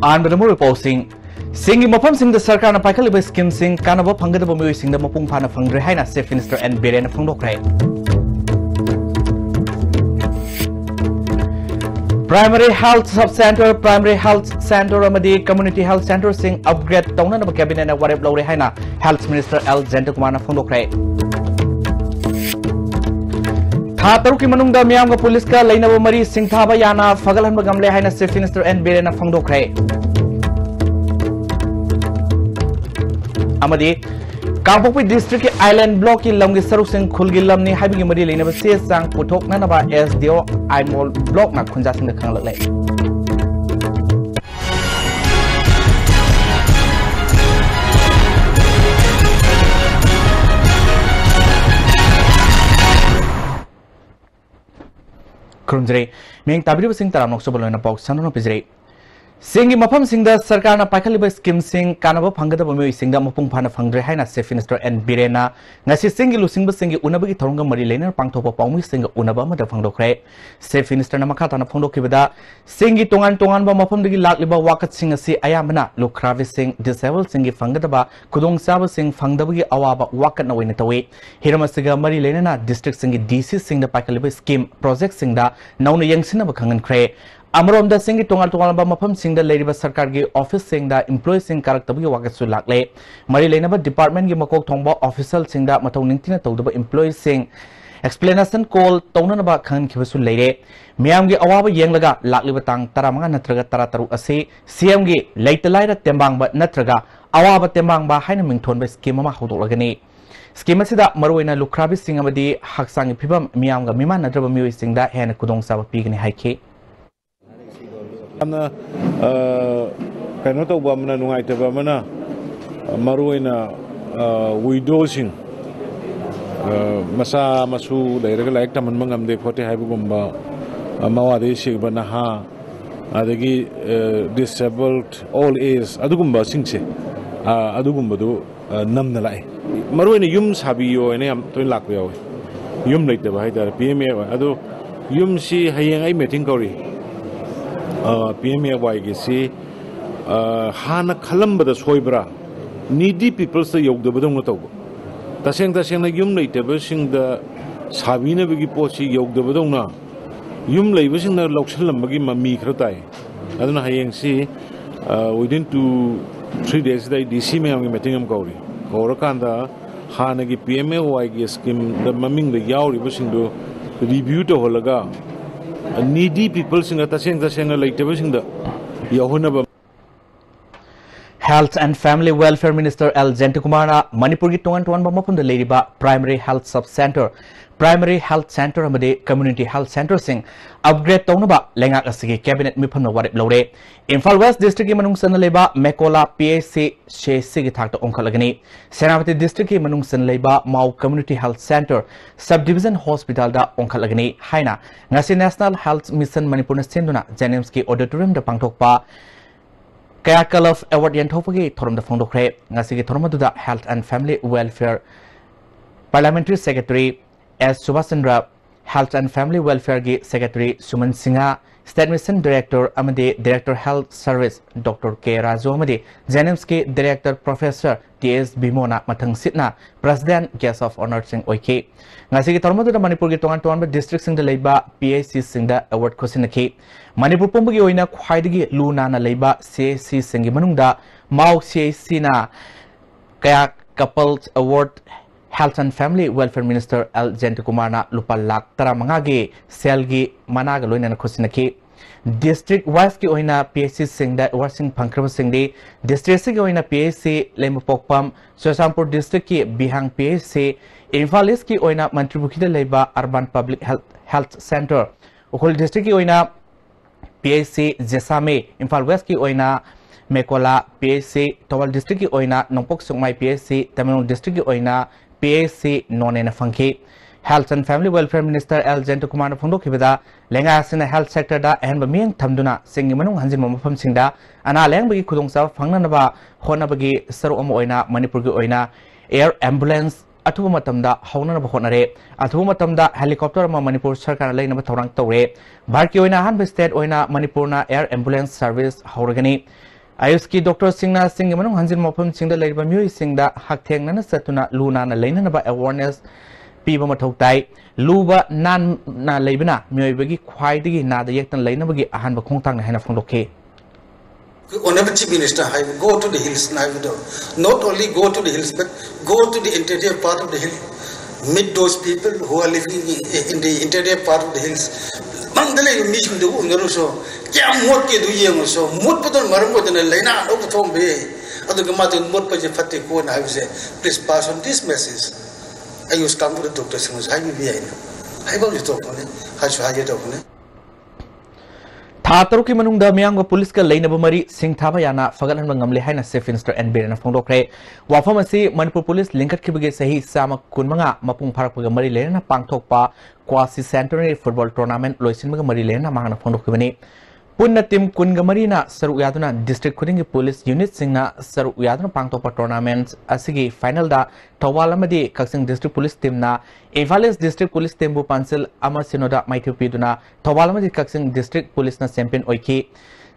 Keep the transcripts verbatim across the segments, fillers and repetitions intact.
ꯑꯍꯥꯟꯕꯗ ꯃꯔꯨꯑꯣꯏꯕ ꯄꯥꯎꯁꯤꯡ꯫ ꯆꯤꯡꯒꯤ ꯃꯐꯝꯁꯤꯡꯗ ꯁꯔꯀꯥꯔꯅ ꯄꯥꯏꯈꯠꯂꯤꯕ scheme ꯁꯤꯡ ꯀꯥꯟꯅꯕ ꯐꯪꯒꯗꯕ ꯃꯤꯑꯣꯏꯁꯤꯡꯗ ꯃꯄꯨꯡ ꯐꯥꯅ ꯐꯪꯗ꯭ꯔꯦ ꯍꯥꯏꯅ Chief Minister N ꯕꯤꯔꯦꯟꯅ ꯐꯣꯡꯗꯣꯛꯈ꯭ꯔꯦ꯫ Primary Health Sub Center, Primary Health Center ꯑꯃꯗꯤ Community Health Centre ꯁꯤꯡ upgrade ꯇꯧꯅꯅꯕ Cabinet ꯅ ꯋꯥꯔꯦꯞ ꯂꯧꯔꯦ ꯍꯥꯏꯅ Health Minister ꯑꯦꯜ ꯖꯌꯟꯇꯀꯨꯃꯥꯔꯅ ꯐꯣꯡꯗꯣꯛꯈ꯭ꯔꯦ꯫ ꯊꯥ ꯇꯔꯨꯛꯀꯤ ꯃꯅꯨꯡꯗ ꯃꯤꯌꯥꯝꯒ ꯄꯨꯂꯤꯁꯀ ꯂꯩꯅꯕ ꯃꯔꯤ ꯁꯤꯡꯊꯥꯕ ꯌꯥꯅ ꯐꯒꯠꯍꯟꯕ ꯉꯝꯂꯦ ꯍꯥꯏꯅ Chief Minister N ꯕꯤꯔꯦꯟꯅ ꯐꯣꯡꯗꯣꯛꯈ꯭ꯔꯦ꯫ ꯑꯃꯗꯤ ꯀꯥꯡꯄꯣꯛꯄꯤ district ꯀꯤ Island Block ꯀꯤ ꯂꯝꯒꯤ ꯁꯔꯨꯛꯁꯤꯡ ꯈꯨꯜꯒꯤ ꯂꯝꯅꯤ ꯍꯥꯏꯕꯒꯤ ꯃꯔꯤ ꯂꯩꯅꯕ ꯆꯦ ꯆꯥꯡ ꯄꯨꯊꯣꯛꯅꯅꯕ S D O Aimol block ꯅ ꯈꯨꯟꯖꯥꯁꯤꯡꯗ ꯈꯪꯍꯜꯂꯛꯂꯦ꯫ ꯈꯨꯔꯨꯝꯖꯔꯤ꯫ ꯃꯤꯌꯦꯡ ꯇꯥꯕꯤꯔꯤꯕꯁꯤꯡ ꯇꯔꯥꯝꯅ ꯑꯣꯛꯆꯕ ꯂꯣꯏꯅ ꯄꯥꯎ ꯁꯟꯗꯣꯛꯅ ꯄꯤꯖꯔꯤ꯫ ꯆꯤꯡꯒꯤ ꯃꯐꯝꯁꯤꯡꯗ ꯁꯔꯀꯥꯔꯅ ꯄꯥꯏꯈꯠꯂꯤꯕ scheme ꯁꯤꯡ ꯀꯥꯟꯅꯕ ꯐꯪꯒꯗꯕ ꯃꯤꯑꯣꯏꯁꯤꯡꯗ ꯃꯄꯨꯡ ꯐꯥꯅ ꯐꯪꯗ꯭ꯔꯦ ꯍꯥꯏꯅ Chief Minister N ꯕꯤꯔꯦꯟꯅ ꯉꯁꯤ ꯆꯤꯡꯒꯤ ꯂꯨꯆꯤꯡꯕꯁꯤꯡꯒꯤ ꯎꯅꯕꯒꯤ ꯊꯧꯔꯝꯒ ꯃꯔꯤ ꯂꯩꯅꯅ ꯄꯥꯡꯊꯣꯛꯄ ꯄꯥꯎꯃꯤꯁꯤꯡꯒ ꯎꯅꯕ ꯑꯃꯗ ꯐꯣꯡꯗꯣꯛꯈ꯭ꯔꯦ꯫ Chief Minister ꯅ ꯃꯈꯥ ꯇꯥꯅ ꯐꯣꯡꯗꯣꯛꯈꯤꯕꯗ, ꯆꯤꯡꯒꯤ ꯇꯣꯉꯥꯟ ꯇꯣꯉꯥꯟꯕ ꯃꯐꯝꯗꯒꯤ ꯂꯥꯛꯂꯤꯕ ꯋꯥꯀꯠꯁꯤꯡ ꯑꯁꯤ ꯑꯌꯥꯝꯕꯅ ꯂꯨꯈ꯭ꯔꯥꯕꯤꯁꯤꯡ, disabled ꯁꯤꯡꯒꯤ ꯐꯪꯒꯗꯕ ꯈꯨꯗꯣꯡꯆꯥꯕꯁꯤꯡ ꯐꯪꯗꯕꯒꯤ ꯑꯋꯥꯕ ꯋꯥꯀꯠꯅ ꯑꯣꯏꯅ ꯇꯧꯏ꯫ ꯍꯤꯔꯝ ꯑꯁꯤꯒ ꯃꯔꯤ ꯂꯩꯅꯅ district ꯁꯤꯡꯒꯤ D C ꯁꯤꯡꯗ ꯄꯥꯏꯈꯠꯂꯤꯕ scheme, project ꯁꯤꯡꯗ ꯅꯧꯅ ꯌꯦꯡꯁꯤꯟꯅꯕ ꯈꯪꯍꯟꯈ꯭ꯔꯦ꯫ ꯑꯃꯔꯣꯝꯗ, ꯆꯤꯡꯒꯤ ꯇꯣꯉꯥꯟ ꯇꯣꯉꯥꯟꯕ ꯃꯐꯝꯁꯤꯡꯗ ꯂꯩꯔꯤꯕ ꯁꯔꯀꯥꯔꯒꯤ office ꯁꯤꯡꯗ employee ꯁꯤꯡ ꯀꯥꯔꯛꯇꯕꯒꯤ ꯋꯥꯀꯠꯁꯨ ꯂꯥꯛꯂꯦ꯫ ꯃꯔꯤ ꯂꯩꯅꯕ department ꯀꯤ ꯃꯀꯣꯛ ꯊꯣꯡꯕ official ꯁꯤꯡꯗ ꯃꯊꯧ ꯅꯤꯡꯊꯤꯅ ꯇꯧꯗꯕ employee ꯁꯤꯡ explanation call ꯇꯧꯅꯅꯕ ꯈꯪꯍꯟꯈꯤꯕꯁꯨ ꯂꯩꯔꯦ꯫ ꯃꯤꯌꯥꯝꯒꯤ ꯑꯋꯥꯕ ꯌꯦꯡꯂꯒ ꯂꯥꯛꯂꯤꯕ ꯇꯥꯡ ꯇꯔꯥꯃꯉꯥ ꯅꯠꯇ꯭ꯔꯒ ꯇꯔꯥꯇꯔꯨꯛ ꯑꯁꯤ C M ꯒꯤ ꯂꯩꯇ ꯂꯥꯏꯔ ꯇꯦꯡꯕꯥꯡꯕ ꯅꯠꯇ꯭ꯔꯒ ꯑꯋꯥꯕ ꯇꯦꯡꯕꯥꯡꯕ ꯍꯥꯏꯅ ꯃꯤꯡꯊꯣꯟꯕ scheme ꯑꯃ ꯍꯧꯗꯣꯛꯂꯒꯅꯤ꯫ Scheme ꯑꯁꯤꯗ ꯃꯔꯨꯑꯣꯏꯅ ꯂꯨꯈ꯭ꯔꯥꯕꯤꯁꯤꯡ ꯑꯃꯗꯤ ꯍꯛꯆꯥꯡꯒꯤ ꯐꯤꯕꯝ ꯃꯤꯌꯥꯝꯒ ꯃꯤꯃꯥꯟꯅꯗ꯭ꯔꯕ ꯃꯤꯑꯣꯏꯁꯤꯡꯗ ꯍꯦꯟꯅ ꯈꯨꯗꯣꯡꯆꯥꯕ ꯄꯤꯒꯅꯤ ꯍꯥꯏꯈꯤ꯫ ꯌꯥꯝꯅ, ꯑ, ꯀꯩꯅꯣ ꯇꯧꯕ ꯑꯃꯅ, ꯅꯨꯡꯉꯥꯏꯇꯕ ꯑꯃꯅ, ꯃꯔꯨꯑꯣꯏꯅ, ꯑ, widow ꯁꯤꯡ, ꯑ, ꯃꯆꯥ ꯃꯁꯨ ꯂꯩꯔꯒ ꯂꯥꯏꯔꯤꯛ ꯇꯝꯍꯟꯕ ꯉꯝꯗꯦ ꯈꯣꯠꯇꯦ ꯍꯥꯏꯕꯒꯨꯝꯕ, ꯑ, ꯃꯋꯥꯗꯒꯤ ꯁꯤꯕ ꯅꯍꯥ, ꯑꯗꯒꯤ, ꯑ, disabled, old age ꯑꯗꯨꯒꯨꯝꯕꯁꯤꯡꯁꯦ, ꯑ, ꯑꯗꯨꯒꯨꯝꯕꯗꯨ ꯑ, ꯅꯝꯅ ꯂꯥꯛꯑꯦ꯫ ꯃꯔꯨꯑꯣꯏꯅ ꯌꯨꯝ ꯁꯥꯕꯤꯌꯣ ꯍꯥꯏꯅ ꯌꯥꯝ ꯇꯣꯏꯅ ꯂꯥꯛꯄ ꯌꯥꯎꯋꯦ꯫ ꯌꯨꯝ ꯂꯩꯇꯕ ꯍꯥꯏꯇꯥꯔꯦ, P M A Y꯫ ꯑꯗꯣ ꯌꯨꯝꯁꯤ ꯍꯌꯦꯡ ꯑꯩ meeting ꯀꯧꯔꯤ꯫ ꯑ, P M A Y ꯒꯤꯁꯤ, ꯑ, ꯍꯥꯟꯅ ꯈꯜꯂꯝꯕꯗ ꯁꯣꯏꯕ꯭ꯔꯥ? Needy peopleꯁꯇ ꯌꯧꯗꯕꯗꯧꯅ ꯇꯧꯕ꯫ ꯇꯁꯦꯡ ꯇꯁꯦꯡꯅ ꯌꯨꯝ ꯂꯩꯇꯕꯁꯤꯡꯗ ꯁꯥꯕꯤꯅꯕꯒꯤ ꯄꯣꯠꯁꯤ ꯌꯧꯗꯕꯗꯧꯅ ꯌꯨꯝ ꯂꯩꯕꯁꯤꯡꯅ ꯂꯧꯁꯤꯜꯂꯝꯕꯒꯤ ꯃꯃꯤ ꯈꯔ ꯇꯥꯏ꯫ ꯑꯗꯨꯅ ꯍꯌꯦꯡꯁꯤ, ꯑ, within two, three daysꯁꯤꯗ ꯑꯩ DC ꯃꯌꯥꯝꯒꯤ meeting ꯑꯃ ꯀꯧꯔꯤ꯫ ꯀꯧꯔꯀꯥꯟꯗ ꯍꯥꯟꯅꯒꯤ PMAY-ꯒꯤ schemeꯗ ꯃꯃꯤꯡꯗ ꯌꯥꯎꯔꯤꯕꯁꯤꯡꯗꯨ review ꯇꯧꯍꯜꯂꯒ, needy peopleꯁꯤꯡꯗ, ꯇꯁꯦꯡ ꯇꯁꯦꯡꯅ ꯂꯩꯇꯕꯁꯤꯡꯗ ꯌꯧꯍꯟꯅꯕ꯫ Health and Family Welfare Minister L ꯖꯌꯟꯇꯀꯨꯃꯥꯔꯅ ꯃꯅꯤꯄꯨꯔꯒꯤ ꯇꯣꯉꯥꯟ ꯇꯣꯉꯥꯟꯕ ꯃꯐꯝꯗ ꯂꯩꯔꯤꯕ Primary Health Sub Centre, Primary Health Centre ꯑꯃꯗꯤ Community Health Centreꯁꯤꯡ upgrade ꯇꯧꯅꯕ ꯂꯩꯉꯥꯛ ꯑꯁꯤꯒꯤ cabinet ꯃꯤꯐꯝꯅ ꯋꯥꯔꯦꯞ ꯂꯧꯔꯦ꯫ ꯏꯝꯐꯥꯜ West Districtꯀꯤ ꯃꯅꯨꯡ ꯆꯟꯅ ꯂꯩꯕ ꯃꯦꯀꯣꯂꯥ PHC CHCꯒꯤ ꯊꯥꯛꯇ ꯑꯣꯟꯈꯠꯂꯒꯅꯤ꯫ ꯁꯦꯅꯥꯄꯇꯤ Districtꯀꯤ ꯃꯅꯨꯡ ꯆꯟꯅ ꯂꯩꯕ ꯃꯥꯎ Community Health Centre Sub Division Hospitalꯗ ꯑꯣꯟꯈꯠꯂꯒꯅꯤ ꯍꯥꯏꯅ ꯉꯁꯤ National Health Mission ꯃꯅꯤꯄꯨꯔꯅ ꯁꯤꯟꯗꯨꯅ JNIMSꯀꯤ auditoriumꯗ ꯄꯥꯡꯊꯣꯛꯄ Kayakalp Award ꯌꯦꯟꯊꯣꯛꯄꯒꯤ ꯊꯧꯔꯝꯗ ꯐꯣꯡꯗꯣꯛꯈ꯭ꯔꯦ꯫ ꯉꯁꯤꯒꯤ ꯊꯧꯔꯝ ꯑꯗꯨꯗ Health and Family Welfare Parliamentary Secretary S Subhas Chandra, Health and Family Welfareꯒꯤ Secretary ꯁꯨꯃꯟ Singh, State Mission Director ꯑꯃꯗꯤ Director Health Service Doctor K Raju ꯑꯃꯗꯤ JNIMSꯀꯤ Director Professor T S ꯕꯤꯃꯣꯅ ꯃꯊꯪ ꯁꯤꯠꯅ President Guest of Honourꯁꯤꯡ ꯑꯣꯏꯈꯤ꯫ ꯉꯁꯤꯒꯤ ꯊꯧꯔꯝ ꯑꯗꯨꯗ ꯃꯅꯤꯄꯨꯔꯒꯤ ꯇꯣꯉꯥꯟ ꯇꯣꯉꯥꯟꯕ districtꯁꯤꯡꯗ ꯂꯩꯕ PHCꯁꯤꯡꯗ award ꯈꯨꯠꯁꯤꯟꯅꯈꯤ꯫ ꯃꯅꯤꯄꯨꯔ ꯄꯨꯝꯕꯒꯤ ꯑꯣꯏꯅ ꯈ꯭ꯋꯥꯏꯗꯒꯤ ꯂꯨ ꯅꯥꯟꯅ ꯂꯩꯕ CHCꯁꯤꯡꯒꯤ ꯃꯅꯨꯡꯗ ꯃꯥꯎ CHCꯅ Kayakalp Award Health and Family Welfare Minister L ꯖꯌꯟꯇꯀꯨꯃꯥꯔꯅ ꯂꯨꯄꯥ ꯂꯥꯈ ꯇꯔꯥꯃꯉꯥꯒꯤ ꯁꯦꯜꯒꯤ ꯃꯅꯥꯒ ꯂꯣꯏꯅꯅ ꯈꯨꯠꯁꯤꯟꯅꯈꯤ꯫ District wiseꯀꯤ ꯑꯣꯏꯅ PHCꯁꯤꯡꯗ awardꯁꯤꯡ ꯐꯪꯈ꯭ꯔꯕꯁꯤꯡꯗꯤ district ꯑꯁꯤꯒꯤ ꯑꯣꯏꯅ PHC ꯂꯩꯃꯄꯣꯛꯄꯝ, ꯆꯨꯔꯆꯥꯟꯄꯨꯔ Districtꯀꯤ ꯕꯤꯍꯥꯡ PHC, ꯏꯝꯐꯥꯜ Eastꯀꯤ ꯑꯣꯏꯅ ꯃꯟꯇ꯭ꯔꯤꯄꯨꯈ꯭ꯔꯤꯗ ꯂꯩꯕ Urban Public Health, Health Centre, Ukhrul Districtꯀꯤ ꯑꯣꯏꯅ PHC ꯖꯦꯁꯥꯃꯤ, ꯏꯝꯐꯥꯜ Westꯀꯤ ꯑꯣꯏꯅ ꯃꯦꯀꯣꯂꯥ PHC, ꯊꯧꯕꯥꯜ Districtꯀꯤ ꯑꯣꯏꯅ ꯅꯣꯡꯄꯣꯛ ꯁꯦꯛꯃꯥꯏ PHC, ꯇꯃꯦꯡꯂꯣꯡ Districtꯀꯤ ꯑꯣꯏꯅ PHC ꯅꯣꯅꯦꯅ ꯐꯪꯈꯤ꯫ Health and Family Welfare Minister L ꯖꯌꯟꯇꯀꯨꯃꯥꯔꯅ ꯐꯣꯡꯗꯣꯛꯈꯤꯕꯗ, ꯂꯩꯉꯥꯛ ꯑꯁꯤꯅ health sectorꯗ ꯑꯍꯦꯟꯕ ꯃꯤꯠꯌꯦꯡ ꯊꯝꯗꯨꯅ ꯆꯤꯡꯒꯤ ꯃꯅꯨꯡ ꯍꯟꯖꯤꯟꯕ ꯃꯐꯝꯁꯤꯡꯗ ꯑꯅꯥ ꯂꯥꯌꯦꯡꯕꯒꯤ ꯈꯨꯗꯣꯡꯆꯥꯕ ꯐꯪꯅꯅꯕ ꯍꯣꯠꯅꯕꯒꯤ ꯁꯔꯨꯛ ꯑꯃ ꯑꯣꯏꯅ ꯃꯅꯤꯄꯨꯔꯒꯤ ꯑꯣꯏꯅ air ambulance ꯑꯊꯨꯕ ꯃꯇꯝꯗ ꯍꯧꯅꯅꯕ ꯍꯣꯠꯅꯔꯦ꯫ ꯑꯊꯨꯕ ꯃꯇꯝꯗ helicopter ꯑꯃ ꯃꯅꯤꯄꯨꯔ ꯁꯔꯀꯥꯔꯅ ꯂꯩꯅꯕ ꯊꯧꯔꯥꯡ ꯇꯧꯔꯦ꯫ ꯚꯥꯔꯠꯀꯤ ꯑꯣꯏꯅ ꯑꯍꯥꯟꯕ state ꯑꯣꯏꯅ ꯃꯅꯤꯄꯨꯔꯅ air ambulance service ꯍꯧꯔꯒꯅꯤ꯫ ꯑꯥꯌꯨꯁꯀꯤ ꯗꯣꯛꯇꯔꯁꯤꯡꯅ ꯆꯤꯡꯒꯤ ꯃꯅꯨꯡ ꯍꯟꯖꯤꯟꯕ ꯃꯐꯝꯁꯤꯡꯗ ꯂꯩꯔꯤꯕ ꯃꯤꯑꯣꯏꯁꯤꯡꯗ ꯍꯛꯊꯦꯡꯅꯅ ꯆꯠꯇꯨꯅ ꯂꯨ ꯅꯥꯟꯅ ꯂꯩꯅꯅꯕ awareness ꯄꯤꯕ ꯃꯊꯧ ꯇꯥꯏ꯫ ꯂꯨꯕ ꯅꯥꯟꯅ ꯂꯩꯕꯅ ꯃꯤꯑꯣꯏꯕꯒꯤ ꯈ꯭ꯋꯥꯏꯗꯒꯤ ꯅꯥꯗ ꯌꯦꯛꯇꯅ ꯂꯩꯅꯕꯒꯤ ꯑꯍꯥꯟꯕ ꯈꯣꯡꯊꯥꯡꯅꯤ ꯍꯥꯏꯅ ꯐꯣꯡꯗꯣꯛꯈꯤ꯫ Honorable Chief Minister ꯍꯥꯏꯕ, go to the hills ꯅ ꯍꯥꯏꯕꯗꯣ, not only go to the hills but go to the interior part of the hill, meet those people who are living in the interior part of the hills. ꯃꯅꯨꯡꯗ ꯂꯩꯕ ꯃꯤꯁꯤꯡꯗꯨ ꯎꯅꯔꯨꯁꯨ, ꯀꯌꯥꯝ ꯃꯣꯠꯀꯦꯗꯨ ꯌꯦꯡꯉꯨꯁꯨ, ꯃꯣꯠꯄꯗꯨꯅ ꯃꯔꯝ ꯑꯣꯏꯗꯅ ꯂꯥꯏꯅꯥ ꯑꯅꯧꯕ ꯊꯣꯛꯍꯟꯕ ꯌꯥꯏ꯫ ꯑꯗꯨꯒ ꯃꯥꯗꯨ ꯃꯣꯠꯄꯁꯦ ꯐꯠꯇꯦꯀꯣꯅ ꯍꯥꯏꯕꯁꯦ, please pass on this message. ꯑꯥꯌꯨꯁ ꯀꯥꯡꯕꯨꯗ ꯗꯣꯛꯇꯔꯁꯤꯡꯅꯁꯨ ꯍꯥꯏꯕꯤꯕ ꯌꯥꯏꯅ, ꯍꯥꯏꯐꯝꯁꯨ ꯊꯣꯛꯄꯅꯤ, ꯍꯥꯏꯁꯨ ꯍꯥꯏꯒꯦ ꯇꯧꯕꯅꯤ꯫ ꯊꯥ ꯇꯔꯨꯛꯀꯤ ꯃꯅꯨꯡꯗ ꯃꯤꯌꯥꯝꯒ ꯄꯨꯂꯤꯁꯀ ꯂꯩꯅꯕ ꯃꯔꯤ ꯁꯤꯡꯊꯥꯕ ꯌꯥꯅ ꯐꯒꯠꯍꯟꯕ ꯉꯝꯂꯦ ꯍꯥꯏꯅ Chief Minister ꯑꯦꯟ ꯕꯤꯔꯦꯟꯅ ꯐꯣꯡꯗꯣꯛꯈ꯭ꯔꯦ꯫ ꯋꯥꯐꯝ ꯑꯁꯤ ꯃꯅꯤꯄꯨꯔ ꯄꯨꯂꯤꯁ ꯂꯤꯡꯈꯠꯈꯤꯕꯒꯤ ꯆꯍꯤ ꯆꯥꯝꯃ ꯀꯨꯟꯃꯉꯥ ꯃꯄꯨꯡ ꯐꯥꯔꯛꯄꯒ ꯃꯔꯤ ꯂꯩꯅꯅ ꯄꯥꯡꯊꯣꯛꯄ Quasi Centenary Football Tournament ꯂꯣꯏꯁꯤꯟꯕꯒ ꯃꯔꯤ ꯂꯩꯅꯅ ꯃꯍꯥꯛꯅ ꯐꯣꯡꯗꯣꯛꯈꯤꯕꯅꯤ꯫ ꯄꯨꯟꯅ team ꯀꯨꯟꯒ ꯃꯔꯤꯅ ꯁꯔꯨꯛ ꯌꯥꯗꯨꯅ district ꯈꯨꯗꯤꯡꯒꯤ ꯄꯨꯂꯤꯁ unitꯁꯤꯡꯅ ꯁꯔꯨꯛ ꯌꯥꯗꯨꯅ ꯄꯥꯡꯊꯣꯛꯄ tournament ꯑꯁꯤꯒꯤ finalꯗ ꯊꯧꯕꯥꯜ ꯑꯃꯗꯤ ꯀꯛꯆꯤꯡ district ꯄꯨꯂꯤꯁ teamꯅ ꯏꯝꯐꯥꯜ East district ꯄꯨꯂꯤꯁ teamꯕꯨ ꯄꯥꯟꯖꯤꯜ ꯑꯃ ꯁꯤꯅꯣꯗ ꯃꯥꯏꯊꯤꯕ ꯄꯤꯗꯨꯅ ꯊꯧꯕꯥꯜ ꯑꯃꯗꯤ ꯀꯛꯆꯤꯡ district ꯄꯨꯂꯤꯁꯅ champion ꯑꯣꯏꯈꯤ꯫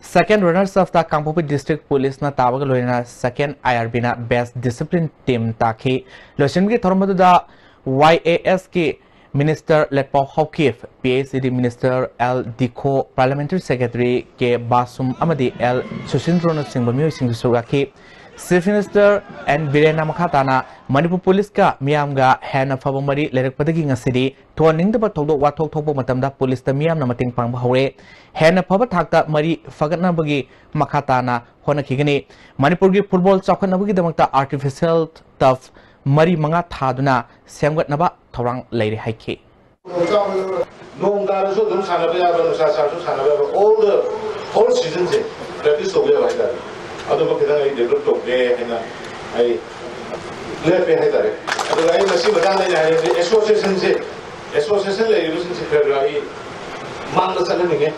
Second runners upꯇ ꯀꯥꯡꯄꯣꯛꯄꯤ district ꯄꯨꯂꯤꯁꯅ ꯇꯥꯕꯒ ꯂꯣꯏꯅꯅ second IRBꯅ best discipline team ꯇꯥꯈꯤ꯫ ꯂꯣꯏꯁꯤꯟꯕꯒꯤ ꯊꯧꯔꯝ ꯑꯗꯨꯗ YASꯀꯤ Minister Letpao Haokip, PHED Minister L Dikho, Parliamentary Secretary K Basum ꯑꯃꯗꯤ ꯑꯦꯜ ꯁꯨꯁꯤꯟꯗ꯭ꯔꯣꯅꯆꯤꯡꯕ ꯃꯤꯑꯣꯏꯁꯤꯡꯁꯨ ꯁꯔꯨꯛ ꯌꯥꯈꯤ꯫ Chief Minister ꯑꯦꯟ ꯕꯤꯔꯦꯟꯅ ꯃꯈꯥ ꯇꯥꯅ ꯃꯅꯤꯄꯨꯔ ꯄꯨꯂꯤꯁꯀ ꯃꯤꯌꯥꯝꯒ ꯍꯦꯟꯅ ꯐꯕ ꯃꯔꯤ ꯂꯩꯔꯛꯄꯗꯒꯤ ꯉꯁꯤꯗꯤ ꯊꯣꯟꯅꯤꯡꯗꯕ ꯊꯧꯗꯣꯛ ꯋꯥꯊꯣꯛ ꯊꯣꯛꯄ ꯃꯇꯝꯗ ꯄꯨꯂꯤꯁꯇ ꯃꯤꯌꯥꯝꯅ ꯃꯇꯦꯡ ꯄꯥꯡꯕ ꯍꯧꯔꯦ꯫ ꯍꯦꯟꯅ ꯐꯕ ꯊꯥꯛꯇ ꯃꯔꯤ ꯐꯒꯠꯅꯕꯒꯤ ꯃꯈꯥ ꯇꯥꯅ ꯍꯣꯠꯅꯈꯤꯒꯅꯤ꯫ ꯃꯅꯤꯄꯨꯔꯒꯤ football ꯆꯥꯎꯈꯠꯅꯕꯒꯤꯗꯃꯛꯇ artificial turf ꯃꯔꯤ ꯃꯉꯥ ꯊꯥꯗꯨꯅ ꯁꯦꯝꯒꯠꯅꯕ ꯊꯧꯔꯥꯡ ꯂꯩꯔꯦ ꯍꯥꯏꯈꯤ꯫ ꯅꯣꯡ ꯇꯥꯔꯁꯨ ꯑꯗꯨꯝ ꯁꯥꯟꯅꯕ ꯌꯥꯕ, ꯅꯨꯡꯁꯥ ꯁꯥꯔꯁꯨ ꯁꯥꯟꯅꯕ ꯌꯥꯕ, all the whole seasonꯁꯦ practice ꯇꯧꯕ ꯌꯥꯕ ꯍꯥꯏꯇꯥꯔꯦ꯫ ꯑꯗꯨꯃ ꯈꯤꯇꯪ ꯑꯩ develop ꯇꯧꯒꯦ ꯍꯥꯏꯅ ꯑꯩ ꯂꯦꯞꯄꯦ ꯍꯥꯏꯇꯥꯔꯦ꯫ ꯑꯗꯨꯒ ꯑꯩ ꯃꯁꯤ ꯃꯇꯥꯡꯗ ꯑꯩꯅ ꯍꯥꯏꯅꯤꯡꯕꯗꯤ associationꯁꯦ, association ꯂꯩꯔꯤꯕꯁꯤꯡꯁꯦ ꯈꯔ ꯈꯔ ꯑꯩ ꯃꯥꯡꯗ ꯆꯠꯍꯟꯅꯤꯡꯉꯦ꯫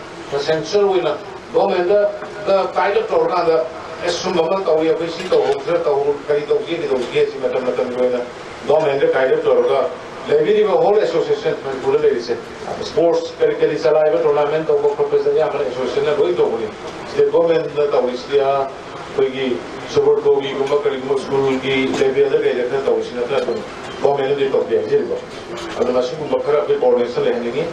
Central ꯑꯣꯏꯅ governmentꯗ tie up ꯇꯧꯔꯀꯥꯟꯗ ꯑꯦ ꯁꯨꯝꯕ ꯑꯃ ꯇꯧꯏ, ꯑꯩꯈꯣꯏ ꯁꯤ ꯇꯧꯍꯧꯁꯤꯔ, ꯇꯧ-, ꯀꯔꯤ ꯇꯧꯁꯤꯒꯦ, ꯀꯩꯗꯧꯁꯤꯒꯦ, ꯁꯤ ꯃꯇꯝ ꯃꯇꯝꯒꯤ ꯑꯣꯏꯅ governmentꯗ tie up ꯇꯧꯔꯒ ꯂꯩꯕꯤꯔꯤꯕ ꯍꯣꯜ ꯑꯦꯁꯣꯁꯤꯌꯦꯁꯟ ꯃꯅꯤꯄꯨꯔꯗ ꯂꯩꯔꯤꯁꯦ, ꯁ꯭ꯄꯣꯔꯠꯁ ꯀꯔꯤ ꯀꯔꯤ ꯆꯂꯥꯏꯕ, ꯇꯣꯔꯅꯥꯃꯦꯟ ꯇꯧꯕ ꯈꯣꯠꯄꯁꯦ ꯑꯌꯥꯝꯕꯅ ꯑꯦꯁꯣꯁꯤꯌꯦꯁꯟꯅ ꯂꯣꯏ ꯇꯧꯕꯅꯤ꯫ ꯁ꯭ꯇꯦꯠ ꯒꯣꯔꯃꯦꯟꯅ ꯇꯧꯔꯤꯁꯤꯗꯤ ꯑꯩꯈꯣꯏꯒꯤ ꯁꯨꯕꯔꯇꯣꯒꯤꯒꯨꯝꯕ ꯀꯔꯤꯒꯨꯝꯕ ꯁ꯭ꯀꯨꯜꯒꯤ ꯂꯦꯚꯦꯜꯗ ꯀꯩꯗ ꯈꯔ ꯇꯧꯔꯤꯁꯤ ꯅꯠꯇꯅ ꯑꯗꯨꯝ ꯒꯣꯔꯃꯦꯟꯅꯗꯤ ꯇꯧꯗꯦ ꯍꯥꯏꯖꯔꯤꯕ꯫ ꯑꯗꯨꯅ ꯁꯤꯒꯨꯝꯕ ꯈꯔ ꯑꯩꯈꯣꯏ ꯀꯣꯑꯣꯔꯗꯤꯅꯦꯁꯟ ꯂꯩꯍꯟꯅꯤꯡꯉꯤ꯫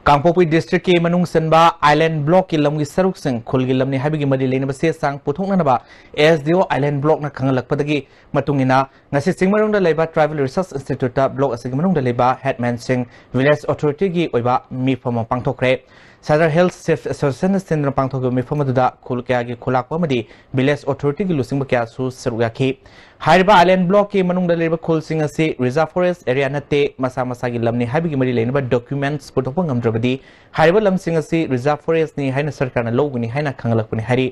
ꯀꯥꯡꯄꯣꯛꯄꯤ ꯗꯤꯁꯇ꯭ꯔꯤꯛꯀꯤ ꯃꯅꯨꯡ ꯆꯟꯕ ꯑꯥꯏꯂꯦꯟ ꯕ꯭ꯂꯣꯛꯀꯤ ꯂꯝꯒꯤ ꯁꯔꯨꯛꯁꯤꯡ ꯈꯨꯜꯒꯤ ꯂꯝꯅꯤ ꯍꯥꯏꯕꯒꯤ ꯃꯔꯤ ꯂꯩꯅꯕ ꯆꯦ ꯆꯥꯡ ꯄꯨꯊꯣꯛꯅꯅꯕ ꯑꯦꯁ ꯗꯤ ꯑꯣ ꯑꯥꯏꯂꯦꯟ ꯕ꯭ꯂꯣꯛꯅ ꯈꯪꯍꯜꯂꯛꯄꯗꯒꯤ ꯃꯇꯨꯡ ꯏꯟꯅ, ꯉꯁꯤ ꯆꯤꯡꯃꯩꯔꯣꯡꯗ ꯂꯩꯕ ꯇ꯭ꯔꯥꯏꯕꯦꯜ ꯔꯤꯁꯔꯁ ꯏꯟꯁꯇꯤꯇ꯭ꯌꯨꯠꯇ ꯕ꯭ꯂꯣꯛ ꯑꯁꯤꯒꯤ ꯃꯅꯨꯡꯗ ꯂꯩꯕ ꯍꯦꯗꯃꯦꯟꯁꯤꯡ, ꯚꯤꯂꯦꯖ ꯑꯣꯊꯣꯔꯤꯇꯤꯒꯤ ꯑꯣꯏꯕ ꯃꯤꯐꯝ ꯑꯃ ꯄꯥꯡꯊꯣꯛꯈ꯭ꯔꯦ꯫ ꯁꯦꯗꯔ ꯍꯤꯜꯁ ꯆꯤꯐ ꯑꯦꯁꯣꯁꯤꯌꯦꯁꯟꯅ ꯁꯤꯟꯗꯨꯅ ꯄꯥꯡꯊꯣꯛꯈꯤꯕ ꯃꯤꯐꯝ ꯑꯗꯨꯗ ꯈꯨꯜ ꯀꯌꯥꯒꯤ ꯈꯨꯂꯥꯛꯄ ꯑꯃꯗꯤ ꯚꯤꯂꯦꯖ ꯑꯣꯊꯣꯔꯤꯇꯤꯒꯤ ꯂꯨꯆꯤꯡꯕ ꯀꯌꯥꯁꯨ ꯁꯔꯨꯛ ꯌꯥꯈꯤ꯫ ꯍꯥꯏꯔꯤꯕ ꯑꯥꯏꯂꯦꯟ ꯕ꯭ꯂꯣꯛꯀꯤ ꯃꯅꯨꯡꯗ ꯂꯩꯔꯤꯕ ꯈꯨꯜꯁꯤꯡ ꯑꯁꯤ ꯔꯤꯖꯥꯔꯚ ꯐꯣꯔꯦꯁ ꯑꯦꯔꯤꯌꯥ ꯅꯠꯇꯦ, ꯃꯁꯥ ꯃꯁꯥꯒꯤ ꯂꯝꯅꯤ ꯍꯥꯏꯕꯒꯤ ꯃꯔꯤ ꯂꯩꯅꯕ ꯗꯣꯀ꯭ꯌꯨꯃꯦꯟꯠꯁ ꯄꯨꯊꯣꯛꯄ ꯉꯝꯗ꯭ꯔꯕꯗꯤ ꯍꯥꯏꯔꯤꯕ ꯂꯝꯁꯤꯡ ꯑꯁꯤ ꯔꯤꯖꯥꯔꯚ ꯐꯣꯔꯦꯁ꯭ꯠꯅꯤ ꯍꯥꯏꯅ ꯁꯔꯀꯥꯔꯅ ꯂꯧꯒꯅꯤ ꯍꯥꯏꯅ ꯈꯪꯍꯜꯂꯛꯄꯅꯤ ꯍꯥꯏꯔꯤ꯫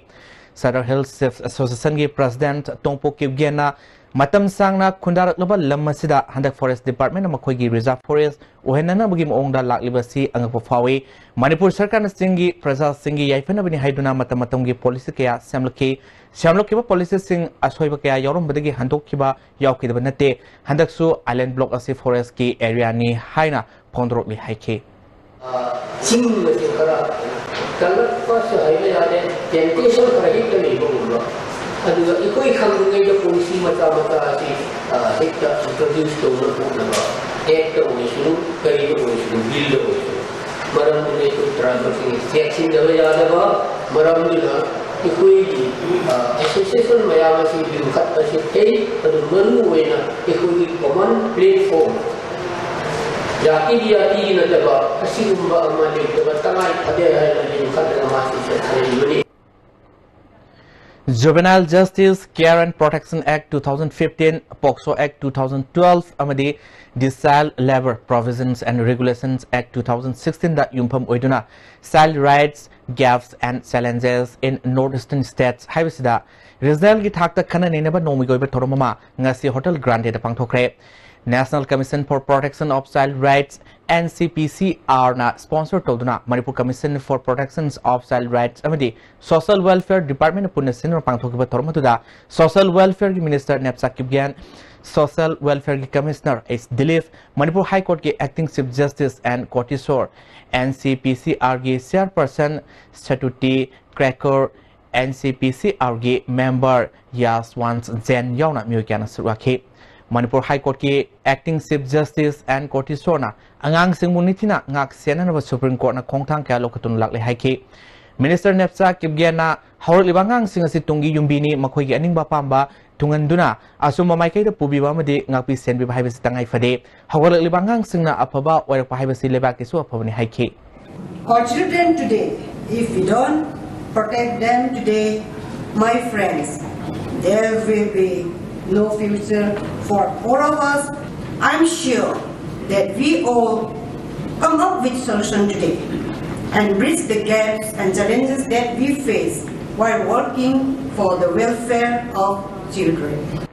ꯁꯦꯗꯔ ꯍꯤꯜꯁ ꯆꯤꯐ ꯑꯦꯁꯣꯁꯤꯌꯦꯁꯟꯒꯤ ꯄ꯭ꯔꯁꯤꯗꯦꯟꯠ ꯇꯣꯡꯄꯣꯛ ꯀꯤꯞꯒꯦꯟꯅ ꯃꯇꯝ ꯁꯥꯡꯅ ꯈꯨꯟꯗꯥꯔꯛꯂꯕ ꯂꯝ ꯑꯁꯤꯗ ꯍꯟꯗꯛ ꯐꯣꯔꯦꯁ꯭ꯠ ꯗꯤꯄꯥꯔꯠꯃꯦꯟꯠꯅ ꯃꯈꯣꯏꯒꯤ ꯔꯤꯖꯥꯔꯚ ꯐꯣꯔꯦꯁ꯭ꯠ ꯑꯣꯏꯍꯟꯅꯅꯕꯒꯤ ꯃꯑꯣꯡꯗ ꯂꯥꯛꯂꯤꯕ ꯑꯁꯤ ꯑꯉꯛꯄ ꯐꯥꯎꯏ꯫ ꯃꯅꯤꯄꯨꯔ ꯁꯔꯀꯥꯔꯅ ꯆꯤꯡꯒꯤ ꯄ꯭ꯔꯖꯥꯁꯤꯡꯒꯤ ꯌꯥꯏꯐꯅꯕꯅꯤ ꯍꯥꯏꯗꯨꯅ ꯃꯇꯝ ꯃꯇꯝꯒꯤ ꯄꯣꯂꯤꯁꯤ ꯀꯌꯥ ꯁꯦꯝꯂꯛꯈꯤ꯫ ꯁꯦꯝꯂꯛꯈꯤꯕ ꯄꯣꯂꯤꯁꯤꯁꯤꯡ ꯑꯁꯣꯏꯕ ꯀꯌꯥ ꯌꯥꯎꯔꯝꯕꯗꯒꯤ ꯍꯟꯗꯣꯛꯈꯤꯕ ꯌꯥꯎꯈꯤꯗꯕ ꯅꯠꯇꯦ꯫ ꯍꯟꯗꯛꯁꯨ ꯑꯥꯏꯂꯦꯟ ꯕ꯭ꯂꯣꯛ ꯑꯁꯤ ꯐꯣꯔꯦꯁ꯭ꯠꯀꯤ ꯑꯦꯔꯤꯌꯥꯅꯤ ꯍꯥꯏꯅ ꯐꯣꯡꯗꯣꯔꯛꯂꯤ ꯍꯥꯏꯈꯤ꯫ ꯆꯤꯡꯕꯁꯦ ꯈꯔ ꯀꯜꯂꯛꯄꯁꯨ ꯍꯥꯏꯕ ꯌꯥꯔꯦ, ꯇꯦꯝꯇꯦꯁꯟ ꯈꯔ ꯍꯦꯛꯇ ꯂꯩꯕꯒꯨꯝꯕ꯫ ꯑꯗꯨꯒ ꯑꯩꯈꯣꯏ ꯈꯪꯗ꯭ꯔꯤꯉꯩꯗ ꯄꯣꯂꯤꯁꯤ ꯃꯆꯥ ꯃꯆꯥ ꯑꯁꯤ, ꯑ, ꯍꯦꯛꯇ ꯏꯟꯇ꯭ꯔꯣꯗ꯭ꯌꯨꯁ ꯇꯧꯅ ꯈꯣꯠꯅꯕ, ꯑꯦꯛꯇ ꯑꯣꯏꯁꯅꯨ, ꯀꯔꯤꯗ ꯑꯣꯏꯁꯅꯨ, ꯕꯤꯜꯗ ꯑꯣꯏꯁꯅꯨ, ꯃꯔꯝꯗꯨꯅ ꯑꯩꯈꯣꯏ ꯇ꯭ꯔꯥꯏꯕꯦꯜꯁꯤꯡ ꯆꯦꯛꯁꯤꯟꯗꯕ ꯌꯥꯗꯕ, ꯃꯔꯝꯗꯨꯅ ꯑꯩꯈꯣꯏꯒꯤ, ꯑ, ꯑꯦꯁꯣꯁꯤꯌꯦꯁꯟ ꯃꯌꯥꯝ ꯑꯁꯤ ꯂꯤꯡꯈꯠꯄꯁꯤ ꯐꯩ꯫ ꯑꯗꯨ ꯃꯔꯨ ꯑꯣꯏꯅ ꯑꯩꯈꯣꯏꯒꯤ ꯀꯣꯃꯟ ꯄ꯭ꯂꯦꯠꯐꯣꯝ, ꯖꯥꯇꯤꯒꯤ ꯖꯥꯇꯤꯒꯤ ꯅꯠꯇꯕ ꯑꯁꯤꯒꯨꯝꯕ ꯑꯃ ꯂꯩꯇꯕ ꯇꯉꯥꯏ ꯐꯗꯦ ꯍꯥꯏꯅ ꯂꯤꯡꯈꯠꯂꯒ ꯃꯥꯁꯤ ꯆꯠꯊꯔꯤꯕꯅꯤ꯫ Juvenile Justice Care and Protection Act two thousand fifteen, POCSO Act two thousand twelve ꯑꯃꯗꯤ The Child Labour Provisions and Regulations Act two thousand sixteen ꯗ ꯌꯨꯝꯐꯝ ꯑꯣꯏꯗꯨꯅ Child Rights, Gaps and Challenges in North Eastern States ꯍꯥꯏꯕꯁꯤꯗ ꯔꯤꯖꯅꯦꯜꯒꯤ ꯊꯥꯛꯇ ꯈꯟꯅ ꯅꯩꯅꯕ ꯅꯣꯡꯃꯒꯤ ꯑꯣꯏꯕ ꯊꯧꯔꯝ ꯑꯃ ꯉꯁꯤ hotel ꯒ꯭ꯔꯥꯟꯗꯦꯗ ꯄꯥꯡꯊꯣꯛꯈ꯭ꯔꯦ꯫ National Commission for Protection of Child Rights, NCPCR ꯅ sponsor ꯇꯧꯗꯨꯅ Manipur Commission for Protection of Child Rights ꯑꯃꯗꯤ Social Welfare Department ꯄꯨꯟꯅ ꯁꯤꯟꯗꯨꯅ ꯄꯥꯡꯊꯣꯛꯈꯤꯕ ꯊꯧꯔꯝ ꯑꯗꯨꯗ Social Welfare ꯒꯤ Minister ꯅꯦꯞꯆꯥ ꯀꯤꯞꯒꯦꯟ, Social Welfare ꯒꯤ Commissioner ꯑꯦꯁ ꯗꯤꯂꯤꯞ, Manipur High Court ꯀꯤ Acting Chief Justice N ꯀꯣꯇꯤꯁꯣꯔ, NCPCR ꯒꯤ Chairperson ꯁꯇꯨꯇꯤ ꯀ꯭ꯔꯦꯀꯔ, NCPCR ꯒꯤ member ꯌꯥꯁꯋꯟꯠ ꯖꯦꯟ ꯌꯥꯎꯅ ꯃꯤꯑꯣꯏ ꯀꯌꯥꯅ ꯁꯔꯨꯛ ꯌꯥꯈꯤ꯫ ꯃꯅꯤꯄꯨꯔ High Court ꯀꯤ Acting Chief Justice N ꯀꯣꯇꯤꯁꯣꯔꯅ ꯑꯉꯥꯡꯁꯤꯡꯕꯨ ꯅꯤꯡꯊꯤꯅ ꯉꯥꯛ ꯁꯦꯟꯅꯅꯕ Supreme Court ꯅ ꯈꯣꯡꯊꯥꯡ ꯀꯌꯥ ꯂꯧꯈꯠꯇꯨꯅ ꯂꯥꯛꯂꯦ ꯍꯥꯏꯈꯤ꯫ Minister ꯅꯦꯞꯆꯥ ꯀꯤꯞꯒꯦꯟꯅ ꯍꯧꯔꯛꯂꯤꯕ ꯑꯉꯥꯡꯁꯤꯡ ꯑꯁꯤ ꯇꯨꯡꯒꯤ ꯌꯨꯝꯕꯤꯅꯤ, ꯃꯈꯣꯏꯒꯤ ꯑꯅꯤꯡꯕ ꯑꯄꯥꯝꯕ ꯊꯨꯡꯍꯟꯗꯨꯅ ꯑꯆꯨꯝꯕ ꯃꯥꯏꯀꯩꯗ ꯄꯨꯕꯤꯕ ꯑꯃꯗꯤ ꯉꯥꯛꯄꯤ ꯁꯦꯟꯕꯤꯕ ꯍꯥꯏꯕꯁꯤ ꯇꯉꯥꯏ ꯐꯗꯦ꯫ ꯍꯧꯒꯠꯂꯛꯂꯤꯕ ꯑꯉꯥꯡꯁꯤꯡꯅ ꯑꯐꯕ ꯑꯣꯏꯔꯛꯄ ꯍꯥꯏꯕꯁꯤ ꯂꯩꯕꯥꯛꯀꯤꯁꯨ ꯑꯐꯕꯅꯤ ꯍꯥꯏꯈꯤ꯫ For children today, if we don't protect them today, my friends, there will be no future for all of us. I'm sure that we all come up with solution today and bridge the gaps and challenges that we face while working for the welfare of children.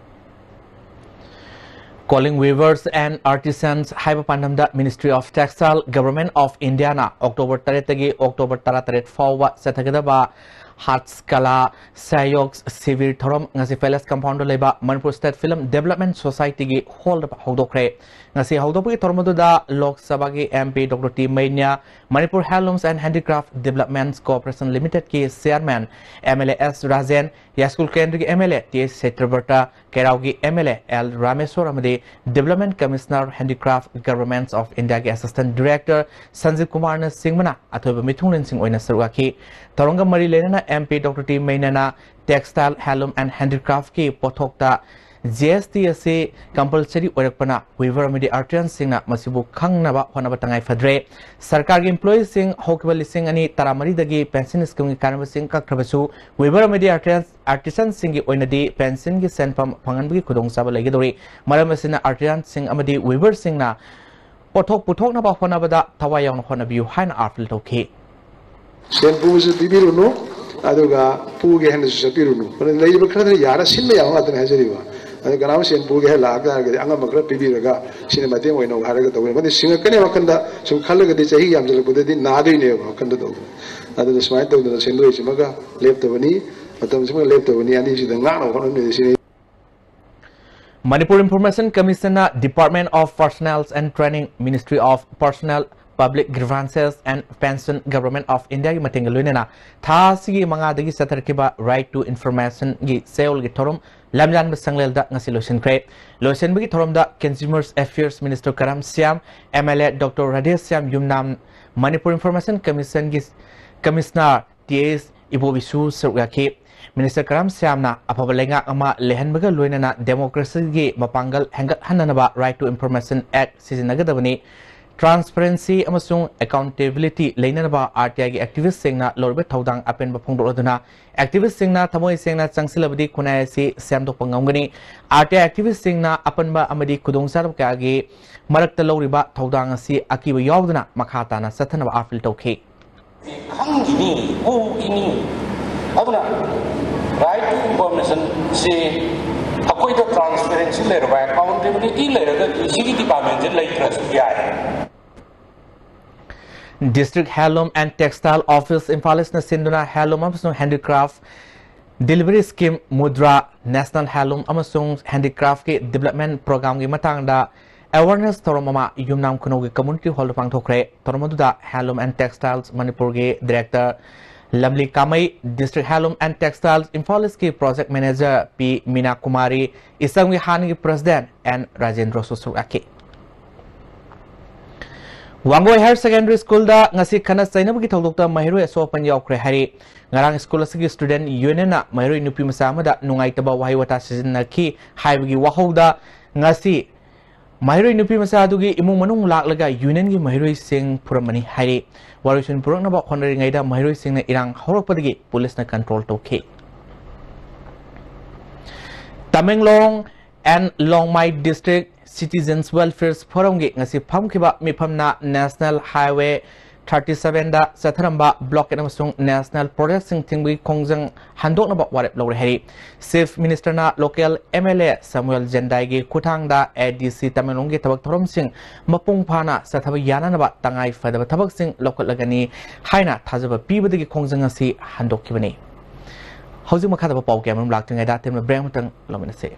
Calling Weavers and Artisans ꯍꯥꯏꯕ ꯄꯥꯟꯗꯝꯗ Ministry of Textile, Government of India ꯅ October ꯇꯔꯦꯠꯇꯒꯤ October ꯇꯔꯥꯇꯔꯦꯠ ꯐꯥꯎꯕ ꯆꯠꯊꯒꯗꯕ ꯍꯥꯠꯁ ꯀꯂꯥ ꯁꯍꯌꯣꯒ ꯁꯤꯕꯤꯔ ꯊꯧꯔꯝ ꯉꯁꯤ Palace Compound ꯗ ꯂꯩꯕ Manipur State Film Development Society ꯒꯤ hall ꯗ ꯍꯧꯗꯣꯛꯈ꯭ꯔꯦ꯫ ꯉꯁꯤ ꯍꯧꯗꯣꯛꯄꯒꯤ ꯊꯧꯔꯝ ꯑꯗꯨꯗ ꯂꯣꯛ ꯁꯚꯥꯒꯤ MP Doctor T Meinya, Manipur Handlooms and Handicraft Developments Corporation Limited ꯀꯤ Chairman MLA ꯑꯦꯁ ꯔꯥꯖꯦꯟ, ꯌꯥꯏꯁ꯭ꯀꯨꯜ ꯀꯦꯟꯗ꯭ꯔꯒꯤ MLA ꯇꯤ ꯑꯦꯁ ꯁꯇ꯭ꯌꯕ꯭ꯔꯇ, ꯀꯩꯔꯥꯎꯒꯤ MLA ꯑꯦꯜ ꯔꯥꯃꯦꯁ꯭ꯋꯔ ꯑꯃꯗꯤ Development Commissioner Handicraft Governments of India ꯒꯤ Assistant Director ꯁꯟꯖꯤꯕ ꯀꯨꯃꯥꯔꯅ ꯆꯤꯡꯕꯅ ꯑꯊꯣꯏꯕ ꯃꯤꯊꯨꯡꯂꯦꯟꯁꯤꯡ ꯑꯣꯏꯅ ꯁꯔꯨꯛ ꯌꯥꯈꯤ꯫ ꯊꯧꯔꯝꯒ ꯃꯔꯤ ꯂꯩꯅꯅ MP Doctor ꯇꯤ ꯃꯩꯅ꯭ꯌꯥꯅ Textile, Handloom and Handicraft ꯀꯤ ꯄꯣꯠꯊꯣꯛꯇ G S T ꯑꯁꯤ compulsory ꯑꯣꯏꯔꯛꯄꯅ weaver ꯑꯃꯗꯤ artisan ꯁꯤꯡꯅ ꯃꯁꯤꯕꯨ ꯈꯪꯅꯕ ꯍꯣꯠꯅꯕ ꯇꯉꯥꯏ ꯐꯗ꯭ꯔꯦ꯫ ꯁꯔꯀꯥꯔꯒꯤ employee ꯁꯤꯡ ꯍꯧꯈꯤꯕ ꯂꯤꯁꯤꯡ ꯑꯅꯤ ꯇꯔꯥꯃꯔꯤꯗꯒꯤ pension scheme ꯒꯤ ꯀꯥꯟꯅꯕꯁꯤꯡ ꯀꯛꯈ꯭ꯔꯕꯁꯨ, weaver ꯑꯃꯗꯤ artisan, artisan ꯁꯤꯡꯒꯤ ꯑꯣꯏꯅꯗꯤ pension ꯒꯤ ꯁꯦꯟꯐꯝ ꯐꯪꯍꯟꯕꯒꯤ ꯈꯨꯗꯣꯡꯆꯥꯕ ꯂꯩꯒꯗꯧꯔꯤ꯫ ꯃꯔꯝ ꯑꯁꯤꯅ artisan ꯁꯤꯡ ꯑꯃꯗꯤ weaver ꯁꯤꯡꯅ ꯄꯣꯠꯊꯣꯛ ꯄꯨꯊꯣꯛꯅꯕ ꯍꯣꯠꯅꯕꯗ ꯊꯋꯥꯏ ꯌꯥꯎꯅ ꯍꯣꯠꯅꯕꯤꯌꯨ ꯍꯥꯏꯅ appeal ꯇꯧꯈꯤ꯫ ꯁꯦꯟ ꯄꯨꯕꯁꯨ ꯄꯤꯕꯤꯔꯨꯅꯨ, ꯑꯗꯨꯒ ꯄꯨꯒꯦ ꯍꯥꯏꯅꯁꯨ ꯆꯠꯄꯤꯔꯨꯅꯨ꯫ ꯃꯔꯝꯗꯤ ꯂꯩꯔꯤꯕ ꯈꯔꯗꯨꯅ ꯌꯥꯔ ꯁꯤꯟꯕ ꯌꯥꯕ ꯉꯥꯛꯇꯅꯤ ꯍꯥꯏꯖꯔꯤꯕ꯫ ꯑꯗꯨ ꯀꯅꯥꯒꯨꯝꯕ ꯁꯦꯟ ꯄꯨꯒꯦ ꯍꯥꯏ ꯂꯥꯛꯑ ꯇꯥꯔꯒꯗꯤ ꯑꯉꯝꯕ ꯈꯔ ꯄꯤꯕꯤꯔꯒ ꯁꯤꯅ ꯃꯇꯦꯡ ꯑꯣꯏꯅꯕ ꯍꯥꯏꯔꯒ ꯇꯧꯕꯅꯤ꯫ ꯃꯗꯨ ꯁꯤꯡꯉꯛꯀꯅꯤ ꯋꯥꯈꯜꯗ ꯁꯨꯝ ꯈꯜꯂꯒꯗꯤ ꯆꯍꯤ ꯌꯥꯝꯁꯤꯜꯂꯛꯄꯗꯗꯤ ꯅꯥꯗꯣꯏꯅꯦꯕ ꯋꯥꯈꯜꯗ ꯇꯧꯕ꯫ ꯑꯗꯨꯅ ꯁꯨꯃꯥꯏꯅ ꯇꯧꯗꯅ ꯁꯦꯟꯗꯣꯏꯁꯤꯃꯒ ꯂꯦꯞꯇꯕꯅꯤ, ꯃꯇꯝꯁꯤꯃꯒ ꯂꯦꯞꯇꯕꯅꯤ, ꯑꯅꯤꯁꯤꯗ ꯉꯥꯛꯅꯕ ꯍꯣꯠꯅꯃꯤꯟꯅꯁꯤ ꯁꯤꯅꯤ꯫ Manipur Information Commission ꯅ Department of Personnel and Training, Ministry of Personnel, Public Grievances and Pension, Government of India ꯒꯤ ꯃꯇꯦꯡꯒ ꯂꯣꯏꯅꯅ ꯊꯥ ꯑꯁꯤꯒꯤ ꯃꯉꯥꯗꯒꯤ ꯆꯠꯊꯔꯛꯈꯤꯕ Right to Information ꯒꯤ ꯆꯌꯣꯜꯒꯤ ꯊꯧꯔꯝ ꯂꯝꯌꯥꯟꯕ ꯁꯪꯂꯦꯜꯗ ꯉꯁꯤ ꯂꯣꯏꯁꯤꯟꯈ꯭ꯔꯦ꯫ ꯂꯣꯏꯁꯤꯟꯕꯒꯤ ꯊꯧꯔꯝꯗ Consumers Affairs Minister ꯀꯔꯝ ꯁ꯭ꯌꯥꯝ, MLA Doctor ꯔꯥꯙꯦꯁ꯭ꯌꯥꯝ ꯌꯨꯝꯅꯥꯝ, Manipur Information Commission ꯒꯤ Commissioner ꯇꯤ ꯑꯦꯁ ꯏꯕꯣꯕꯤꯁꯨ ꯁꯔꯨꯛ ꯌꯥꯈꯤ꯫ ꯃꯤꯅꯤꯁꯇꯔ ꯀꯔꯝ ꯁ꯭ꯌꯥꯝꯅ ꯑꯐꯕ ꯂꯩꯉꯥꯛ ꯑꯃ ꯂꯩꯍꯟꯕꯒ ꯂꯣꯏꯅꯅ democracy ꯒꯤ ꯃꯄꯥꯡꯒꯜ ꯍꯦꯟꯒꯠꯍꯟꯅꯅꯕ Right to Information Act ꯁꯤꯖꯤꯟꯅꯒꯗꯕꯅꯤ, transparency ꯑꯃꯁꯨꯡ accountability ꯂꯩꯅꯅꯕ RTI ꯒꯤ activist ꯁꯤꯡꯅ ꯂꯧꯔꯤꯕ ꯊꯧꯗꯥꯡ ꯑꯄꯦꯟꯕ ꯐꯣꯡꯗꯣꯛꯂꯗꯨꯅ, activist ꯁꯤꯡꯅ ꯊꯃꯣꯏ ꯁꯦꯡꯅ ꯆꯪꯁꯤꯜꯂꯕꯗꯤ ꯈꯨꯟꯅꯥꯏ ꯑꯁꯤ ꯁꯦꯝꯗꯣꯛꯄ ꯉꯝꯒꯅꯤ꯫ RTI activist ꯁꯤꯡꯅ ꯑꯄꯟꯕ ꯑꯃꯗꯤ ꯈꯨꯗꯣꯡꯆꯥꯗꯕ ꯀꯌꯥꯒꯤ ꯃꯔꯛꯇ ꯂꯧꯔꯤꯕ ꯊꯧꯗꯥꯡ ꯑꯁꯤ ꯑꯀꯤꯕ ꯌꯥꯎꯗꯅ ꯃꯈꯥ ꯇꯥꯅ ꯆꯠꯊꯅꯕ appeal ꯇꯧꯈꯤ꯫ ꯈꯪꯈꯤꯅꯤ, ꯎꯈꯤꯅꯤ꯫ ꯑꯗꯨꯅ Right to Information ꯁꯤ ꯑꯩꯈꯣꯏꯗ transparency ꯂꯩꯔꯕ, accountability ꯂꯩꯔꯒꯗꯤ ꯁꯤꯒꯤ department ꯁꯦ ꯂꯩꯇ꯭ꯔꯁꯨ ꯌꯥꯏ꯫ District Handloom and Textile Office Imphal East ꯅ ꯁꯤꯟꯗꯨꯅ handloom ꯑꯃꯁꯨꯡ handicraft delivery scheme, Mudra, National Handloom ꯑꯃꯁꯨꯡ Handicraft ꯀꯤ development program ꯒꯤ ꯃꯇꯥꯡꯗ awareness ꯊꯧꯔꯝ ꯑꯃ ꯌꯨꯝꯅꯥꯝ ꯈꯨꯅꯧꯒꯤ community hall ꯗ ꯄꯥꯡꯊꯣꯛꯈ꯭ꯔꯦ꯫ ꯊꯧꯔꯝ ꯑꯗꯨꯗ Handloom and Textiles ꯃꯅꯤꯄꯨꯔꯒꯤ director ꯂꯝꯂꯤ ꯀꯥꯃꯩ, District Handloom and Textiles Imphal East ꯀꯤ project manager ꯄꯤ ꯃꯤꯅꯥ ꯀꯨꯃꯥꯔꯤ, ꯏꯁꯝꯒꯤ ꯍꯥꯟꯅꯒꯤ president ꯑꯦꯟ ꯔꯥꯖꯦꯟꯗ꯭ꯔꯁꯨ ꯁꯔꯨꯛ ꯌꯥꯈꯤ꯫ ꯋꯥꯡꯒꯣꯏ Higher Secondary School ꯗ ꯉꯁꯤ ꯈꯠꯅ ꯆꯩꯅꯕꯒꯤ ꯊꯧꯗꯣꯛꯇ ꯃꯍꯩꯔꯣꯏ ꯑꯁꯣꯛ ꯑꯄꯟ ꯌꯥꯎꯈ꯭ꯔꯦ ꯍꯥꯏꯔꯤ꯫ ꯉꯔꯥꯡ school ꯑꯁꯤꯒꯤ student union ꯅ ꯃꯍꯩꯔꯣꯏ ꯅꯨꯄꯤ ꯃꯆꯥ ꯑꯃꯗ ꯅꯨꯡꯉꯥꯏꯇꯕ ꯋꯥꯍꯩ ꯋꯥꯇꯥ ꯁꯤꯖꯤꯟꯅꯈꯤ ꯍꯥꯏꯕꯒꯤ ꯋꯥꯍꯧꯗ ꯉꯁꯤ ꯃꯍꯩꯔꯣꯏ ꯅꯨꯄꯤ ꯃꯆꯥ ꯑꯗꯨꯒꯤ ꯏꯃꯨꯡ ꯃꯅꯨꯡ ꯂꯥꯛꯂꯒ union ꯒꯤ ꯃꯍꯩꯔꯣꯏꯁꯤꯡ ꯐꯨꯔꯝꯕꯅꯤ ꯍꯥꯏꯔꯤ꯫ ꯋꯥꯔꯣꯏꯁꯤꯟ ꯄꯨꯔꯛꯅꯕ ꯍꯣꯠꯅꯔꯤꯉꯩꯗ ꯃꯍꯩꯔꯣꯏꯁꯤꯡꯅ ꯏꯔꯥꯡ ꯍꯧꯔꯛꯄꯗꯒꯤ police ꯅ control ꯇꯧꯈꯤ꯫ Tamenglong and Longmai District Citizens Welfare Forum ꯒꯤ ꯉꯁꯤ ꯐꯝꯈꯤꯕ ꯃꯤꯐꯝꯅ National Highway ꯊꯥꯔꯇꯤ ꯁꯚꯦꯟꯗ ꯆꯠꯊꯔꯝꯕ ꯕ꯭ꯂꯣꯀꯦꯗ ꯑꯃꯁꯨꯡ ꯅꯦꯁꯅꯦꯜ ꯄ꯭ꯔꯣꯖꯦꯛꯁꯤꯡ ꯊꯤꯡꯕꯒꯤ ꯈꯣꯡꯖꯪ ꯍꯟꯗꯣꯛꯅꯕ ꯋꯥꯔꯦꯞ ꯂꯧꯔꯦ ꯍꯥꯏꯔꯤ꯫ ꯆꯤꯐ ꯃꯤꯅꯤꯁꯇꯔꯅ local M L A Samuel ꯖꯦꯟꯗꯥꯏꯒꯤ ꯈꯨꯠꯊꯥꯡꯗ ꯑꯦ ꯗꯤ ꯁꯤ ꯇꯃꯦꯡꯂꯣꯡꯒꯤ ꯊꯕꯛ ꯊꯧꯔꯝꯁꯤꯡ ꯃꯄꯨꯡ ꯐꯥꯅ ꯆꯠꯊꯕ ꯌꯥꯅꯅꯕ ꯇꯉꯥꯏ ꯐꯗꯕ ꯊꯕꯛꯁꯤꯡ ꯂꯧꯈꯠꯂꯒꯅꯤ ꯍꯥꯏꯅ ꯊꯥꯖꯕ ꯄꯤꯕꯗꯒꯤ ꯈꯣꯡꯖꯪ ꯑꯁꯤ ꯍꯟꯗꯣꯛꯈꯤꯕꯅꯤ꯫ ꯍꯧꯖꯤꯛ ꯃꯈꯥ ꯇꯥꯕ ꯄꯥꯎ ꯀꯌꯥ ꯑꯃꯔꯣꯝ ꯂꯥꯛꯇ꯭ꯔꯤꯉꯩꯗ ꯑꯇꯦꯟꯕ ꯕ꯭ꯔꯦꯛ ꯑꯃꯇꯪ ꯂꯧꯃꯤꯟꯅꯁꯤ꯫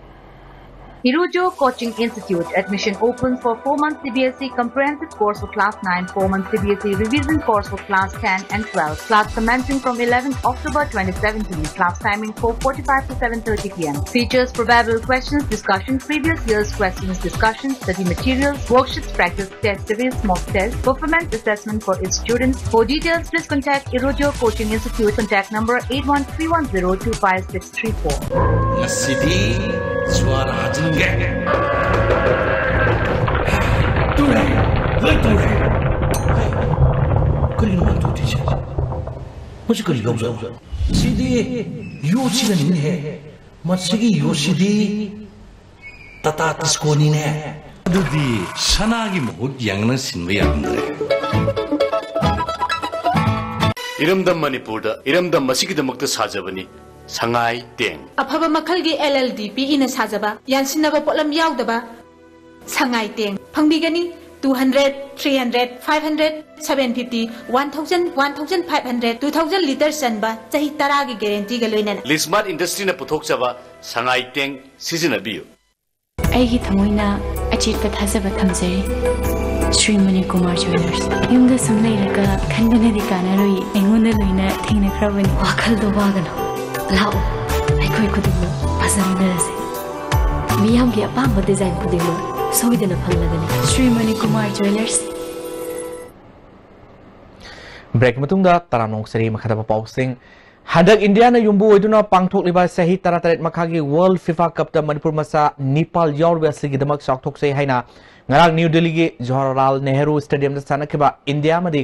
Irojo Coaching Institute. Admission open for four months C B S E comprehensive course for class nine, four months C B S E revision course for class ten and twelve. Class commencing from eleventh October twenty seventeen. Class timing four forty-five to seven thirty p m. Features: probable questions, discussion, previous year's questions, discussion, study materials, worksheets, practice test series, mock test, performance assessment for its students. For details, please contact Irojo Coaching Institute. Contact number eight one three one zero two five six three four. ꯉꯁꯤꯗꯤ ꯖ꯭ꯋꯥꯔ ꯍꯥꯖꯤꯟꯒꯦ꯫ ꯇꯨꯔꯦ, ꯂꯣꯏ ꯇꯨꯔꯦ꯫ ꯀꯔꯤꯅꯣ ꯃꯥ ꯇꯨꯗ꯭ꯔꯤꯁꯦ? ꯃꯁꯤ ꯀꯔꯤ ꯂꯧꯖꯥꯠꯅꯣ? ꯁꯤꯗꯤ ꯌꯣꯠꯁꯤꯅꯅꯤꯅꯦꯍꯦ꯫ ꯃꯁꯤꯒꯤ ꯌꯣꯠꯁꯤꯗꯤ ꯇꯥꯇꯥ ꯇꯤꯁꯀꯣꯅꯤꯅꯦ꯫ ꯑꯗꯨꯗꯤ ꯁꯅꯥꯒꯤ ꯃꯍꯨꯠ ꯌꯥꯡꯅ ꯁꯤꯟꯕ ꯌꯥꯔꯝꯗ꯭ꯔꯦ꯫ ꯏꯔꯝꯗꯝ ꯃꯅꯤꯄꯨꯔꯗ ꯏꯔꯝꯗꯝ ꯑꯁꯤꯒꯤꯗꯃꯛꯇ ꯁꯥꯖꯕꯅꯤ ꯁꯉꯥꯏ ꯇꯦꯡ꯫ ꯑꯐꯕ ꯃꯈꯜꯒꯤ L L D P E ꯅ ꯁꯥꯖꯕ, ꯌꯥꯟꯁꯤꯟꯅꯕ ꯄꯣꯠꯂꯝ ꯌꯥꯎꯗꯕ ꯁꯉꯥꯏ ꯇꯦꯡ ꯐꯪꯕꯤꯒꯅꯤ꯫ Two hundred, three hundred, five hundred, seven fifty, one thousand, one thousand five hundred, two thousand litre ꯆꯟꯕ ꯆꯍꯤ ꯇꯔꯥꯒꯤ guarantee ꯒ ꯂꯣꯏꯅꯅ꯫ ꯂꯤꯁꯃꯥꯔꯠ ꯏꯟꯗꯁꯇ꯭ꯔꯤꯅ ꯄꯨꯊꯣꯛꯆꯕ ꯁꯉꯥꯏ ꯇꯦꯡ ꯁꯤꯖꯤꯟꯅꯕꯤꯌꯨ꯫ ꯑꯩꯒꯤ ꯊꯃꯣꯏꯅ ꯑꯆꯦꯠꯄ ꯊꯥꯖꯕ ꯊꯝꯖꯔꯤ ꯁ꯭ꯔꯤ ꯃꯅꯤꯀꯨꯃꯥꯔ ꯖ꯭ꯋꯦꯂꯔꯁ꯫ ꯌꯨꯝꯗ ꯁꯨꯝ ꯂꯩꯔꯒ ꯈꯟꯕꯅꯗꯤ ꯀꯥꯟꯅꯔꯣꯏ, ꯑꯩꯉꯣꯟꯗ ꯂꯣꯏꯅ ꯊꯦꯡꯅꯈ꯭ꯔꯕꯅꯤ꯫ ꯋꯥꯈꯜꯗꯣ ꯋꯥꯒꯅꯨ, ꯂꯥꯛꯑꯣ, ꯑꯩꯈꯣꯏ ꯈꯨꯗꯤꯡꯃꯛ ꯐꯖꯃꯤꯟꯅꯔꯁꯤ꯫ ꯃꯤꯌꯥꯝꯒꯤ ꯑꯄꯥꯝꯕ design ꯈꯨꯗꯤꯡꯃꯛ ꯁꯣꯏꯗꯅ ꯐꯪꯂꯒꯅꯤ꯫ ꯁ꯭ꯔꯤ ꯃꯅꯤꯀꯨꯃꯥꯔ ꯖ꯭ꯋꯦꯂꯔꯁ꯫ ꯕ꯭ꯔꯦꯛꯀꯤ ꯃꯇꯨꯡꯗ ꯇꯔꯥꯝꯅ ꯑꯣꯛꯆꯔꯤ꯫ ꯃꯈꯥ ꯇꯥꯕ ꯄꯥꯎꯁꯤꯡ꯫ ꯍꯟꯗꯛ ꯏꯟꯗꯤꯌꯥꯅ ꯌꯨꯝꯕꯨ ꯑꯣꯏꯗꯨꯅ ꯄꯥꯡꯊꯣꯛꯂꯤꯕ ꯆꯍꯤ ꯇꯔꯥꯇꯔꯦꯠ ꯃꯈꯥꯒꯤ ꯋꯥꯔꯜꯗ ꯐꯤꯐꯥ ꯀꯞꯇ ꯃꯅꯤꯄꯨꯔ ꯃꯆꯥ ꯅꯤꯄꯥꯜ ꯌꯥꯎꯔꯤꯕ ꯑꯁꯤꯒꯤꯗꯃꯛ ꯆꯥꯎꯊꯣꯛꯆꯩ ꯍꯥꯏꯅ ꯉꯔꯥꯡ ꯅ꯭ꯌꯨ ꯗꯤꯜꯂꯤꯒꯤ ꯖꯋꯥꯍꯔꯂꯥꯜ ꯅꯦꯍꯔꯨ ꯁ꯭ꯇꯦꯗꯤꯌꯝꯗ ꯆꯠꯅꯈꯤꯕ ꯏꯟꯗꯤꯌꯥ ꯑꯃꯗꯤ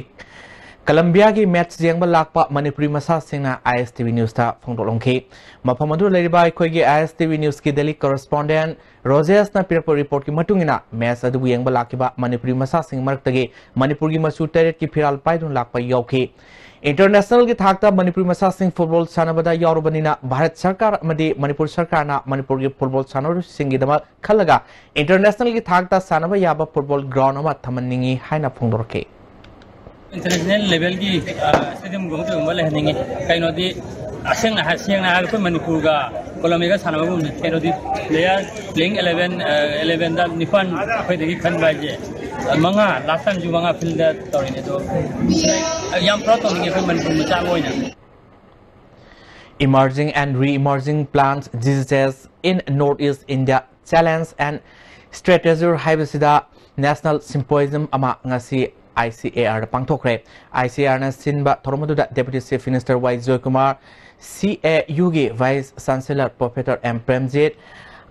ꯀꯂꯝꯕꯤꯌꯥꯒꯤ ꯃꯦꯠꯆ ꯌꯦꯡꯕ ꯂꯥꯛꯄ ꯃꯅꯤꯄꯨꯔꯤ ꯃꯆꯥꯁꯤꯡꯅ ISTV Newsꯇ ꯐꯣꯡꯗꯣꯛꯂꯝꯈꯤ꯫ ꯃꯐꯝ ꯑꯗꯨꯗ ꯂꯩꯔꯤꯕ ꯑꯩꯈꯣꯏꯒꯤ ISTV Newsꯀꯤ Delhi correspondent ꯔꯣꯖꯦꯁꯅ ꯄꯤꯔꯛꯄ ꯔꯤꯄꯣꯔꯠꯀꯤ ꯃꯇꯨꯡ ꯏꯟꯅ, ꯃꯦꯠꯆ ꯑꯗꯨꯕꯨ ꯌꯦꯡꯕ ꯂꯥꯛꯈꯤꯕ ꯃꯅꯤꯄꯨꯔꯤ ꯃꯆꯥꯁꯤꯡ ꯃꯔꯛꯇꯒꯤ ꯃꯅꯤꯄꯨꯔꯒꯤ ꯃꯆꯨ ꯇꯔꯦꯠꯀꯤ ꯐꯤꯔꯥꯜ ꯄꯥꯏꯗꯨꯅ ꯂꯥꯛꯄ ꯌꯥꯎꯈꯤ꯫ ꯏꯟꯇꯔꯅꯦꯁꯅꯦꯜꯒꯤ ꯊꯥꯛꯇ ꯃꯅꯤꯄꯨꯔꯤ ꯃꯆꯥꯁꯤꯡ ꯐꯨꯠꯕꯣꯜ ꯁꯥꯟꯅꯕꯗ ꯌꯥꯎꯔꯕꯅꯤꯅ ꯚꯥꯔꯠ ꯁꯔꯀꯥꯔ ꯑꯃꯗꯤ ꯃꯅꯤꯄꯨꯔ ꯁꯔꯀꯥꯔꯅ ꯃꯅꯤꯄꯨꯔꯒꯤ ꯐꯨꯠꯕꯣꯜ ꯁꯥꯟꯅꯔꯣꯏꯁꯤꯡꯒꯤꯗꯃꯛ ꯈꯜꯂꯒ ꯏꯟꯇꯔꯅꯦꯁꯅꯦꯜꯒꯤ ꯊꯥꯛꯇ ꯁꯥꯟꯅꯕ ꯌꯥꯕ ꯐꯨꯠꯕꯣꯜ ꯒ꯭ꯔꯥꯎꯟ ꯑꯃ ꯊꯝꯍꯟꯅꯤꯡꯏ ꯍꯥꯏꯅ ꯐꯣꯡꯗꯣꯔꯛꯈꯤ꯫ ꯏꯟꯇꯔꯅꯦꯁꯅꯦꯜ ꯂꯦꯚꯦꯜꯒꯤ ꯁ꯭ꯇꯦꯗꯤꯌꯝꯒꯨꯝꯕ ꯀꯩꯒꯨꯝꯕ ꯂꯩꯍꯟꯅꯤꯡꯉꯤ꯫ ꯀꯩꯅꯣꯗꯤ, ꯑꯁꯦꯡꯅ ꯍꯥꯏ-, ꯁꯦꯡꯅ ꯍꯥꯏꯔꯒ ꯑꯩꯈꯣꯏ ꯃꯅꯤꯄꯨꯔꯒ ꯀꯣꯂꯝꯕꯤꯌꯥꯒ ꯁꯥꯟꯅꯕꯒꯨꯝꯕꯅꯤ꯫ ꯀꯩꯅꯣꯗꯤ, ꯄ꯭ꯂꯦꯌꯔ ꯄ꯭ꯂꯦꯌꯤꯡ ꯑꯦꯂꯦꯚꯦꯟ, ꯑꯦꯂꯦꯚꯦꯟꯗ ꯅꯤꯄꯥꯟ ꯑꯩꯈꯣꯏꯗꯒꯤ ꯈꯟꯕ ꯍꯥꯏꯁꯦ, ꯃꯉꯥ, ꯂꯥꯁ ꯇꯥꯏꯝꯁꯨ ꯃꯉꯥ ꯐꯤꯜꯗ ꯇꯧꯔꯤꯅꯦ꯫ ꯑꯗꯣ ꯌꯥꯝ ꯄ꯭ꯔꯥꯎꯗ ꯇꯧꯅꯤꯡꯉꯤ ꯑꯩꯈꯣꯏ ꯃꯅꯤꯄꯨꯔ ꯃꯆꯥ ꯑꯃ ꯑꯣꯏꯅ꯫ Emerging and Re-emerging Plants Diseases in North East India, Challenge and Strategy ꯍꯥꯏꯕꯁꯤꯗ ꯅꯦꯁꯅꯦꯜ ꯁꯤꯝꯄꯣꯖꯤꯌꯝ ꯑꯃ ꯉꯁꯤ ICARꯗ ꯄꯥꯡꯊꯣꯛꯈ꯭ꯔꯦ꯫ ICARꯅ ꯁꯤꯟꯕ ꯊꯧꯔꯝ ꯑꯗꯨꯗ Deputy Chief Minister Y Joykumar, CAUꯒꯤ Vice Chancellor Professor M Premjit,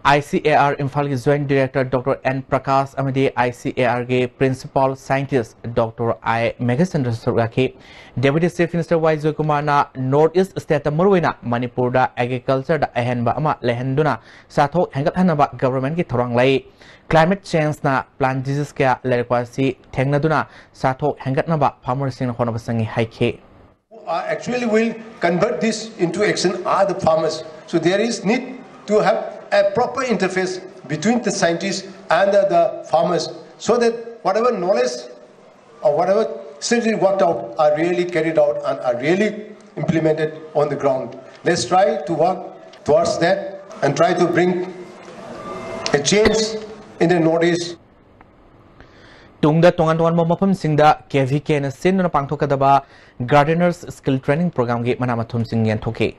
ICAR ꯏꯝꯐꯥꯜꯒꯤ Joint Director Doctor N Prakash ꯑꯃꯗꯤ ICARꯒꯤ Principal Scientist Doctor ꯑꯥꯏ ꯃꯦꯘꯆꯟꯗ꯭ꯔꯁꯨ ꯁꯔꯨꯛ ꯌꯥꯈꯤ꯫ Deputy Chief Minister ꯋꯥꯏ ꯖꯣꯏꯀꯨꯃꯥꯔꯅ North East Stateꯇ ꯃꯔꯨꯑꯣꯏꯅ ꯃꯅꯤꯄꯨꯔꯗ agricultureꯗ ꯑꯍꯦꯟꯕ ꯑꯃ ꯂꯩꯍꯟꯗꯨꯅ ꯆꯥꯊꯣꯛ ꯍꯦꯟꯒꯠꯍꯟꯅꯕ governmentꯀꯤ ꯊꯧꯔꯥꯡ ꯂꯩ꯫ Climate changeꯅ plant disease ꯀꯌꯥ ꯂꯩꯔꯛꯄ ꯑꯁꯤ ꯊꯦꯡꯅꯗꯨꯅ ꯆꯥꯊꯣꯛ ꯍꯦꯟꯒꯠꯅꯕ farmerꯁꯤꯡꯅ ꯍꯣꯠꯅꯕ ꯆꯪꯏ ꯍꯥꯏꯈꯤ꯫ Who are actually will convert this into action are the farmers. So there is need to have a proper interface between the scientists and the, the farmers, so that whatever knowledge or whatever studies worked out are really carried out and are really implemented on the ground. Let's try to work towards that and try to bring a change in the Northeast. ꯇꯨꯡꯗ ꯇꯣꯉꯥꯟ ꯇꯣꯉꯥꯟꯕ ꯃꯐꯝꯁꯤꯡꯗ KVKꯅ ꯁꯤꯟꯗꯨꯅ ꯄꯥꯡꯊꯣꯛꯀꯗꯕ Gardeners Skill Training Programꯒꯤ ꯃꯅꯥ ꯃꯊꯨꯝꯁꯤꯡ ꯌꯦꯟꯊꯣꯛꯈꯤ꯫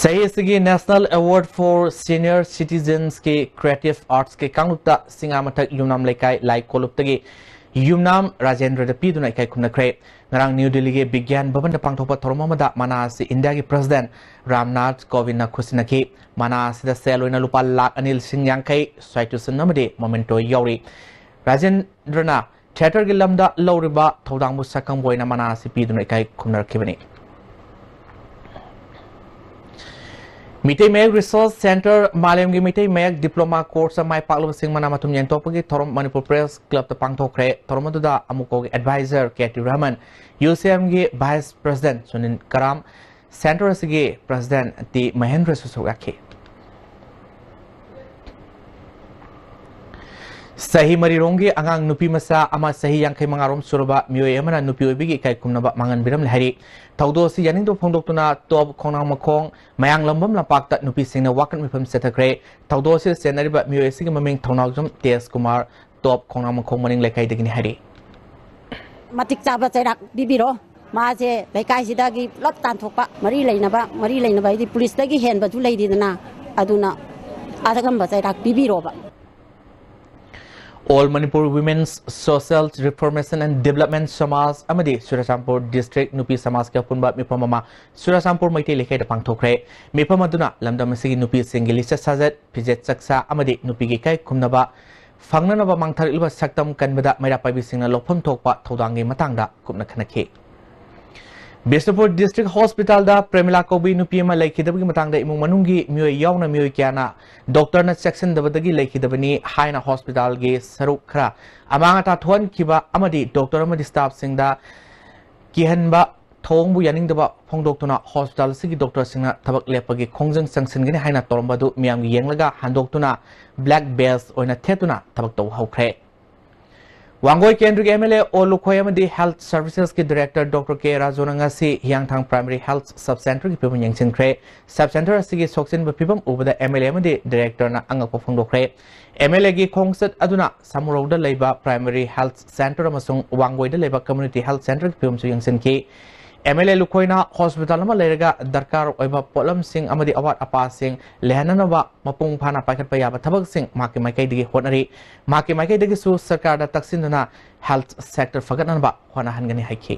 ꯆꯍꯤ ꯑꯁꯤꯒꯤ National Award for Senior Citizensꯀꯤ Creative Artsꯀꯤ ꯀꯥꯡꯂꯨꯞꯇ ꯁꯤꯡꯉꯥꯃꯊꯛ ꯌꯨꯝꯅꯥꯝ ꯂꯩꯀꯥꯏ ꯂꯥꯏ ꯀꯣꯂꯨꯞꯇꯒꯤ ꯌꯨꯝꯅꯥꯝ ꯔꯥꯖꯦꯟꯗ꯭ꯔꯗ ꯄꯤꯗꯨꯅ ꯏꯀꯥꯏ ꯈꯨꯝꯅꯈ꯭ꯔꯦ꯫ ꯉꯔꯥꯡ ꯅ꯭ꯌꯨ ꯗꯤꯜꯂꯤꯒꯤ ꯕꯤꯒ꯭ꯌꯥꯟ ꯚꯕꯟꯗ ꯄꯥꯡꯊꯣꯛꯄ ꯊꯧꯔꯝ ꯑꯃꯗ ꯃꯅꯥ ꯑꯁꯤ ꯏꯟꯗꯤꯌꯥꯒꯤ ꯄ꯭ꯔꯁꯤꯗꯦꯟꯠ ꯔꯥꯝꯅꯥꯊ ꯀꯣꯕꯤꯟꯗꯅ ꯈꯨꯠꯁꯤꯟꯅꯈꯤ꯫ ꯃꯅꯥ ꯑꯁꯤꯗ ꯁꯦꯜ ꯑꯣꯏꯅ ꯂꯨꯄꯥ ꯂꯥꯈ ꯑꯅꯤ ꯂꯤꯁꯤꯡ ꯌꯥꯡꯈꯩ, ꯁꯥꯏꯇꯣꯁꯤꯟ ꯑꯃꯗꯤ ꯃꯣꯃꯦꯟꯇꯣ ꯌꯥꯎꯔꯤ꯫ ꯔꯥꯖꯦꯟꯗ꯭ꯔꯅ ꯊꯤꯌꯦꯇꯔꯒꯤ ꯂꯝꯗ ꯂꯧꯔꯤꯕ ꯊꯧꯗꯥꯡꯕꯨ ꯁꯛꯈꯪꯕ ꯑꯣꯏꯅ ꯃꯅꯥ ꯑꯁꯤ ꯄꯤꯗꯨꯅ ꯏꯀꯥꯏ ꯈꯨꯝꯅꯔꯛꯈꯤꯕꯅꯤ꯫ ꯃꯤꯇꯩ ꯃꯌꯦꯛ ꯔꯤꯁꯔꯁ ꯁꯦꯟꯇꯔ, ꯃꯥꯂꯦꯝꯒꯤ ꯃꯤꯇꯩ ꯃꯌꯦꯛ ꯗꯤꯄ꯭ꯂꯣꯃꯥ ꯀꯣꯔꯁꯇ ꯃꯥꯏ ꯄꯥꯛꯂꯕꯁꯤꯡ ꯃꯅꯥ ꯃꯊꯨꯝ ꯌꯦꯟꯊꯣꯛꯄꯒꯤ ꯊꯧꯔꯝ ꯃꯅꯤꯄꯨꯔ ꯄ꯭ꯔꯦꯁ ꯀ꯭ꯂꯕꯇ ꯄꯥꯡꯊꯣꯛꯈ꯭ꯔꯦ꯫ ꯊꯧꯔꯝ ꯑꯗꯨꯗ ꯑꯃꯨꯀꯣꯒꯤ ꯑꯦꯗꯚꯥꯏꯖꯔ ꯀꯦ ꯇꯤ ꯔꯍꯃꯟ, ꯌꯨ ꯁꯤ ꯑꯦꯝꯒꯤ ꯚꯥꯏꯁ ꯄ꯭ꯔꯁꯤꯗꯦꯟꯠ ꯁꯨꯅꯤꯜ ꯀꯔꯥꯝ, ꯁꯦꯟꯇꯔ ꯑꯁꯤꯒꯤ ꯄ꯭ꯔꯁꯤꯗꯦꯟꯠ ꯇꯤ ꯃꯍꯦꯟꯗ꯭ꯔꯁꯨ ꯁꯔꯨꯛ ꯌꯥꯈꯤ꯫ ꯆꯍꯤ ꯃꯔꯤꯔꯣꯝꯒꯤ ꯑꯉꯥꯡ ꯅꯨꯄꯤ ꯃꯆꯥ ꯑꯃ, ꯆꯍꯤ ꯌꯥꯡꯈꯩ ꯃꯉꯥꯔꯣꯝ ꯁꯨꯔꯕ ꯃꯤꯑꯣꯏ ꯑꯃꯅ ꯅꯨꯄꯤ ꯑꯣꯏꯕꯒꯤ ꯏꯀꯥꯏ ꯈꯨꯝꯅꯕ ꯃꯥꯡꯍꯟꯕꯤꯔꯝꯂꯦ ꯍꯥꯏꯔꯤ꯫ ꯊꯧꯗꯣꯛ ꯑꯁꯤ ꯌꯥꯅꯤꯡꯗꯕ ꯐꯣꯡꯗꯣꯛꯇꯨꯅ ꯇꯣꯞ ꯈꯣꯡꯅꯥꯡꯃꯈꯣꯡ ꯃꯌꯥꯡꯂꯝꯕꯝ ꯂꯝꯄꯥꯛꯇ ꯅꯨꯄꯤꯁꯤꯡꯅ ꯋꯥꯀꯠ ꯃꯤꯐꯝ ꯆꯠꯊꯈ꯭ꯔꯦ꯫ ꯊꯧꯗꯣꯛ ꯑꯁꯤꯗ ꯆꯦꯟꯅꯔꯤꯕ ꯃꯤꯑꯣꯏ ꯑꯁꯤꯒꯤ ꯃꯃꯤꯡ ꯊꯧꯅꯥꯎꯖꯝ ꯇꯦꯖ ꯀꯨꯃꯥꯔ, ꯇꯣꯞ ꯈꯣꯡꯅꯥꯡꯃꯈꯣꯡ ꯃꯅꯤꯡ ꯂꯩꯀꯥꯏꯗꯒꯤꯅꯤ ꯍꯥꯏꯔꯤ꯫ ꯃꯇꯤꯛ ꯆꯥꯕ ꯆꯩꯔꯥꯛ ꯄꯤꯕꯤꯔꯣ꯫ ꯃꯥꯁꯦ ꯂꯩꯀꯥꯏꯁꯤꯗꯒꯤ ꯄꯨꯂꯞ ꯇꯥꯟꯊꯣꯛꯄ, ꯃꯔꯤ ꯂꯩꯅꯕ, ꯃꯔꯤ ꯂꯩꯅꯕ ꯍꯥꯏꯗꯤ ꯄꯨꯂꯤꯁꯇꯒꯤ ꯍꯦꯟꯕꯁꯨ ꯂꯩꯔꯤꯗꯅ, ꯑꯗꯨꯅ ꯑꯗꯨꯒꯨꯝꯕ ꯆꯩꯔꯥꯛ ꯄꯤꯕꯤꯔꯣꯕ꯫ All Manipur Women's Social Reformation and Development ꯁꯃꯥꯖ ꯑꯃꯗꯤ ꯆꯨꯔꯆꯥꯟꯄꯨꯔ ꯗꯤꯁꯇ꯭ꯔꯤꯛ ꯅꯨꯄꯤ ꯁꯃꯥꯖꯀꯤ ꯑꯄꯨꯟꯕ ꯃꯤꯐꯝ ꯑꯃ ꯆꯨꯔꯆꯥꯟꯄꯨꯔ ꯃꯩꯇꯩ ꯂꯩꯀꯥꯏꯗ ꯄꯥꯡꯊꯣꯛꯈ꯭ꯔꯦ꯫ ꯃꯤꯐꯝ ꯑꯗꯨꯅ ꯂꯝꯗꯝ ꯑꯁꯤꯒꯤ ꯅꯨꯄꯤꯁꯤꯡꯒꯤ ꯂꯤꯆꯠ ꯁꯥꯖꯠ, ꯐꯤꯖꯦꯠ ꯆꯛꯆꯥ ꯑꯃꯗꯤ ꯅꯨꯄꯤꯒꯤ ꯏꯀꯥꯏ ꯈꯨꯝꯅꯕ ꯐꯪꯅꯅꯕ ꯃꯥꯡꯊꯔꯛꯂꯤꯕ ꯁꯛꯇꯝ ꯀꯟꯕꯗ ꯃꯩꯔꯥ ꯄꯥꯏꯕꯤꯁꯤꯡꯅ ꯂꯧꯐꯝ ꯊꯣꯛꯄ ꯊꯧꯗꯥꯡꯒꯤ ꯃꯇꯥꯡꯗ ꯀꯨꯞꯅ ꯈꯟꯅꯈꯤ꯫ ꯕꯤꯁꯅꯨꯄꯨꯔ ꯗꯤꯁꯇ꯭ꯔꯤꯛ ꯍꯣꯁꯄꯤꯇꯥꯜꯗ ꯄ꯭ꯔꯦꯃꯤꯂꯥ ꯀꯧꯕꯤ ꯅꯨꯄꯤ ꯑꯃ ꯂꯩꯈꯤꯗꯕꯒꯤ ꯃꯇꯥꯡꯗ ꯏꯃꯨꯡ ꯃꯅꯨꯡꯒꯤ ꯃꯤꯑꯣꯏ ꯌꯥꯎꯅ ꯃꯤꯑꯣꯏ ꯀꯌꯥꯅ ꯗꯣꯛꯇꯔꯅ ꯆꯦꯛꯁꯤꯟꯗꯕꯗꯒꯤ ꯂꯩꯈꯤꯗꯕꯅꯤ ꯍꯥꯏꯅ ꯍꯣꯁꯄꯤꯇꯥꯜꯒꯤ ꯁꯔꯨꯛ ꯈꯔ ꯑꯃꯥꯡ ꯑꯇꯥ ꯊꯣꯛꯍꯟꯈꯤꯕ ꯑꯃꯗꯤ ꯗꯣꯛꯇꯔ ꯑꯃꯗꯤ ꯁ꯭ꯇꯥꯐꯁꯤꯡꯗ ꯀꯤꯍꯟꯕ ꯊꯧꯑꯣꯡꯕꯨ ꯌꯥꯅꯤꯡꯗꯕ ꯐꯣꯡꯗꯣꯛꯇꯨꯅ ꯍꯣꯁꯄꯤꯇꯥꯜ ꯑꯁꯤꯒꯤ ꯗꯣꯛꯇꯔꯁꯤꯡꯅ ꯊꯕꯛ ꯂꯦꯞꯄꯒꯤ ꯈꯣꯡꯖꯪ ꯆꯪꯁꯤꯟꯒꯅꯤ ꯍꯥꯏꯅ ꯇꯧꯔꯝꯕ ꯑꯗꯨ ꯃꯤꯌꯥꯝꯒꯤ ꯌꯦꯡꯂꯒ ꯍꯟꯗꯣꯛꯇꯨꯅ ꯕ꯭ꯂꯦꯛ ꯕꯦꯖ ꯑꯣꯏꯅ ꯊꯦꯠꯇꯨꯅ ꯊꯕꯛ ꯇꯧꯕ ꯍꯧꯈ꯭ꯔꯦ꯫ ꯋꯥꯡꯒꯣꯏ ꯀꯦꯟꯗ꯭ꯔꯒꯤ ꯑꯦꯝ ꯑꯦꯜ ꯑꯦ ꯑꯣ ꯂꯨꯈꯣꯏ ꯑꯃꯗꯤ ꯍꯦꯜꯊ ꯁꯔꯚꯤꯁꯦꯁꯀꯤ ꯗꯥꯏꯔꯦꯛꯇꯔ ꯗꯣꯛꯇꯔ ꯀꯦ ꯔꯥꯖꯨꯅ ꯉꯁꯤ ꯍꯤꯌꯥꯡꯊꯥꯡ ꯄ꯭ꯔꯥꯏꯃꯥꯔꯤ ꯍꯦꯜꯊ ꯁꯕ ꯁꯦꯟꯇꯔꯒꯤ ꯐꯤꯕꯝ ꯌꯦꯡꯁꯤꯟꯈ꯭ꯔꯦ꯫ ꯁꯕ ꯁꯦꯟꯇꯔ ꯑꯁꯤꯒꯤ ꯁꯣꯛꯆꯤꯟꯕ ꯐꯤꯕꯝ ꯎꯕꯗ ꯑꯦꯝ ꯑꯦꯜ ꯑꯦ ꯑꯃꯗꯤ ꯗꯥꯏꯔꯦꯛꯇꯔꯅ ꯑꯉꯛꯄ ꯐꯣꯡꯗꯣꯛꯈ꯭ꯔꯦ꯫ ꯑꯦꯝ ꯑꯦꯜ ꯑꯦꯒꯤ ꯈꯣꯡꯆꯠ ꯑꯗꯨꯅ ꯁꯥꯃꯨꯔꯧꯗ ꯂꯩꯕ ꯄ꯭ꯔꯥꯏꯃꯥꯔꯤ ꯍꯦꯜꯊ ꯁꯦꯟꯇꯔ ꯑꯃꯁꯨꯡ ꯋꯥꯡꯒꯣꯏꯗ ꯂꯩꯕ ꯀꯝꯃ꯭ꯌꯨꯅꯤꯇꯤ ꯍꯦꯜꯊ ꯁꯦꯟꯇꯔꯒꯤ ꯐꯤꯕꯝꯁꯨ ꯌꯦꯡꯁꯤꯟꯈꯤ꯫ ꯑꯦꯝ ꯑꯦꯜ ꯑꯦ ꯂꯨꯈꯣꯏꯅ ꯍꯣꯁꯄꯤꯇꯥꯜ ꯑꯃ ꯂꯩꯔꯒ ꯗꯔꯀꯥꯔ ꯑꯣꯏꯕ ꯄꯣꯠꯂꯝꯁꯤꯡ ꯑꯃꯗꯤ ꯑꯋꯥꯠ ꯑꯄꯥꯁꯤꯡ ꯂꯩꯍꯟꯅꯅꯕ ꯃꯄꯨꯡ ꯐꯥꯅ ꯄꯥꯏꯈꯠꯄ ꯌꯥꯕ ꯊꯕꯛꯁꯤꯡ ꯃꯍꯥꯛꯀꯤ ꯃꯥꯏꯀꯩꯗꯒꯤ ꯍꯣꯠꯅꯔꯤ꯫ ꯃꯍꯥꯛꯀꯤ ꯃꯥꯏꯀꯩꯗꯒꯤꯁꯨ ꯁꯔꯀꯥꯔꯗ ꯇꯛꯁꯤꯟꯗꯨꯅ ꯍꯦꯜꯊ ꯁꯦꯛꯇꯔ ꯐꯒꯠꯅꯅꯕ ꯍꯣꯠꯅꯍꯟꯒꯅꯤ ꯍꯥꯏꯈꯤ꯫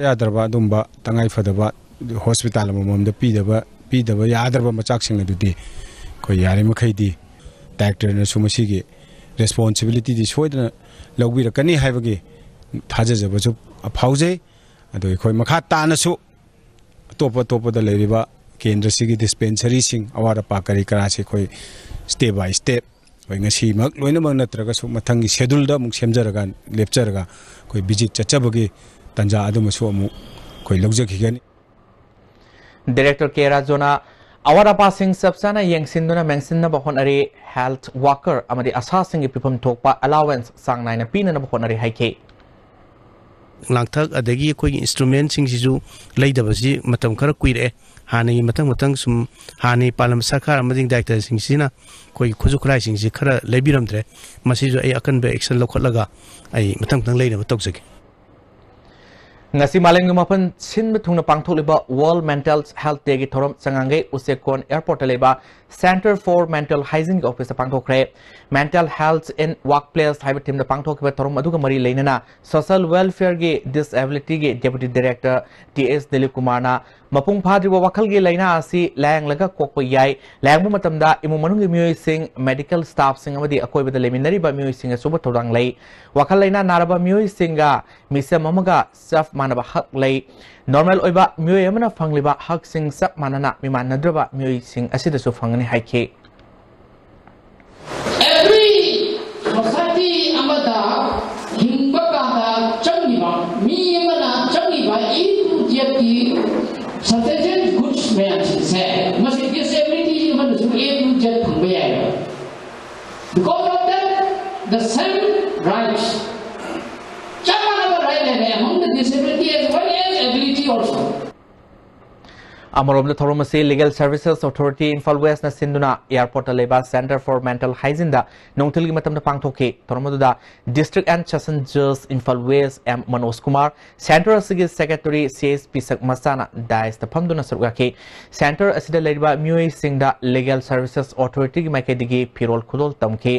ꯌꯥꯗ꯭ꯔꯕ ꯑꯗꯨꯝꯕ ꯇꯉꯥꯏ ꯐꯗꯕ ꯍꯣꯁꯄꯤꯇꯥꯜ ꯑꯃꯃꯝꯗ ꯄꯤꯗꯕ, ꯄꯤꯗꯕ ꯌꯥꯗ꯭ꯔꯕ ꯃꯆꯥꯛꯁꯤꯡ ꯑꯗꯨꯗꯤ ꯑꯩꯈꯣꯏ ꯌꯥꯔꯤꯃꯈꯩꯗꯤ ꯗꯥꯏꯔꯦꯛꯇꯔꯅꯁꯨ ꯃꯁꯤꯒꯤ ꯔꯦꯁꯄꯣꯟꯁꯤꯕꯤꯂꯤꯇꯤꯗꯤ ꯁꯣꯏꯗꯅ ꯂꯧꯕꯤꯔꯛꯀꯅꯤ ꯍꯥꯏꯕꯒꯤ ꯊꯥꯖꯖꯕꯁꯨ ꯐꯥꯎꯖꯩ꯫ ꯑꯗꯣ ꯑꯩꯈꯣꯏ ꯃꯈꯥ ꯇꯥꯅꯁꯨ ꯑꯇꯣꯞ ꯑꯇꯣꯞꯄꯗ ꯂꯩꯔꯤꯕ ꯀꯦꯟꯗ꯭ꯔꯁꯤꯒꯤ ꯗꯤꯁꯄꯦꯟꯁꯔꯤꯁꯤꯡ, ꯑꯋꯥꯠ ꯑꯄꯥ ꯀꯔꯤ ꯀꯔꯥꯁꯤ ꯑꯩꯈꯣꯏ step by step, ꯑꯩꯈꯣꯏ ꯉꯁꯤꯃꯛ ꯂꯣꯏꯅꯃꯛ ꯅꯠꯇ꯭ꯔꯒꯁꯨ ꯃꯊꯪꯒꯤ ꯁꯦꯗꯨꯜꯗ ꯑꯃꯨꯛ ꯁꯦꯝꯖꯔꯒ, ꯂꯦꯞꯆꯔꯒ ꯑꯩꯈꯣꯏ ꯚꯤꯖꯤꯠ ꯆꯠꯆꯕꯒꯤ ꯇꯥꯟꯖꯥ ꯑꯗꯨꯃꯁꯨ ꯑꯃꯨꯛ ꯑꯩꯈꯣꯏ ꯂꯧꯖꯈꯤꯒꯅꯤ꯫ ꯗꯤꯔꯦꯛꯇꯔ ꯀꯦ ꯔꯥꯖꯨꯅ ꯑꯋꯥꯠ ꯑꯄꯥꯁꯤꯡ ꯆꯞ ꯆꯥꯅ ꯌꯦꯡꯁꯤꯟꯗꯨꯅ ꯃꯦꯟꯁꯤꯟꯅꯕ ꯍꯣꯠꯅꯔꯤ, ꯍꯦꯜꯊ ꯋꯥꯀꯔ ꯑꯃꯗꯤ ꯑꯁꯥꯁꯤꯡꯒꯤ ꯄꯤꯐꯝ ꯊꯣꯛꯄ ꯑꯦꯂꯥꯋꯦꯟꯁ ꯆꯥꯡ ꯅꯥꯏꯅ ꯄꯤꯅꯅꯕ ꯍꯣꯠꯅꯔꯤ ꯍꯥꯏꯈꯤ꯫ ꯂꯥꯡꯊꯛ ꯑꯗꯒꯤ ꯑꯩꯈꯣꯏꯒꯤ ꯏꯟꯁꯇ꯭ꯔꯨꯃꯦꯟꯁꯤꯡꯁꯤꯁꯨ ꯂꯩꯗꯕꯁꯤ ꯃꯇꯝ ꯈꯔ ꯀꯨꯏꯔꯛꯑꯦ꯫ ꯍꯥꯟꯅꯒꯤ ꯃꯊꯪ ꯃꯊꯪ ꯁꯨꯝ ꯍꯥꯟꯅꯒꯤ ꯄꯥꯂꯝ ꯁꯔꯀꯥꯔ ꯑꯃꯗꯤ ꯗꯥꯏꯔꯦꯛꯇꯔꯁꯤꯡꯁꯤꯅ ꯑꯩꯈꯣꯏꯒꯤ ꯈꯨꯠꯁꯨ ꯈꯨꯠꯂꯥꯏꯁꯤꯡꯁꯤ ꯈꯔ ꯂꯩꯕꯤꯔꯝꯗ꯭ꯔꯦ꯫ ꯃꯁꯤꯁꯨ ꯑꯩ ꯑꯀꯟꯕ ꯑꯦꯛꯁꯟ ꯂꯧꯈꯠꯂꯒ ꯑꯩ ꯃꯊꯪ ꯃꯊꯪ ꯂꯩꯅꯕ ꯇꯧꯖꯒꯦ꯫ ꯉꯁꯤ ꯃꯥꯂꯦꯝꯒꯤ ꯃꯐꯝ ꯁꯤꯟꯕ ꯊꯨꯡꯅ ꯄꯥꯡꯊꯣꯛꯂꯤꯕ ꯋꯥꯔꯜꯗ ꯃꯦꯟꯇꯦꯜ ꯍꯦꯜꯊ ꯗꯦꯒꯤ ꯊꯧꯔꯝ ꯆꯉꯥꯡꯒꯩ ꯎꯆꯦꯛꯀꯣꯟ ꯑꯦꯌꯔꯄꯣꯔꯠꯇ ꯂꯩꯕ Centre for Mental Hygieneꯒꯤ ꯑꯣꯐꯤꯁꯇ ꯄꯥꯡꯊꯣꯛꯈ꯭ꯔꯦ꯫ Mental Health in Workplace ꯍꯥꯏꯕ ꯊꯤꯝꯗ ꯄꯥꯡꯊꯣꯛꯈꯤꯕ ꯊꯧꯔꯝ ꯑꯗꯨꯒ ꯃꯔꯤ ꯂꯩꯅꯅ ꯁꯣꯁꯤꯌꯦꯜ ꯋꯦꯜꯐꯤꯌꯔꯒꯤ ꯗꯤꯁꯑꯦꯕꯤꯂꯤꯇꯤꯒꯤ ꯗꯦꯄꯨꯇꯤ ꯗꯥꯏꯔꯦꯛꯇꯔ ꯇꯤ ꯑꯦꯁ ꯗꯤꯂꯤꯞ ꯀꯨꯃꯥꯔꯅ ꯃꯄꯨꯡ ꯐꯥꯗ꯭ꯔꯤꯕ ꯋꯥꯈꯜꯒꯤ ꯂꯥꯏꯅꯥ ꯑꯁꯤ ꯂꯥꯌꯦꯡꯂꯒ ꯀꯣꯛꯄ ꯌꯥꯏ꯫ ꯂꯥꯌꯦꯡꯕ ꯃꯇꯝꯗ ꯏꯃꯨꯡ ꯃꯅꯨꯡꯒꯤ ꯃꯤꯑꯣꯏꯁꯤꯡ, ꯃꯦꯗꯤꯀꯦꯜ ꯁ꯭ꯇꯥꯐꯁꯤꯡ ꯑꯃꯗꯤ ꯑꯀꯣꯏꯕꯗ ꯂꯩꯃꯤꯟꯅꯔꯤꯕ ꯃꯤꯑꯣꯏꯁꯤꯡ ꯑꯆꯧꯕ ꯊꯧꯗꯥꯡ ꯂꯩ꯫ ꯋꯥꯈꯜ ꯂꯥꯏꯅꯥ ꯅꯥꯔꯕ ꯃꯤꯑꯣꯏꯁꯤꯡꯒ ꯃꯤꯁꯦꯝ ꯑꯃꯒ ꯆꯞ ꯃꯥꯟꯅꯕ ꯍꯛ ꯂꯩ꯫ ꯅꯣꯔꯃꯦꯜ ꯑꯣꯏꯕ ꯃꯤꯑꯣꯏ ꯑꯃꯅ ꯐꯪꯂꯤꯕ ꯍꯛꯁꯤꯡ ꯆꯞ ꯃꯥꯟꯅꯅ ꯃꯤꯃꯥꯟꯅꯗ꯭ꯔꯕ ꯃꯤꯑꯣꯏꯁꯤꯡ ꯑꯁꯤꯗꯁꯨ ꯐꯪꯒꯅꯤ ꯍꯥꯏꯈꯤ꯫ Every society ꯑꯃꯗ ꯍꯤꯡꯕ ꯀꯥꯟꯗ ꯆꯪꯉꯤꯕ, ꯃꯤ ꯑꯃꯅ ꯆꯪꯉꯤꯕ A to Zꯀꯤ substantial goods ꯃꯌꯥꯝꯁꯤꯡꯁꯦ, ꯃꯁꯤ disability ꯑꯃꯅꯁꯨ A to Z ꯐꯪꯕ ꯌꯥꯏꯕ꯫ Because of that, the same rights, ꯆꯞ ꯃꯥꯟꯅꯕ right ꯂꯩꯔꯦ among the disability as well as ability also. ꯑꯃꯔꯣꯝꯗ ꯊꯧꯔꯝ ꯑꯁꯤ Legal Services Authority Imphal West ꯅ ꯁꯤꯟꯗꯨꯅ airport ꯇ ꯂꯩꯕ Centre for Mental Hygiene ꯗ ꯅꯨꯡꯊꯤꯜꯒꯤ ꯃꯇꯝꯗ ꯄꯥꯡꯊꯣꯛꯈꯤ꯫ ꯊꯧꯔꯝ ꯑꯗꯨꯗ District and Session Judge Imphal West M Manoj Kumar, Centre ꯑꯁꯤꯒꯤ Secretary C H ꯄꯤꯁꯛ ꯃꯆꯥꯅ dais ꯇ ꯐꯝꯗꯨꯅ ꯁꯔꯨꯛ ꯌꯥꯈꯤ꯫ Centre ꯑꯁꯤꯗ ꯂꯩꯔꯤꯕ ꯃꯤꯑꯣꯏꯁꯤꯡꯗ Legal Services Authority ꯒꯤ ꯃꯥꯏꯀꯩꯗꯒꯤ ꯐꯤꯔꯣꯜ ꯈꯨꯗꯣꯜ ꯇꯝꯈꯤ꯫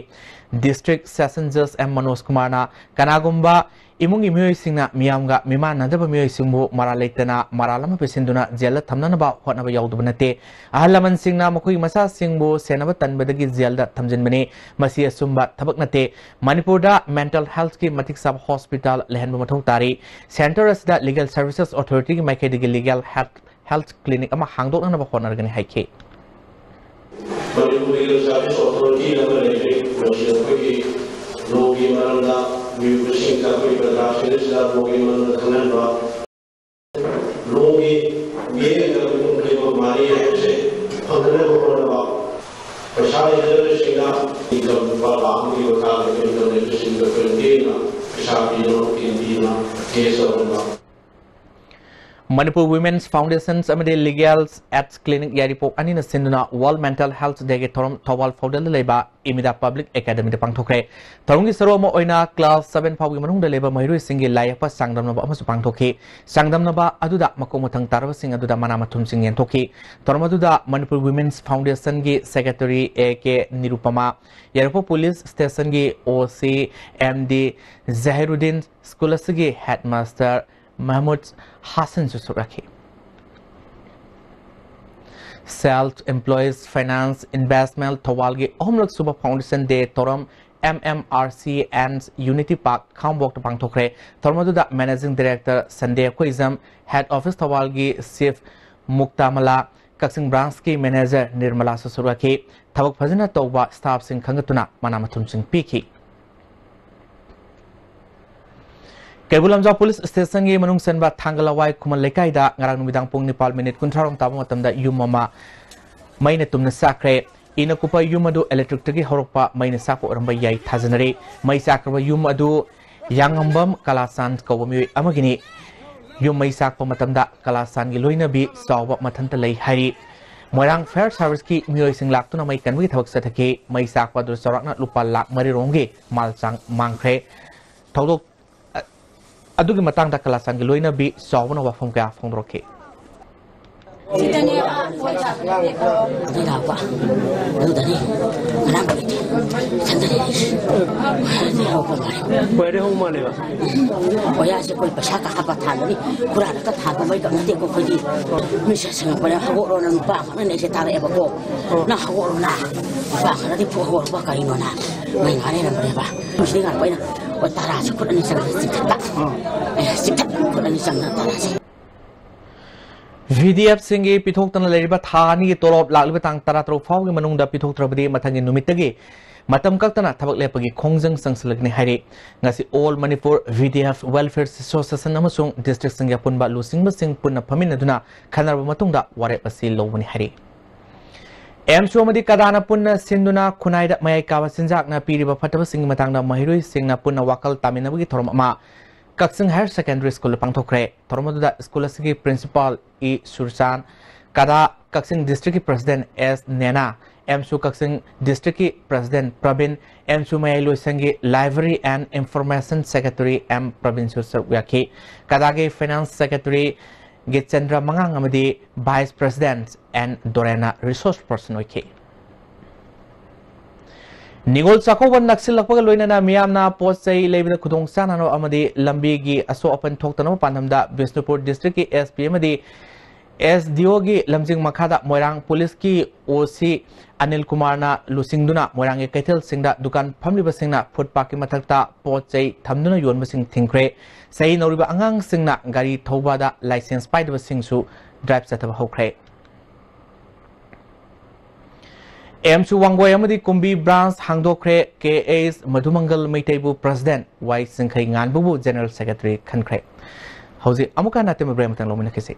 District Session Judge M Manoj ꯀꯨꯃꯥꯔꯅ ꯀꯅꯥꯒꯨꯝꯕ ꯏꯃꯨꯡꯒꯤ ꯃꯤꯑꯣꯏꯁꯤꯡꯅ ꯃꯤꯌꯥꯝꯒ ꯃꯤꯃꯥꯟꯅꯗꯕ ꯃꯤꯑꯣꯏꯁꯤꯡꯕꯨ ꯃꯔꯥꯜ ꯂꯩꯇꯅ ꯃꯔꯥꯜ ꯑꯃ ꯄꯤꯁꯤꯟꯗꯨꯅ ꯖꯦꯜꯗ ꯊꯝꯅꯅꯕ ꯍꯣꯠꯅꯕ ꯌꯥꯎꯗꯕ ꯅꯠꯇꯦ꯫ ꯑꯍꯜ ꯂꯃꯟꯁꯤꯡꯅ ꯃꯈꯣꯏꯒꯤ ꯃꯆꯥꯁꯤꯡꯕꯨ ꯁꯦꯟꯅꯕ ꯇꯟꯕꯗꯒꯤ ꯖꯦꯜꯗ ꯊꯝꯖꯤꯟꯕꯅꯤ꯫ ꯃꯁꯤ ꯑꯆꯨꯝꯕ ꯊꯕꯛ ꯅꯠꯇꯦ꯫ ꯃꯅꯤꯄꯨꯔꯗ mental health ꯀꯤ ꯃꯇꯤꯛ ꯆꯥꯕ hospital ꯂꯩꯍꯟꯕ ꯃꯊꯧ ꯇꯥꯔꯤ꯫ Centre ꯑꯁꯤꯗ Legal Services Authority ꯒꯤ ꯃꯥꯏꯀꯩꯗꯒꯤ legal health, health clinic ꯑꯃ ꯍꯥꯡꯗꯣꯛꯅꯅꯕ ꯍꯣꯠꯅꯔꯒꯅꯤ ꯍꯥꯏꯈꯤ꯫ ꯃꯅꯤꯄꯨꯔ Legal Service Authority ꯑꯃ ꯂꯩꯔꯦ꯫ ꯃꯁꯤ ꯑꯩꯈꯣꯏꯒꯤ law ꯒꯤ ꯃꯔꯝꯗ ꯃꯤꯑꯣꯏꯕꯁꯤꯡꯗ, ꯑꯩꯈꯣꯏ ꯄ꯭ꯔꯖꯥꯁꯤꯡ ꯑꯁꯤꯗ law ꯒꯤ ꯃꯔꯝꯗ ꯈꯪꯍꯟꯕ, law ꯒꯤ ꯃꯤꯠꯌꯦꯡꯗ ꯃꯤꯄꯨꯝ ꯈꯨꯗꯤꯡꯃꯛ ꯃꯥꯟꯅꯩ ꯍꯥꯏꯕꯁꯦ ꯐꯪꯅꯅꯕ ꯍꯣꯠꯅꯕ, ꯄꯩꯁꯥ ꯂꯩꯖꯗꯕꯁꯤꯡꯅ income ꯂꯨꯄꯥ ꯂꯥꯈ ꯑꯃꯒꯤ ꯃꯈꯥꯗ income ꯂꯩꯕꯁꯤꯡꯗ ꯑꯩꯈꯣꯏꯅ ꯂꯦꯝꯅ ꯄꯩꯁꯥ ꯄꯤꯅꯕ, ꯃꯇꯦꯡ ꯄꯤꯅꯕ, case ꯇꯧꯅꯕ꯫ Manipur Women's Foundations ꯑꯃꯗꯤ Legal Aids Clinic ꯌꯥꯏꯔꯤꯄꯣꯛ ꯑꯅꯤꯅ ꯁꯤꯟꯗꯨꯅ World Mental Health Day ꯒꯤ ꯊꯧꯔꯝ ꯊꯧꯕꯥꯜ ꯐꯥꯎꯗꯜꯗ ꯂꯩꯕ ꯏꯃꯤꯗꯥ Public Academy ꯗ ꯄꯥꯡꯊꯣꯛꯈ꯭ꯔꯦ꯫ ꯊꯧꯔꯝꯒꯤ ꯁꯔꯨꯛ ꯑꯃ ꯑꯣꯏꯅ class seven ꯐꯥꯎꯒꯤ ꯃꯅꯨꯡꯗ ꯂꯩꯕ ꯃꯍꯩꯔꯣꯏꯁꯤꯡꯒꯤ ꯂꯥꯏ ꯌꯦꯛꯄ ꯆꯥꯡꯗꯝꯅꯕ ꯑꯃꯁꯨ ꯄꯥꯡꯊꯣꯛꯈꯤ꯫ ꯆꯥꯡꯗꯝꯅꯕ ꯑꯗꯨꯗ ꯃꯀꯣꯛ ꯃꯊꯪ ꯇꯥꯔꯕꯁꯤꯡ ꯑꯗꯨꯗ ꯃꯅꯥ ꯃꯊꯨꯝꯁꯤꯡ ꯌꯦꯟꯊꯣꯛꯈꯤ꯫ ꯊꯧꯔꯝ ꯑꯗꯨꯗ Manipur Women's Foundation ꯒꯤ Secretary A K Nirupama, Yairipok Police Station ꯒꯤ O C M D ꯖꯍꯤꯔꯨꯗꯤꯟ, school ꯑꯁꯤꯒꯤ headmaster ꯃꯍꯃꯨꯗ ꯍꯥꯁꯟꯁꯨ ꯁꯔꯨꯛ ꯌꯥꯈꯤ꯫ Self Employees Finance Investment ꯊꯧꯕꯥꯜꯒꯤ ꯑꯍꯨꯝꯂꯛ ꯁꯨꯕ Foundation Day ꯊꯧꯔꯝ M M R C and Unity Park ꯈꯥꯉꯕꯣꯛꯇ ꯄꯥꯡꯊꯣꯛꯈ꯭ꯔꯦ꯫ ꯊꯧꯔꯝ ꯑꯗꯨꯗ Managing Director ꯁꯟꯗꯦ ꯈꯣꯏꯖꯝ, Head Office ꯊꯧꯕꯥꯜꯒꯤ Chief ꯃꯨꯛꯇꯥꯃꯂꯥ, ꯀꯛꯆꯤꯡ branch ꯀꯤ manager ꯅꯤꯔꯃꯂꯥꯁꯨ ꯁꯔꯨꯛ ꯌꯥꯈꯤ꯫ ꯊꯕꯛ ꯐꯖꯅ ꯇꯧꯕ staff ꯁꯤꯡ ꯈꯟꯒꯠꯇꯨꯅ ꯃꯅꯥ ꯃꯊꯨꯝꯁꯤꯡ ꯄꯤꯈꯤ꯫ ꯀꯩꯕꯨꯜ ꯂꯝꯖꯥꯎ Police Station ꯒꯤ ꯃꯅꯨꯡ ꯆꯟꯕ ꯊꯥꯡꯒ ꯂꯋꯥꯏ ꯈꯨꯃꯟ ꯂꯩꯀꯥꯏꯗ ꯉꯔꯥꯡ ꯅꯨꯃꯤꯗꯥꯡ ꯄꯨꯡ ꯅꯤꯄꯥꯜ minute ꯀꯨꯟꯊ꯭ꯔꯥ ꯔꯣꯝ ꯇꯥꯕ ꯃꯇꯝꯗ ꯌꯨꯝ ꯑꯃ ꯃꯩꯅ ꯇꯨꯝꯅ ꯆꯥꯛꯈ꯭ꯔꯦ꯫ ꯏꯅ ꯀꯨꯞꯄ ꯌꯨꯝ ꯑꯗꯨ electric ꯇꯒꯤ ꯍꯧꯔꯛꯄ ꯃꯩꯅ ꯆꯥꯛꯄ ꯑꯣꯏꯔꯝꯕ ꯌꯥꯏ ꯊꯥꯖꯅꯔꯤ꯫ ꯃꯩ ꯆꯥꯛꯈ꯭ꯔꯕ ꯌꯨꯝ ꯑꯗꯨ ꯌꯥꯉꯝꯕꯝ ꯀꯂꯥꯆꯥꯟ ꯀꯧꯕ ꯃꯤꯑꯣꯏ ꯑꯃꯒꯤꯅꯤ꯫ ꯌꯨꯝ ꯃꯩ ꯆꯥꯛꯄ ꯃꯇꯝꯗ ꯀꯂꯥꯆꯥꯟꯒꯤ ꯂꯣꯏꯅꯕꯤ ꯆꯥꯎꯕ ꯃꯊꯟꯇ ꯂꯩ ꯍꯥꯏꯔꯤ꯫ ꯃꯣꯏꯔꯥꯡ Fire Serviceꯀꯤ ꯃꯤꯑꯣꯏꯁꯤꯡ ꯂꯥꯛꯇꯨꯅ ꯃꯩ ꯀꯟꯕꯒꯤ ꯊꯕꯛ ꯆꯠꯊꯈꯤ꯫ ꯃꯩ ꯆꯥꯛꯄ ꯑꯗꯨ ꯆꯥꯎꯔꯥꯛꯅ ꯂꯨꯄꯥ ꯂꯥꯈ ꯃꯔꯤ ꯔꯣꯝꯒꯤ ꯃꯥꯜ ꯆꯥꯡ ꯃꯥꯡꯈ꯭ꯔꯦ꯫ ꯊꯧꯗꯣꯛ ꯑ-, ꯑꯗꯨꯒꯤ ꯃꯇꯥꯡꯗ ꯀꯂꯥꯆꯥꯟꯒꯤ ꯂꯣꯏꯅꯕꯤ ꯆꯥꯎꯕꯅ ꯋꯥꯐꯝ ꯀꯌꯥ ꯐꯣꯡꯗꯣꯔꯛꯈꯤ꯫ ꯑꯗꯩ ꯂꯥꯛꯄ ꯑꯗꯨꯗꯅꯤ ꯀꯅꯥꯝ ꯂꯩꯇꯦ꯫ ꯏꯊꯟꯗꯅꯤ ꯂꯩꯔꯤꯁꯦ꯫ ꯑꯗꯩ ꯍꯧꯔꯛꯄ ꯃꯥꯜꯂꯦ꯫ ꯀꯣꯏꯔꯦ ꯍꯧ ꯃꯥꯜꯂꯦꯕ꯫ ꯀꯣꯌꯥꯁꯦ ꯑꯩꯈꯣꯏ ꯄꯩꯁꯥ ꯀꯥꯈꯠꯄ ꯊꯥꯟꯕꯅꯤ, ꯍꯨꯔꯥꯜꯂꯒ ꯊꯥꯟꯕ ꯃꯩ ꯀꯞ ꯅꯠꯇꯦꯀꯣ ꯑꯩꯈꯣꯏꯗꯤ꯫ ꯃꯤꯁꯦ ꯁꯪꯉꯛꯄꯅꯦ, ꯍꯧꯒꯠꯂꯣꯅ ꯅꯨꯄꯥ ꯑꯃꯅ ꯑꯩꯁꯦ ꯇꯥꯔꯛꯑꯦꯕꯀꯣ꯫ ꯅꯪ ꯍꯧꯒꯠꯂꯣꯅ꯫ ꯅꯨꯄꯥ ꯈꯔꯗꯤ ꯐꯨ ꯍꯧꯒꯠꯂꯛꯄ ꯀꯔꯤꯅꯣꯅ ꯃꯩ ꯉꯥ ꯂꯩꯔꯝꯕꯅꯦꯕ꯫ ꯃꯁꯤꯗꯤ ꯉꯥꯛꯄ ꯑꯩꯅ, ꯑꯣ, ꯇꯔꯥꯁꯦ ꯈꯨꯠ ꯑꯅꯤ ꯆꯪꯅ ꯆꯤꯡꯊꯠꯄ꯫ ꯑꯦ, ꯆꯤꯡꯊꯠ ꯈꯨꯠ ꯑꯅꯤ ꯆꯪꯅ ꯇꯔꯥꯁꯦ꯫ VDFꯁꯤꯡꯒꯤ ꯄꯤꯊꯣꯛꯇꯅ ꯂꯩꯔꯤꯕ ꯊꯥ ꯑꯅꯤꯒꯤ ꯇꯣꯂꯣꯞ ꯂꯥꯛꯂꯤꯕ ꯇꯥꯡ ꯇꯔꯥꯇꯔꯨꯛ ꯐꯥꯎꯒꯤ ꯃꯅꯨꯡꯗ ꯄꯤꯊꯣꯛꯇ꯭ꯔꯕꯗꯤ ꯃꯊꯪꯒꯤ ꯅꯨꯃꯤꯠꯇꯒꯤ ꯃꯇꯝ ꯀꯛꯇꯅ ꯊꯕꯛ ꯂꯦꯞꯄꯒꯤ ꯈꯣꯡꯖꯪ ꯆꯪꯁꯤꯜꯂꯒꯅꯤ ꯍꯥꯏꯔꯤ꯫ ꯉꯁꯤ All Manipur VDF Welfare Association ꯑꯃꯁꯨꯡ districtꯁꯤꯡꯒꯤ ꯑꯄꯨꯟꯕ ꯂꯨꯆꯤꯡꯕꯁꯤꯡ ꯄꯨꯟꯅ ꯐꯝꯃꯤꯟꯅꯗꯨꯅ ꯈꯟꯅꯔꯕ ꯃꯇꯨꯡꯗ ꯋꯥꯔꯦꯞ ꯑꯁꯤ ꯂꯧꯕꯅꯤ ꯍꯥꯏꯔꯤ꯫ ꯑꯦꯝꯁꯨ ꯑꯃꯗꯤ ꯀꯗꯥꯅ ꯄꯨꯟꯅ ꯁꯤꯟꯗꯨꯅ ꯈꯨꯟꯅꯥꯏꯗ ꯃꯌꯥꯏ ꯀꯥꯕ ꯆꯤꯟꯖꯥꯛꯅ ꯄꯤꯔꯤꯕ ꯐꯠꯇꯕꯁꯤꯡꯒꯤ ꯃꯇꯥꯡꯗ ꯃꯍꯩꯔꯣꯏꯁꯤꯡꯅ ꯄꯨꯟꯅ ꯋꯥꯈꯜ ꯇꯥꯃꯤꯟꯅꯕꯒꯤ ꯊꯧꯔꯝ ꯑꯃ ꯀꯛꯆꯤꯡ Higher Secondary Schoolꯗ ꯄꯥꯡꯊꯣꯛꯈ꯭ꯔꯦ꯫ ꯊꯧꯔꯝ ꯑꯗꯨꯗ ꯁ꯭ꯀꯨꯜ ꯑꯁꯤꯒꯤ principal ꯏ ꯁꯨꯔꯆꯥꯟ, ꯀꯗꯥ ꯀꯛꯆꯤꯡ districtꯀꯤ president ꯑꯦꯁ ꯅꯦꯅꯥ, ꯑꯦꯝꯁꯨ ꯀꯛꯆꯤꯡ districtꯀꯤ president ꯄ꯭ꯔꯕꯤꯟ, ꯑꯦꯝꯁꯨ ꯃꯌꯥꯏ ꯂꯣꯏꯁꯪꯒꯤ library and information secretary M ꯄ꯭ꯔꯕꯤꯟꯁꯨ ꯁꯔꯨꯛ ꯌꯥꯈꯤ꯫ ꯀꯗꯥꯒꯤ finance secretary ꯒꯤꯆꯦꯟꯗ꯭ꯔ ꯃꯉꯥꯡ ꯑꯃꯗꯤ vice president ꯑꯦꯟ ꯗꯣꯔꯦꯟꯅ resource person ꯑꯣꯏꯈꯤ꯫ ꯅꯤꯉꯣꯜ ꯆꯥꯛꯀꯧꯕ ꯅꯛꯁꯤꯜꯂꯛꯄꯒ ꯂꯣꯏꯅꯅ ꯃꯤꯌꯥꯝꯅ ꯄꯣꯠ ꯆꯩ ꯂꯩꯕꯗ ꯈꯨꯗꯣꯡ ꯆꯥꯅꯅꯕ ꯑꯃꯗꯤ ꯂꯝꯕꯤꯒꯤ ꯑꯁꯣꯛ ꯑꯄꯟ ꯊꯣꯛꯇꯅꯕ ꯄꯥꯟꯗꯝꯗ ꯕꯤꯁꯅꯨꯄꯨꯔ districtꯀꯤ SP ꯑꯃꯗꯤ SDOꯒꯤ ꯂꯝꯖꯤꯡ ꯃꯈꯥꯗ ꯃꯣꯏꯔꯥꯡ policeꯀꯤ OC ꯑꯅꯤꯜ ꯀꯨꯃꯥꯔꯅ ꯂꯨꯆꯤꯡꯗꯨꯅ ꯃꯣꯏꯔꯥꯡꯒꯤ ꯀꯩꯊꯦꯜꯁꯤꯡꯗ ꯗꯨꯀꯥꯟ ꯐꯝꯂꯤꯕꯁꯤꯡꯅ footpathꯀꯤ ꯃꯊꯛꯇ ꯄꯣꯠ ꯆꯩ ꯊꯝꯗꯨꯅ ꯌꯣꯟꯕꯁꯤꯡ ꯊꯤꯡꯈ꯭ꯔꯦ꯫ ꯆꯍꯤ ꯅꯧꯔꯤꯕ ꯑꯉꯥꯡꯁꯤꯡꯅ ꯒꯥꯔꯤ ꯊꯧꯕꯗ licence ꯄꯥꯏꯗꯕꯁꯤꯡꯁꯨ drive ꯆꯠꯊꯕ ꯍꯧꯈ꯭ꯔꯦ꯫ ꯑꯦꯝꯁꯨ ꯋꯥꯡꯒꯣꯏ ꯑꯃꯗꯤ ꯀꯨꯝꯕꯤ branch ꯍꯥꯡꯗꯣꯛꯈ꯭ꯔꯦ꯫ ꯀꯦ ꯑꯩꯆ ꯃꯙꯨꯃꯪꯒꯜ ꯃꯩꯇꯩꯕꯨ president, ꯋꯥꯏ ꯆꯤꯡꯈꯩ ꯉꯥꯟꯕꯕꯨ general secretary ꯈꯟꯈ꯭ꯔꯦ꯫ ꯍꯧꯖꯤꯛ ꯑꯃꯨꯛꯀ ꯍꯟꯅ ꯑꯇꯦꯟꯕ break ꯑꯃꯇꯪ ꯂꯧꯃꯤꯟꯅꯈꯤꯁꯤ꯫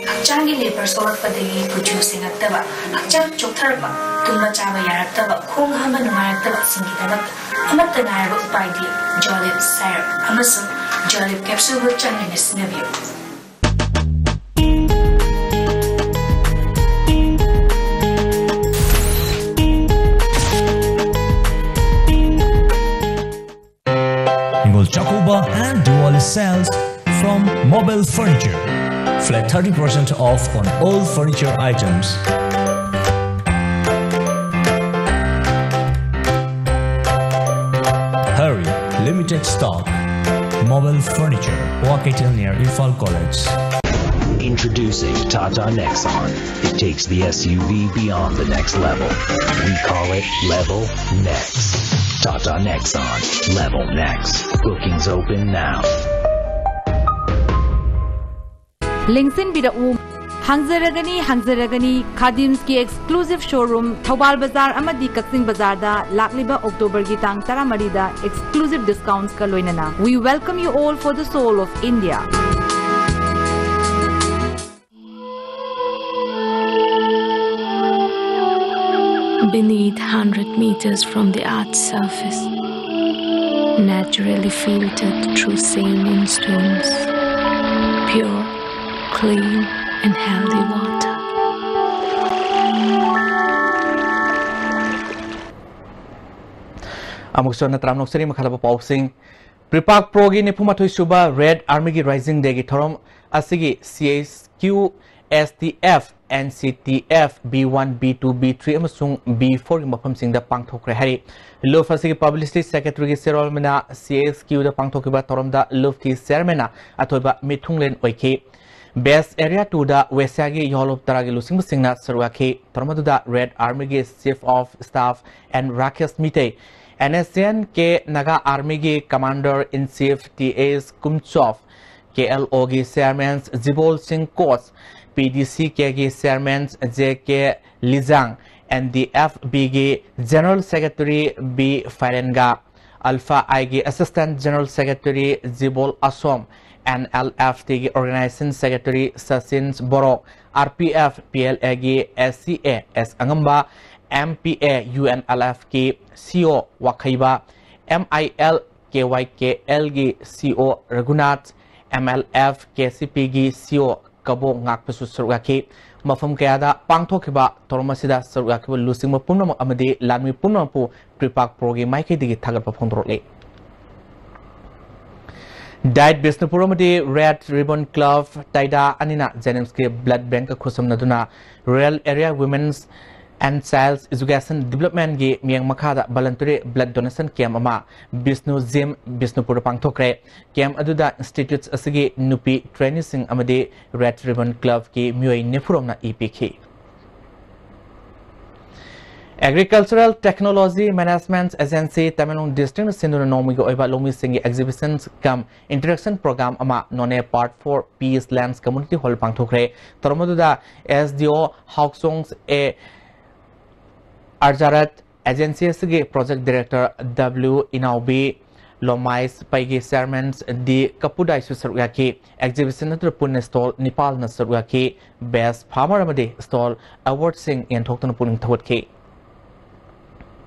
ꯍꯛꯆꯥꯡꯒꯤ ꯂꯦꯄꯔ ꯁꯣꯛꯂꯛꯄꯗꯒꯤ ꯀꯨꯆꯨ ꯁꯦꯡꯉꯛꯇꯕ, ꯍꯛꯆꯥꯡ ꯆꯣꯛꯊꯔꯛꯄ, ꯇꯨꯝꯕ ꯆꯥꯕ ꯌꯥꯔꯛꯇꯕ, ꯈꯣꯡ ꯍꯥꯝꯕ ꯅꯨꯡꯉꯥꯏꯔꯛꯇꯕꯁꯤꯡꯒꯤꯗꯃꯛꯇ ꯑꯃꯠꯇ ꯉꯥꯏꯔꯕ ꯎꯄꯥꯏꯗꯤ Jolib syrup ꯑꯃꯁꯨꯡ Jolib capsule ꯕꯨ ꯆꯥꯡ ꯅꯥꯏꯅ ꯁꯤꯖꯤꯟꯅꯕꯤꯌꯨ꯫ Ningol Chakuba and Diwali sales from Mobile Furniture. Flat thirty percent off on all furniture items. Hurry, limited stock. Mobile Furniture, Waketel near Imphal College. Introducing Tata Nexon. It takes the S U V beyond the next level. We call it Level Next. Tata Nexon. Level Next. Bookings open now. ꯂꯦꯡꯁꯤꯟꯕꯤꯔꯛꯎ꯫ ꯍꯥꯡꯖꯔꯒꯅꯤ, ꯍꯥꯡꯖꯔꯒꯅꯤ꯫ ꯈꯥꯗꯤꯝꯁꯀꯤ exclusive showroom Thoubal ꯕꯖꯥꯔ ꯑꯃꯗꯤ ꯀꯛꯆꯤꯡ ꯕꯖꯥꯔꯗ ꯂꯥꯛꯂꯤꯕ ꯑꯣꯛꯇꯣꯕꯔꯒꯤ ꯇꯥꯡ ꯇꯔꯥꯃꯔꯤꯗ exclusive discounts ꯀ ꯂꯣꯏꯅꯅ꯫ We welcome you all for the soul of India. Beneath hundred meters from the earth's surface, naturally filtered through saline stones, pure, clean, and healthy water. ꯑꯃꯨꯛꯁꯨ ꯍꯟꯅ ꯇꯔꯥꯝꯅ ꯑꯣꯛꯆꯔꯤ꯫ ꯃꯈꯥ ꯇꯥꯕ ꯄꯥꯎꯁꯤꯡ꯫ ꯄ꯭ꯔꯤꯄꯥꯛ ꯄ꯭ꯔꯣꯒꯤ ꯅꯤꯐꯨ ꯃꯥꯊꯣꯏ ꯁꯨꯕ ꯔꯦꯗ ꯑꯥꯔꯃꯤꯒꯤ ꯔꯥꯏꯖꯤꯡ ꯗꯦꯒꯤ ꯊꯧꯔꯝ ꯑꯁꯤꯒꯤ C H Q, S T F, N C T F, B one, B two, B three ꯑꯃꯁꯨꯡ ꯕꯤ ꯐꯣꯔꯒꯤ ꯃꯐꯝꯁꯤꯡꯗ ꯄꯥꯡꯊꯣꯛꯈ꯭ꯔꯦ ꯍꯥꯏꯔꯤ꯫ ꯂꯨꯐ ꯑꯁꯤꯒꯤ ꯄꯕ꯭ꯂꯤꯁꯤꯇꯤ ꯁꯦꯀ꯭ꯔꯦꯇꯔꯤꯒꯤ ꯆꯦꯔꯣꯜ ꯑꯃꯅ ꯁꯤ ꯑꯩꯆ ꯀ꯭ꯌꯨꯗ ꯄꯥꯡꯊꯣꯛꯈꯤꯕ ꯊꯧꯔꯝꯗ ꯂꯨꯐꯀꯤ ꯆꯤꯌꯔꯃꯦꯟꯅ ꯑꯊꯣꯏꯕ ꯃꯤꯊꯨꯡꯂꯦꯟ ꯑꯣꯏꯈꯤ꯫ ꯕꯦꯁ ꯑꯦꯔꯤꯌꯥ ꯇꯨꯗ ꯋꯦꯁꯤꯌꯥꯒꯤ ꯌꯥꯎꯂꯨꯞ ꯇꯔꯥꯒꯤ ꯂꯨꯆꯤꯡꯕꯁꯤꯡꯅ ꯁꯔꯨꯛ ꯌꯥꯈꯤ꯫ ꯊꯧꯔꯝ ꯑꯗꯨꯗ ꯔꯦꯗ ꯑꯥꯔꯃꯤꯒꯤ chief of staff N Rakesh Meitei, N S N K Naga ꯑꯥꯔꯃꯤꯒꯤ commander in chief T S ꯀꯨꯝꯆꯣꯐ, ꯀꯦ ꯑꯦꯜ ꯑꯣꯒꯤ ꯆꯤꯌꯔꯃꯦꯟ ꯖꯤꯕꯣꯜ ꯁꯤꯡ ꯀꯣꯁ, ꯄꯤ ꯗꯤ ꯁꯤ ꯀꯦꯒꯤ chairman J K Lijang, N D F ꯕꯤꯒꯤ general secretary B Phairenga, alpha ꯑꯥꯏꯒꯤ ꯑꯦꯁꯤꯁꯇꯦꯟ ꯖꯦꯅꯔꯦꯜ ꯁꯦꯀ꯭ꯔꯦꯇꯔꯤ ꯖꯤꯕꯣꯜ ꯑꯁꯣꯝ, N L F ꯇꯤꯒꯤ organisation secretary Sachin Boro, R P F P L ꯑꯦꯒꯤ S C A ꯑꯦꯁ ꯑꯉꯝꯕ, M P A U N L ꯑꯦꯐꯀꯤ C O ꯋꯥꯈꯩꯕ, M I L A ꯋꯥꯏ ꯀꯦ ꯑꯦꯜꯒꯤ C O Raghunath, M L F K C ꯄꯤꯒꯤ ꯁꯤ ꯑꯣ ꯀꯕꯣ ꯉꯥꯛꯄꯁꯨ ꯁꯔꯨꯛ ꯌꯥꯈꯤ꯫ ꯃꯐꯝ ꯀꯌꯥꯗ ꯄꯥꯡꯊꯣꯛꯈꯤꯕ ꯊꯧꯔꯝ ꯑꯁꯤꯗ ꯁꯔꯨꯛ ꯌꯥꯈꯤꯕ ꯂꯨꯆꯤꯡꯕ ꯄꯨꯝꯅꯃꯛ ꯑꯃꯗꯤ ꯂꯥꯟꯃꯤ ꯄꯨꯝꯅꯃꯛꯄꯨ ꯄ꯭ꯔꯤꯄꯥꯛ ꯄ꯭ꯔꯣꯒꯤ ꯃꯥꯏꯀꯩꯗꯒꯤ ꯊꯥꯒꯠꯄ ꯐꯣꯡꯗꯣꯔꯛꯂꯤ꯫ ꯗꯥꯏꯠ ꯕꯤꯁꯅꯨꯄꯨꯔ ꯑꯃꯗꯤ ꯔꯦꯠ ꯔꯤꯕꯟ ꯀ꯭ꯂꯕ ꯇꯥꯏꯗꯥ ꯑꯅꯤꯅ ꯖꯦꯅꯤꯝꯁꯀꯤ ꯕ꯭ꯂꯗ ꯕꯦꯡꯀ ꯈꯨꯠꯁꯝꯅꯗꯨꯅ rural area women's and child's education ꯗꯤꯕ꯭ꯂꯞꯃꯦꯟꯒꯤ ꯃꯤꯠꯌꯦꯡ ꯃꯈꯥꯗ ꯚꯣꯂꯟꯇꯔꯤ ꯕ꯭ꯂꯗ ꯗꯣꯅꯦꯁꯟ ꯀꯦꯝꯞ ꯑꯃ ꯕꯤꯁꯅꯨ ꯖꯤꯝ ꯕꯤꯁꯅꯨꯄꯨꯔꯗ ꯄꯥꯡꯊꯣꯛꯈ꯭ꯔꯦ꯫ ꯀꯦꯝꯞ ꯑꯗꯨꯗ ꯏꯟꯁꯇꯤꯇ꯭ꯌꯨꯠ ꯑꯁꯤꯒꯤ ꯅꯨꯄꯤ ꯇ꯭ꯔꯦꯅꯤꯁꯤꯡ ꯑꯃꯗꯤ ꯔꯦꯠ ꯔꯤꯕꯟ ꯀ꯭ꯂꯕꯀꯤ ꯃꯤꯑꯣꯏ ꯅꯤꯐꯨꯔꯣꯝꯅ ꯏ ꯄꯤꯈꯤ꯫ Agricultural Technology Management Agency Tamenglong ꯗꯤꯁꯇ꯭ꯔꯤꯛꯅ ꯁꯤꯟꯗꯨꯅ ꯅꯣꯡꯃꯒꯤ ꯑꯣꯏꯕ ꯂꯧꯃꯤꯁꯤꯡꯒꯤ exhibition cum interaction program ꯑꯃ ꯅꯣꯅꯦ Part four Peace Lands Community Hall ꯄꯥꯡꯊꯣꯛꯈ꯭ꯔꯦ꯫ ꯊꯧꯔꯝ ꯑꯗꯨꯗ ꯑꯦꯁ ꯗꯤ ꯑꯣ ꯍꯥꯎꯆꯣꯡ ꯑꯦ ꯑꯥꯔꯖꯥꯔꯠ, ꯑꯦꯖꯦꯟꯁꯤ ꯑꯁꯤꯒꯤ ꯄ꯭ꯔꯣꯖꯦꯛ ꯗꯤꯔꯦꯛꯇꯔ ꯗꯕ꯭ꯂꯤꯎ ꯏꯅꯥꯎꯕꯤ, ꯂꯣꯃꯥꯏꯁ ꯄꯩꯒꯤ ꯆꯤꯌꯥꯔꯃꯦꯟ ꯗꯤ ꯀꯄꯨꯗꯥꯏꯁꯨ ꯁꯔꯨꯛ ꯌꯥꯈꯤ꯫ ꯑꯦꯛꯖꯤꯕꯤꯁꯟ ꯑꯗꯨꯗ ꯄꯨꯟꯅ ꯁ꯭ꯇꯣꯜ ꯅꯤꯄꯥꯜꯅ ꯁꯔꯨꯛ ꯌꯥꯈꯤ꯫ ꯕꯦꯁ꯭ꯠ ꯐꯥꯔꯃꯔ ꯑꯃꯗꯤ ꯁ꯭ꯇꯣꯜ ꯑꯦꯋꯥꯔꯗꯁꯤꯡ ꯌꯦꯟꯊꯣꯛꯇꯨꯅ ꯄꯨꯛꯅꯤꯡ ꯊꯧꯒꯠꯈꯤ꯫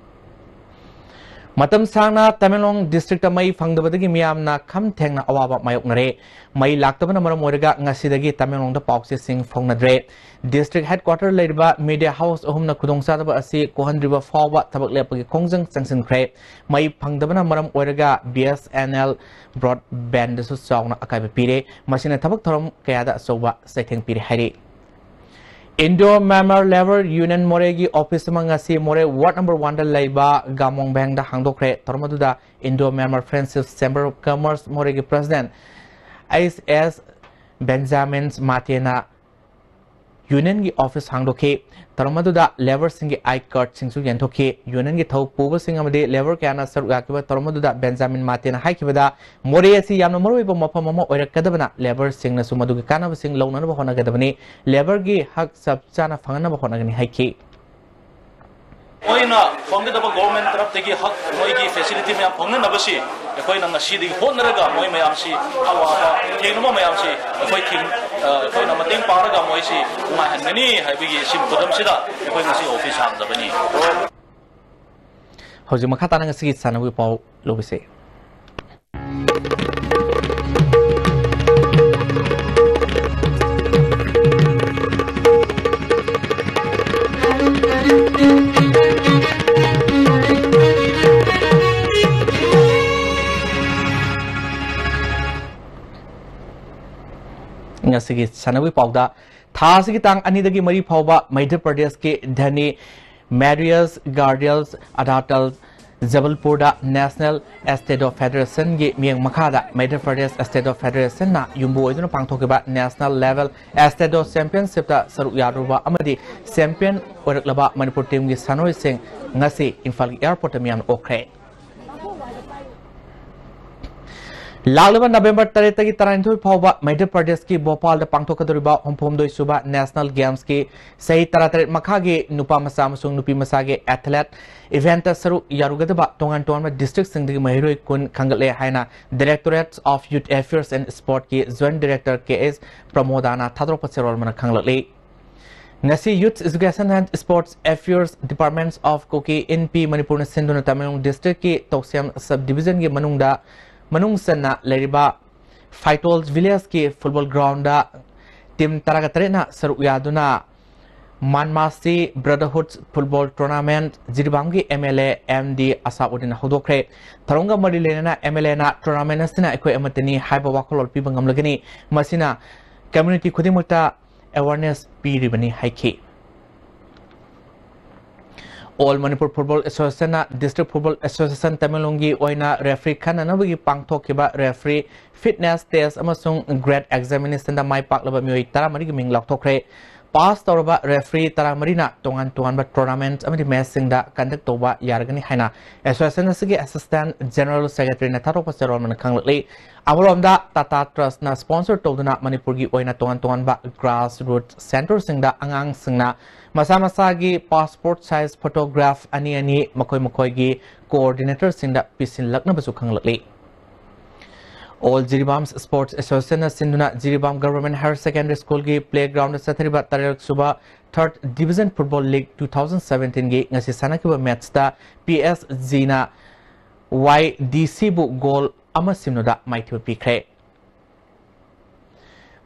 ꯃꯇꯝ ꯁꯥꯡꯅ ꯇꯃꯦꯡꯂꯣꯡ ꯗꯤꯁꯇ꯭ꯔꯤꯛꯇ ꯃꯩ ꯐꯪꯗꯕꯗꯒꯤ ꯃꯤꯌꯥꯝꯅ ꯈꯝ ꯊꯦꯡꯅ ꯑꯋꯥꯕ ꯃꯥꯌꯣꯛꯅꯔꯦ꯫ ꯃꯩ ꯂꯥꯛꯇꯕꯅ ꯃꯔꯝ ꯑꯣꯏꯔꯒ ꯉꯁꯤꯗꯒꯤ ꯇꯃꯦꯡꯂꯣꯡꯗ ꯄꯥꯎ ꯆꯦꯁꯤꯡ ꯐꯥꯎꯅꯗ꯭ꯔꯦ꯫ ꯗꯤꯁꯇ꯭ꯔꯤꯛ ꯍꯦꯗꯀ꯭ꯋꯥꯇꯔ ꯂꯩꯔꯤꯕ ꯃꯤꯗꯤꯌꯥ ꯍꯥꯎꯁ ꯑꯍꯨꯝꯅ ꯈꯨꯗꯣꯡꯆꯥꯗꯕ ꯑꯁꯤ ꯀꯣꯛꯍꯟꯗ꯭ꯔꯤꯕ ꯐꯥꯎꯕ ꯊꯕꯛ ꯂꯦꯞꯄꯒꯤ ꯈꯣꯡꯖꯪ ꯆꯪꯁꯤꯟꯈ꯭ꯔꯦ꯫ ꯃꯩ ꯐꯪꯗꯕꯅ ꯃꯔꯝ ꯑꯣꯏꯔꯒ ꯕꯤ ꯑꯦꯁ ꯑꯦꯟ ꯑꯦꯜ ꯕ꯭ꯔꯣꯗꯕꯦꯟꯗꯁꯨ ꯆꯥꯎꯅ ꯑꯀꯥꯏꯕ ꯄꯤꯔꯦ꯫ ꯃꯁꯤꯅ ꯊꯕꯛ ꯊꯧꯔꯝ ꯀꯌꯥꯗ ꯑꯆꯧꯕ ꯆꯩꯊꯦꯡ ꯄꯤꯔꯦ ꯍꯥꯏꯔꯤ꯫ ꯏꯟꯗꯣ ꯃ꯭ꯌꯥꯟꯃꯥꯔ ꯂꯦꯕꯔ ꯌꯨꯅꯤꯌꯟ ꯃꯣꯔꯦꯒꯤ ꯑꯣꯐꯤꯁ ꯑꯃ ꯉꯁꯤ ꯃꯣꯔꯦ ꯋꯥꯔꯗ ꯅꯝꯕꯔ ꯋꯥꯟꯗ ꯂꯩꯕ ꯒꯥꯃꯣꯡꯕꯦꯡꯗ ꯍꯥꯡꯗꯣꯛꯈ꯭ꯔꯦ꯫ ꯊꯧꯔꯝ ꯑꯗꯨꯗ Indo Myanmar friendship chamber of commerce ꯃꯣꯔꯦꯒꯤ ꯄ꯭ꯔꯦꯁꯤꯗꯦꯟꯠ ꯑꯩꯆ ꯑꯦꯁ ꯕꯦꯟꯖꯥꯃꯤꯟ ꯃꯥꯇꯦꯅ ꯌꯨꯅꯤꯌꯟꯒꯤ ꯑꯣꯐꯤꯁ ꯍꯥꯡꯗꯣꯛꯈꯤ꯫ ꯊꯧꯔꯝ ꯑꯗꯨꯗ ꯂꯦꯕꯔꯁꯤꯡꯒꯤ ꯑꯥꯏ ꯀꯥꯔꯗꯁꯤꯡꯁꯨ ꯌꯦꯟꯊꯣꯛꯈꯤ꯫ ꯌꯨꯅꯤꯌꯟꯒꯤ ꯊꯕꯛ ꯄꯨꯕꯁꯤꯡ ꯑꯃꯗꯤ ꯂꯦꯕꯔ ꯀꯌꯥꯅ ꯁꯔꯨꯛ ꯌꯥꯈꯤꯕ ꯊꯧꯔꯝ ꯑꯗꯨꯗ ꯕꯦꯟꯖꯥꯃꯤꯟ ꯃꯥꯇꯦꯅ ꯍꯥꯏꯈꯤꯕꯗ, ꯃꯣꯔꯦ ꯑꯁꯤ ꯌꯥꯝꯅ ꯃꯔꯨꯑꯣꯏꯕ ꯃꯐꯝ ꯑꯃ ꯑꯣꯏꯔꯛꯀꯗꯕꯅ ꯂꯦꯕꯔꯁꯤꯡꯅꯁꯨ ꯃꯗꯨꯒꯤ ꯀꯥꯟꯅꯕꯁꯤꯡ ꯂꯧꯅꯅꯕ ꯍꯣꯠꯅꯒꯗꯕꯅꯤ꯫ ꯂꯦꯕꯔꯒꯤ ꯍꯛ ꯆꯞ ꯆꯥꯅ ꯐꯪꯍꯟꯅꯕ ꯍꯣꯠꯅꯒꯅꯤ ꯍꯥꯏꯈꯤ꯫ ꯃꯣꯏꯅ ꯐꯪꯒꯗꯕ ꯒꯣꯚꯔꯟꯃꯦꯟꯠ ꯇꯔꯞꯇꯒꯤ ꯍꯛ, ꯃꯣꯏꯒꯤ ꯐꯦꯁꯤꯂꯤꯇꯤ ꯃꯌꯥꯝ ꯐꯪꯅꯅꯕꯁꯤ ꯑꯩꯈꯣꯏꯅ ꯉꯁꯤꯗꯒꯤ ꯍꯣꯠꯅꯔꯒ ꯃꯣꯏ ꯃꯌꯥꯝꯁꯤ ꯑꯋꯥꯕ ꯊꯦꯡꯅꯕ ꯃꯌꯥꯝꯁꯤ ꯑꯩꯈꯣꯏ ꯊꯦꯡ-, ꯑ, ꯑꯩꯈꯣꯏꯅ ꯃꯇꯦꯡ ꯄꯥꯡꯂꯒ ꯃꯣꯏꯁꯤ ꯅꯨꯡꯉꯥꯏꯍꯟꯒꯅꯤ ꯍꯥꯏꯕꯒꯤ ꯁꯤ ꯈꯨꯗꯝꯁꯤꯗ ꯑꯩꯈꯣꯏ ꯉꯁꯤ ꯑꯣꯐꯤꯁ ꯍꯥꯡꯖꯕꯅꯤ꯫ ꯍꯧꯖꯤꯛ ꯃꯈꯥ ꯇꯥꯅ ꯉꯁꯤꯒꯤ ꯁꯥꯟꯅꯕꯒꯤ ꯄꯥꯎ ꯂꯧꯕꯤꯁꯤ꯫ ꯉꯁꯤꯒꯤ ꯁꯥꯟꯅꯕꯒꯤ ꯄꯥꯎꯗ, ꯊꯥ ꯑꯁꯤꯒꯤ ꯇꯥꯡ ꯑꯅꯤꯗꯒꯤ ꯃꯔꯤ ꯐꯥꯎꯕ ꯃꯙ꯭ꯌ ꯄ꯭ꯔꯗꯦꯁꯀꯤ ꯙꯅꯤ ꯃꯦꯔꯤꯌꯁ ꯒꯥꯔꯗꯤꯌꯜꯁ ꯑꯗꯥꯇꯜ ꯖꯕꯜꯄꯨꯔꯗ ꯅꯦꯁꯅꯦꯜ ꯑꯦꯁꯇꯦꯗꯣ ꯐꯦꯗꯔꯦꯁꯟꯒꯤ ꯃꯤꯠꯌꯦꯡ ꯃꯈꯥꯗ ꯃꯙ꯭ꯌ ꯄ꯭ꯔꯗꯦꯁ ꯑꯦꯁꯇꯦꯗꯣ ꯐꯦꯗꯔꯦꯁꯟꯅ ꯌꯨꯝꯕꯨ ꯑꯣꯏꯗꯨꯅ ꯄꯥꯡꯊꯣꯛꯈꯤꯕ ꯅꯦꯁꯅꯦꯜ ꯂꯦꯚꯦꯜ ꯑꯦꯁꯇꯦꯗꯣ ꯆꯦꯝꯄꯤꯌꯟꯁꯤꯞꯇ ꯁꯔꯨꯛ ꯌꯥꯔꯨꯕ ꯑꯃꯗꯤ ꯆꯦꯝꯄꯤꯌꯟ ꯑꯣꯏꯔꯛꯂꯕ ꯃꯅꯤꯄꯨꯔ ꯇꯤꯝꯒꯤ ꯁꯥꯟꯅꯔꯣꯏꯁꯤꯡ ꯉꯁꯤ ꯏꯝꯐꯥꯜꯒꯤ ꯑꯦꯌꯥꯔꯄꯣꯔꯠꯇ ꯃꯤꯌꯥꯝꯅ ꯑꯣꯛꯈ꯭ꯔꯦ꯫ ꯂꯥꯛꯂꯤꯕ ꯅꯕꯦꯝꯕꯔ ꯇꯔꯦꯠꯇꯒꯤ ꯇꯔꯥꯅꯤꯊꯣꯏ ꯐꯥꯎꯕ ꯃꯙ꯭ꯌ ꯄ꯭ꯔꯗꯦꯁꯀꯤ ꯚꯣꯄꯥꯜꯗ ꯄꯥꯡꯊꯣꯛꯀꯗꯧꯔꯤꯕ ꯍꯨꯝꯐꯨꯍꯨꯝꯗꯣꯏ ꯁꯨꯕ ꯅꯦꯁꯅꯦꯜ ꯒꯦꯝꯁꯀꯤ ꯆꯍꯤ ꯇꯔꯥꯇꯔꯦꯠ ꯃꯈꯥꯒꯤ ꯅꯨꯄꯥ ꯃꯆꯥ ꯑꯃꯁꯨꯡ ꯅꯨꯄꯤ ꯃꯆꯥꯒꯤ ꯑꯦꯊꯂꯦꯠ ꯏꯚꯦꯟꯠꯇ ꯁꯔꯨꯛ ꯌꯥꯔꯨꯒꯗꯕ ꯇꯣꯉꯥꯟ ꯇꯣꯉꯥꯟꯕ ꯗꯤꯁꯇ꯭ꯔꯤꯛꯁꯤꯡꯗꯒꯤ ꯃꯍꯩꯔꯣꯏ ꯀꯨꯟ ꯈꯟꯒꯠꯂꯦ ꯍꯥꯏꯅ Directorate of Youth Affairs and Sportꯀꯤ ꯖꯣꯏꯟꯠ ꯗꯥꯏꯔꯦꯛꯇꯔ ꯀꯦ ꯑꯦꯁ ꯄ꯭ꯔꯃꯣꯗꯥꯅ ꯊꯥꯗꯣꯔꯛꯄ ꯆꯦꯔꯣꯜ ꯑꯃꯅ ꯈꯪꯂꯛꯂꯤ꯫ ꯉꯁꯤ Youth Education and Sports Affairs Departments of Kuki Inpi Manipurꯅ ꯁꯤꯟꯗꯨꯅ ꯇꯃꯦꯡꯂꯣꯡ ꯗꯤꯁꯇ꯭ꯔꯤꯛꯀꯤ ꯇꯧꯁꯦꯝ ꯁꯕ ꯗꯤꯕꯤꯖꯟꯒꯤ ꯃꯅꯨꯡꯗ, ꯃꯅꯨꯡ ꯆꯟꯅ ꯂꯩꯔꯤꯕ ꯐꯥꯏꯇꯣꯜ ꯚꯤꯂꯦꯖꯀꯤ ꯐꯨꯠꯕꯣꯜ ꯒ꯭ꯔꯥꯎꯟꯗ ꯇꯤꯝ ꯇꯔꯥꯒ ꯇꯔꯦꯠꯅ ꯁꯔꯨꯛ ꯌꯥꯗꯨꯅ ꯃꯥꯟꯃꯥꯁꯤ ꯕ꯭ꯔꯗꯔꯍꯨꯗ ꯐꯨꯠꯕꯣꯜ ꯇꯣꯔꯅꯥꯃꯦꯟꯠ ꯖꯤꯔꯤꯕꯥꯝꯒꯤ M L A M D ꯑꯁꯥꯎꯗꯤꯟꯅ ꯍꯧꯗꯣꯛꯈ꯭ꯔꯦ꯫ ꯊꯧꯔꯝꯒ ꯃꯔꯤ ꯂꯩꯅꯅ ꯑꯦꯝ ꯑꯦꯜ ꯑꯦꯅ ꯇꯣꯔꯅꯥꯃꯦꯟꯠ ꯑꯁꯤꯅ ꯑꯩꯈꯣꯏ ꯑꯃꯠꯇꯅꯤ ꯍꯥꯏꯕ ꯋꯥꯈꯜꯂꯣꯟ ꯄꯤꯕ ꯉꯝꯂꯒꯅꯤ, ꯃꯁꯤꯅ ꯀꯝꯃ꯭ꯌꯨꯅꯤꯇꯤ ꯈꯨꯗꯤꯡꯃꯛꯇ ꯑꯦꯋꯥꯔꯅꯦꯁ ꯄꯤꯔꯤꯕꯅꯤ ꯍꯥꯏꯈꯤ꯫ ꯑꯣꯜ ꯃꯅꯤꯄꯨꯔ ꯐꯨꯠꯕꯣꯜ ꯑꯦꯁꯣꯁꯤꯌꯦꯁꯟꯅ ꯗꯤꯁꯇ꯭ꯔꯤꯛ ꯐꯨꯠꯕꯣꯜ ꯑꯦꯁꯣꯁꯤꯌꯦꯁꯟ ꯇꯃꯦꯡꯂꯣꯡꯒꯤ ꯑꯣꯏꯅ ꯔꯦꯐ꯭ꯔꯤ ꯈꯟꯅꯅꯕꯒꯤ ꯄꯥꯡꯊꯣꯛꯈꯤꯕ ꯔꯦꯐ꯭ꯔꯤ ꯐꯤꯠꯅꯦꯁ ꯇꯦꯁ ꯑꯃꯁꯨꯡ ꯒ꯭ꯔꯦꯗ ꯑꯦꯛꯖꯥꯃꯤꯅꯦꯁꯟꯗ ꯃꯥꯏ ꯄꯥꯛꯂꯕ ꯃꯤꯑꯣꯏ ꯇꯔꯥꯃꯔꯤꯒꯤ ꯃꯤꯡ ꯂꯥꯎꯊꯣꯛꯈ꯭ꯔꯦ꯫ ꯄꯥꯁ ꯇꯧꯔꯕ ꯔꯦꯐ꯭ꯔꯤ ꯇꯔꯥꯃꯔꯤꯅ ꯇꯣꯉꯥꯟ ꯇꯣꯉꯥꯟꯕ ꯇꯣꯔꯅꯥꯃꯦꯟꯠ ꯑꯃꯗꯤ ꯃꯦꯆꯁꯤꯡꯗ ꯀꯟꯗꯛ ꯇꯧꯕ ꯌꯥꯔꯒꯅꯤ ꯍꯥꯏꯅ ꯑꯦꯁꯣꯁꯤꯌꯦꯁꯟ ꯑꯁꯤꯒꯤ ꯑꯦꯁꯤꯁꯇꯦꯟꯠ ꯖꯦꯅꯔꯦꯜ ꯁꯦꯀ꯭ꯔꯦꯇꯔꯤꯅ ꯊꯥꯗꯣꯛꯄ ꯆꯦꯔꯣꯜ ꯑꯃꯅ ꯈꯪꯂꯛꯂꯤ꯫ ꯑꯃꯔꯣꯝꯗ ꯇꯥꯇꯥ ꯇ꯭ꯔꯁꯠꯅ ꯁ꯭ꯄꯣꯟꯁꯔ ꯇꯧꯗꯨꯅ ꯃꯅꯤꯄꯨꯔꯒꯤ ꯑꯣꯏꯅ ꯇꯣꯉꯥꯟ ꯇꯣꯉꯥꯟꯕ ꯒ꯭ꯔꯥꯁ ꯔꯨꯠ ꯁꯦꯟꯇꯔꯁꯤꯡꯗ ꯑꯉꯥꯡꯁꯤꯡꯅ ꯃꯁꯥ ꯃꯁꯥꯒꯤ ꯄꯥꯁꯄꯣꯔꯠ ꯁꯥꯏꯖ ꯐꯣꯇꯣꯒ꯭ꯔꯥꯐ ꯑꯅꯤ ꯑꯅꯤ ꯃꯈꯣꯏ ꯃꯈꯣꯏꯒꯤ ꯀꯣꯑꯣꯔꯗꯤꯅꯦꯇꯔꯁꯤꯡꯗ ꯄꯤꯁꯤꯜꯂꯛꯅꯕꯁꯨ ꯈꯪꯂꯛꯂꯤ꯫ ꯑꯣꯜ ꯖꯤꯔꯤꯕꯥꯝ ꯁ꯭ꯄꯣꯔꯠꯁ ꯑꯦꯁꯣꯁꯤꯌꯦꯁꯟꯅ ꯁꯤꯟꯗꯨꯅ ꯖꯤꯔꯤꯕꯥꯝ ꯒꯚꯔꯟꯃꯦꯟꯠ ꯍꯥꯌꯔ ꯁꯦꯀꯦꯟꯗꯔꯤ ꯁ꯭ꯀꯨꯜꯒꯤ ꯄ꯭ꯂꯦꯒ꯭ꯔꯥꯎꯟꯗ ꯆꯠꯊꯔꯤꯕ ꯇꯔꯦꯠꯁꯨꯕ third division football league two thousand ꯁꯚꯦꯟꯇꯤꯟꯒꯤ ꯉꯁꯤ ꯁꯥꯟꯅꯈꯤꯕ ꯃꯦꯠꯁꯇ ꯄꯤ ꯑꯦꯁ ꯖꯤꯅ ꯋꯥꯏ ꯗꯤ ꯁꯤꯕꯨ ꯒꯣꯜ ꯑꯃ ꯁꯤꯅꯣꯗ ꯃꯥꯏꯊꯤꯕ ꯄꯤꯈ꯭ꯔꯦ꯫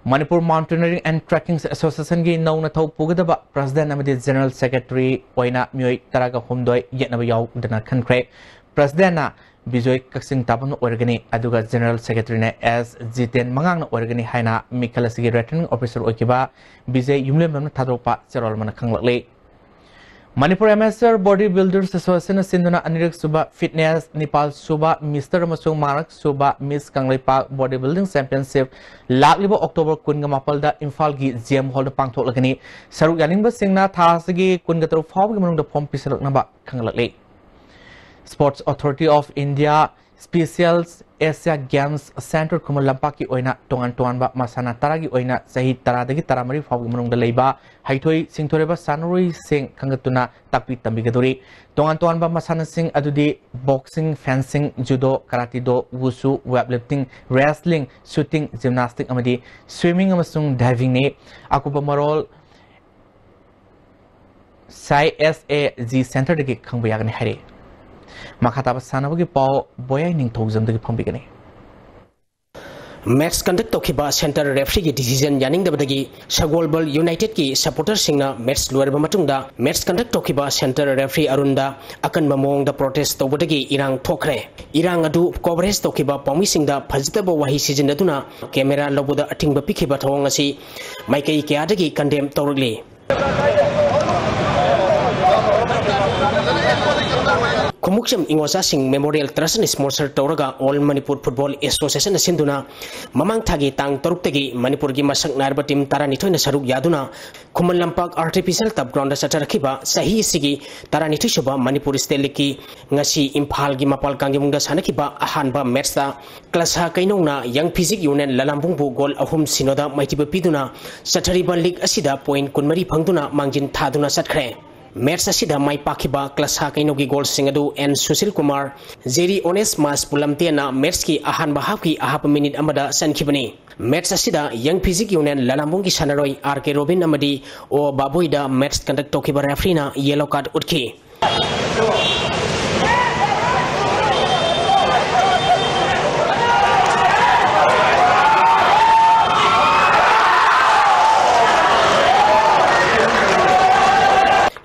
ꯃꯅꯤꯄꯨꯔ ꯃꯥꯎꯟꯇꯦꯅꯔꯤꯡ ꯑꯦꯟ ꯇ꯭ꯔꯦꯛꯀꯤꯡ ꯑꯦꯁꯣꯁꯤꯌꯦꯁꯟꯒꯤ ꯅꯧꯅ ꯊꯧ ꯄꯨꯒꯗꯕ ꯄ꯭ꯔꯁꯤꯗꯦꯟꯠ ꯑꯃꯗꯤ ꯖꯦꯅꯔꯦꯜ ꯁꯦꯀ꯭ꯔꯦꯇꯔꯤ ꯑꯣꯏꯅ ꯃꯤꯑꯣꯏ ꯇꯔꯥꯒ ꯍꯨꯝꯗꯣꯏ ꯌꯦꯠꯅꯕ ꯌꯥꯎꯗꯅ ꯈꯟꯈ꯭ꯔꯦ꯫ ꯄ꯭ꯔꯁꯤꯗꯦꯟꯠꯅ ꯕꯤꯖꯣꯏ ꯀꯛꯆꯤꯡ ꯇꯥꯕꯝꯅ ꯑꯣꯏꯔꯒꯅꯤ, ꯑꯗꯨꯒ General Secretaryꯅ ꯑꯦꯁ ꯖꯤꯇꯦꯟ ꯃꯉꯥꯡꯅ ꯑꯣꯏꯔꯒꯅꯤ ꯍꯥꯏꯅ ꯃꯤꯈꯜ ꯑꯁꯤꯒꯤ Returning Officer ꯑꯣꯏꯈꯤꯕ ꯕꯤꯖꯩ ꯌꯨꯝꯂꯦꯝꯕꯝꯅ ꯊꯥꯗꯣꯔꯛꯄ ꯆꯦꯔꯣꯜ ꯑꯃꯅ ꯈꯪꯂꯛꯂꯤ꯫ ꯃꯅꯤꯄꯨꯔ Amateur Body Builders Associationꯅ ꯁꯤꯟꯗꯨꯅ ꯑꯅꯤꯔꯛ ꯁꯨꯕ Fitness, ꯅꯤꯄꯥꯜ ꯁꯨꯕ Mister ꯑꯃꯁꯨꯡ ꯃꯉꯥꯔꯛ ꯁꯨꯕ Miss Kangleipak Body Building Championship ꯂꯥꯛꯂꯤꯕ October ꯀꯨꯟꯒ ꯃꯥꯄꯜꯗ ꯏꯝꯐꯥꯜꯒꯤ ꯖꯤ ꯑꯦꯝ ꯍꯣꯜꯗ ꯄꯥꯡꯊꯣꯛꯂꯒꯅꯤ꯫ ꯁꯔꯨꯛ ꯌꯥꯅꯤꯡꯕꯁꯤꯡꯅ ꯊꯥ ꯑꯁꯤꯒꯤ ꯀꯨꯟꯒ ꯇꯔꯨꯛ ꯐꯥꯎꯕꯒꯤ ꯃꯅꯨꯡꯗ ꯐꯣꯔꯝ ꯄꯤꯁꯤꯜꯂꯛꯅꯕ ꯈꯪꯂꯛꯂꯤ꯫ Sports Authority of India Special Asia Games Centre ꯈꯨꯃꯟ ꯂꯝꯄꯥꯛꯀꯤ ꯑꯣꯏꯅ ꯇꯣꯉꯥꯟ ꯇꯣꯉꯥꯟꯕ ꯃꯁꯥꯟꯅ ꯇꯔꯥꯒꯤ ꯑꯣꯏꯅ ꯆꯍꯤ ꯇꯔꯥꯗꯒꯤ ꯇꯔꯥꯃꯔꯤ ꯐꯥꯎꯕꯒꯤ ꯃꯅꯨꯡꯗ ꯂꯩꯕ ꯍꯩꯊꯣꯏ ꯁꯤꯡꯊꯣꯏꯔꯕ ꯁꯥꯟꯅꯔꯣꯏꯁꯤꯡ ꯈꯟꯒꯠꯇꯨꯅ ꯇꯥꯛꯄꯤ ꯇꯝꯕꯤꯒꯗꯧꯔꯤ꯫ ꯇꯣꯉꯥꯟ ꯇꯣꯉꯥꯟꯕ ꯃꯁꯥꯟꯅꯁꯤꯡ ꯑꯗꯨꯗꯤ boxing, fencing, judo, karate do, wushu, weightlifting, wrestling, shooting, gymnastic ꯑꯃꯗꯤ swimming ꯑꯃꯁꯨꯡ divingꯅꯤ꯫ ꯑꯀꯨꯞꯄ ꯃꯔꯣꯜ ꯁꯥꯏ ꯑꯦꯁ ꯑꯦ ꯖꯤ ꯁꯦꯟꯇꯔꯗꯒꯤ ꯈꯪꯕ ꯌꯥꯒꯅꯤ ꯍꯥꯏꯔꯤ꯫ ꯃꯈꯥ ꯇꯥꯕ ꯁꯥꯟꯅꯕꯒꯤ ꯄꯥꯎ ꯕꯣꯌꯥꯏ ꯅꯤꯡꯊꯧꯖꯝꯗꯒꯤ ꯐꯪꯕꯤꯒꯅꯤ꯫ Match conduct ꯇꯧꯈꯤꯕ centre refereeꯒꯤ decision ꯌꯥꯅꯤꯡꯗꯕꯗꯒꯤ ꯁꯒꯣꯜꯕꯜ Unitedꯀꯤ supporterꯁꯤꯡꯅ match ꯂꯣꯏꯔꯕ ꯃꯇꯨꯡꯗ match conduct ꯇꯧꯈꯤꯕ centre referee ꯑꯔꯨꯟꯗ ꯑꯀꯟꯕ ꯃꯑꯣꯡꯗ protest ꯇꯧꯕꯗꯒꯤ ꯏꯔꯥꯡ ꯊꯣꯛꯈ꯭ꯔꯦ꯫ ꯏꯔꯥꯡ ꯑꯗꯨ coverage ꯇꯧꯈꯤꯕ ꯄꯥꯎꯃꯤꯁꯤꯡꯗ ꯐꯖꯗꯕ ꯋꯥꯍꯩ ꯁꯤꯖꯤꯟꯅꯗꯨꯅ camera ꯂꯧꯕꯗ ꯑꯊꯤꯡꯕ ꯄꯤꯈꯤꯕ ꯊꯧꯑꯣꯡ ꯑꯁꯤ ꯃꯥꯏꯀꯩ ꯀꯌꯥꯗꯒꯤ condemn ꯇꯧꯔꯛꯂꯤ꯫ ꯈꯣꯡꯎꯞꯆꯝ ꯏꯉꯣꯆꯥꯁꯤꯡ Memorial Trustꯅ sponsor ꯇꯧꯔꯒ All Manipur Football Associationꯅ ꯁꯤꯟꯗꯨꯅ ꯃꯃꯥꯡ ꯊꯥꯒꯤ ꯇꯥꯡ ꯇꯔꯨꯛꯇꯒꯤ ꯃꯅꯤꯄꯨꯔꯒꯤ ꯃꯁꯛ ꯅꯥꯏꯔꯕ team ꯇꯔꯥꯅꯤꯊꯣꯏꯅ ꯁꯔꯨꯛ ꯌꯥꯗꯨꯅ ꯈꯨꯃꯟ ꯂꯝꯄꯥꯛ Artificial Turf Groundꯗ ꯆꯠꯊꯔꯛꯈꯤꯕ ꯆꯍꯤ ꯑꯁꯤꯒꯤ ꯇꯔꯥꯅꯤꯊꯣꯏ ꯁꯨꯕ ꯃꯅꯤꯄꯨꯔ State Leagueꯀꯤ ꯉꯁꯤ ꯏꯝꯐꯥꯜꯒꯤ ꯃꯄꯥꯜ ꯀꯥꯡꯖꯩꯕꯨꯡꯗ ꯁꯥꯟꯅꯈꯤꯕ ꯑꯍꯥꯟꯕ matchꯇ ꯀ꯭ꯂꯁꯥ ꯀꯩꯅꯧꯅ Young Physique Union ꯂꯂꯥꯝꯕꯨꯡꯕꯨ goal ꯑꯍꯨꯝ ꯁꯤꯅꯣꯗ ꯃꯥꯏꯊꯤꯕ ꯄꯤꯗꯨꯅ ꯆꯠꯊꯔꯤꯕ league ꯑꯁꯤꯗ point ꯀꯨꯟꯃꯔꯤ ꯐꯪꯗꯨꯅ ꯃꯥꯡꯖꯤꯟ ꯊꯥꯗꯨꯅ ꯆꯠꯈ꯭ꯔꯦ꯫ Match ꯑꯁꯤꯗ ꯃꯥꯏ ꯄꯥꯛꯈꯤꯕ ꯀ꯭ꯂꯁꯥ ꯀꯩꯅꯧꯒꯤ goalꯁꯤꯡ ꯑꯗꯨ ꯑꯦꯟ ꯁꯨꯁꯤꯜ ꯀꯨꯃꯥꯔ, ꯖꯦꯔꯤ ꯑꯣꯅꯦꯁꯃꯥꯁ ꯄꯨꯂꯝꯇꯦꯟꯅ matchꯀꯤ ꯑꯍꯥꯟꯕ halfꯀꯤ ꯑꯍꯥꯞꯄ minute ꯑꯃꯗ ꯆꯟꯈꯤꯕꯅꯤ꯫ Match ꯑꯁꯤꯗ Young Physique Union ꯂꯂꯥꯝꯕꯨꯡꯒꯤ ꯁꯥꯟꯅꯔꯣꯏ ꯑꯥꯔ ꯀꯦ ꯔꯣꯕꯤꯟ ꯑꯃꯗꯤ ꯑꯣ ꯕꯥꯕꯣꯏꯗ match conduct ꯇꯧꯈꯤꯕ refereeꯅ yellow card ꯎꯠꯈꯤ꯫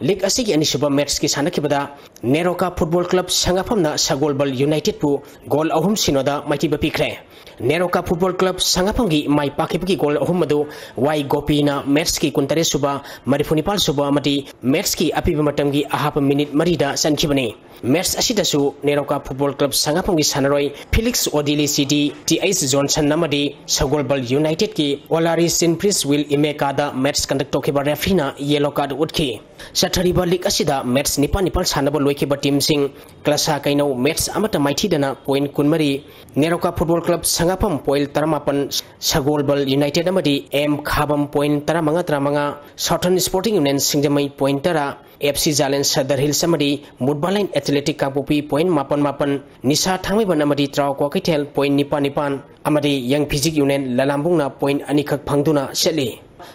League ꯑꯁꯤꯒꯤ ꯑꯅꯤꯁꯨꯕ matchꯀꯤ ꯁꯥꯟꯅꯈꯤꯕꯗ ꯅꯦꯔꯣꯀꯥ ꯐꯨꯠꯕꯣꯜ ꯀ꯭ꯂꯕ ꯁꯉꯥꯐꯝꯅ ꯁꯒꯣꯜꯕꯜ ꯌꯨꯅꯥꯏꯇꯦꯗꯄꯨ ꯒꯣꯜ ꯑꯍꯨꯝ ꯁꯤꯅꯣꯗ ꯃꯥꯏꯊꯤꯕ ꯄꯤꯈ꯭ꯔꯦ꯫ ꯅꯦꯔꯣꯀꯥ ꯐꯨꯠꯕꯣꯜ ꯀ꯭ꯂꯕ ꯁꯉꯥꯐꯝꯒꯤ ꯃꯥꯏ ꯄꯥꯛꯈꯤꯕꯒꯤ ꯒꯣꯜ ꯑꯍꯨꯝ ꯑꯗꯨ ꯋꯥꯏ ꯒꯣꯄꯤꯅ ꯃꯦꯠꯁꯀꯤ ꯀꯨꯟꯇꯔꯦꯠ ꯁꯨꯕ, ꯃꯔꯤꯐꯨ ꯅꯤꯄꯥꯜ ꯁꯨꯕ ꯑꯃꯗꯤ ꯃꯦꯠꯁꯀꯤ ꯑꯄꯤꯕ ꯃꯇꯝꯒꯤ ꯑꯍꯥꯞꯄ ꯃꯤꯅꯤꯠ ꯃꯔꯤꯗ ꯆꯟꯈꯤꯕꯅꯤ꯫ ꯃꯦꯠꯁ ꯑꯁꯤꯗꯁꯨ ꯅꯦꯔꯣꯀꯥ ꯐꯨꯠꯕꯣꯜ ꯀ꯭ꯂꯕ ꯁꯉꯥꯐꯝꯒꯤ ꯁꯥꯟꯅꯔꯣꯏ ꯐꯤꯂꯤꯛꯁ ꯑꯣꯗꯤꯂꯤ ꯁꯤꯗꯤ, ꯇꯤ ꯑꯩꯆ ꯖꯣꯟꯁꯟ ꯑꯃꯗꯤ ꯁꯒꯣꯜꯕꯜ ꯌꯨꯅꯥꯏꯇꯦꯗꯀꯤ ꯑꯣꯂꯥꯔꯤ ꯁꯤꯟꯄ꯭ꯔꯤꯁ ꯋꯤꯜ ꯏꯃꯦꯀꯥꯗ ꯃꯦꯠꯁ ꯀꯟꯗꯛ ꯇꯧꯈꯤꯕ ꯔꯦꯐ꯭ꯔꯤꯅ ꯌꯦꯂꯣ ꯀꯥꯔꯗ ꯎꯠꯈꯤ꯫ ꯆꯠꯊꯔꯤꯕ ꯂꯤꯒ ꯑꯁꯤꯗ ꯃꯦꯠꯁ ꯅꯤꯄꯥꯜ ꯅꯤꯄꯥꯜ ꯁꯥꯟꯅꯕ ꯂꯣꯏꯈꯤꯕ ꯇꯤꯝꯁꯤꯡ ꯀ꯭ꯂꯁꯥ ꯀꯩꯅꯧ ꯃꯦꯠꯁ ꯑꯃꯠꯇ ꯃꯥꯏꯊꯤꯗꯅ ꯄꯣꯏꯟ ꯀꯨꯟꯃꯔꯤ, ꯅꯦꯔꯣꯀꯥ ꯐꯨꯠꯕꯣꯜ ꯀ꯭ꯂꯕ ꯁꯉꯥꯐꯝ ꯄꯣꯏꯟ ꯇꯔꯥꯃꯥꯄꯜ, ꯁꯒꯣꯜꯕꯜ ꯌꯨꯅꯥꯏꯇꯦꯗ ꯑꯃꯗꯤ ꯑꯦꯝ ꯈꯥꯕꯝ ꯄꯣꯏꯟ ꯇꯔꯥꯃꯉꯥ ꯇꯔꯥꯃꯉꯥ, ꯁꯥꯎꯊꯔꯟ ꯁ꯭ꯄꯣꯔꯇꯤꯡ ꯌꯨꯅꯤꯌꯟ ꯁꯤꯡꯖꯃꯩ ꯄꯣꯏꯟ ꯇꯔꯥ, ꯑꯦꯐ ꯁꯤ ꯖꯥꯂꯦꯟ ꯁꯗꯔ ꯍꯤꯜꯁ ꯑꯃꯗꯤ ꯃꯨꯠꯕꯥꯂꯥꯏꯟ ꯑꯦꯊꯂꯦꯇꯤꯛ ꯀꯥꯡꯄꯣꯛꯄꯤ ꯄꯣꯏꯟ ꯃꯥꯄꯟ ꯃꯥꯄꯟ, ꯅꯤꯁꯥ ꯊꯥꯡꯃꯩꯕꯟ ꯑꯃꯗꯤ ꯇ꯭ꯔꯥꯎꯀ꯭ꯋꯥ ꯀꯩꯊꯦꯜ ꯄꯣꯏꯟ ꯅꯤꯄꯥꯟ ꯅꯤꯄꯥꯟ ꯑꯃꯗꯤ ꯌꯪ ꯐꯤꯖꯤꯛ ꯌꯨꯅꯤꯌꯟ ꯂꯂꯥꯝꯕꯨꯡꯅ ꯄꯣꯏꯟ ꯑꯅꯤꯈꯛ ꯐꯪꯗꯨꯅ ꯆꯠꯂꯤ꯫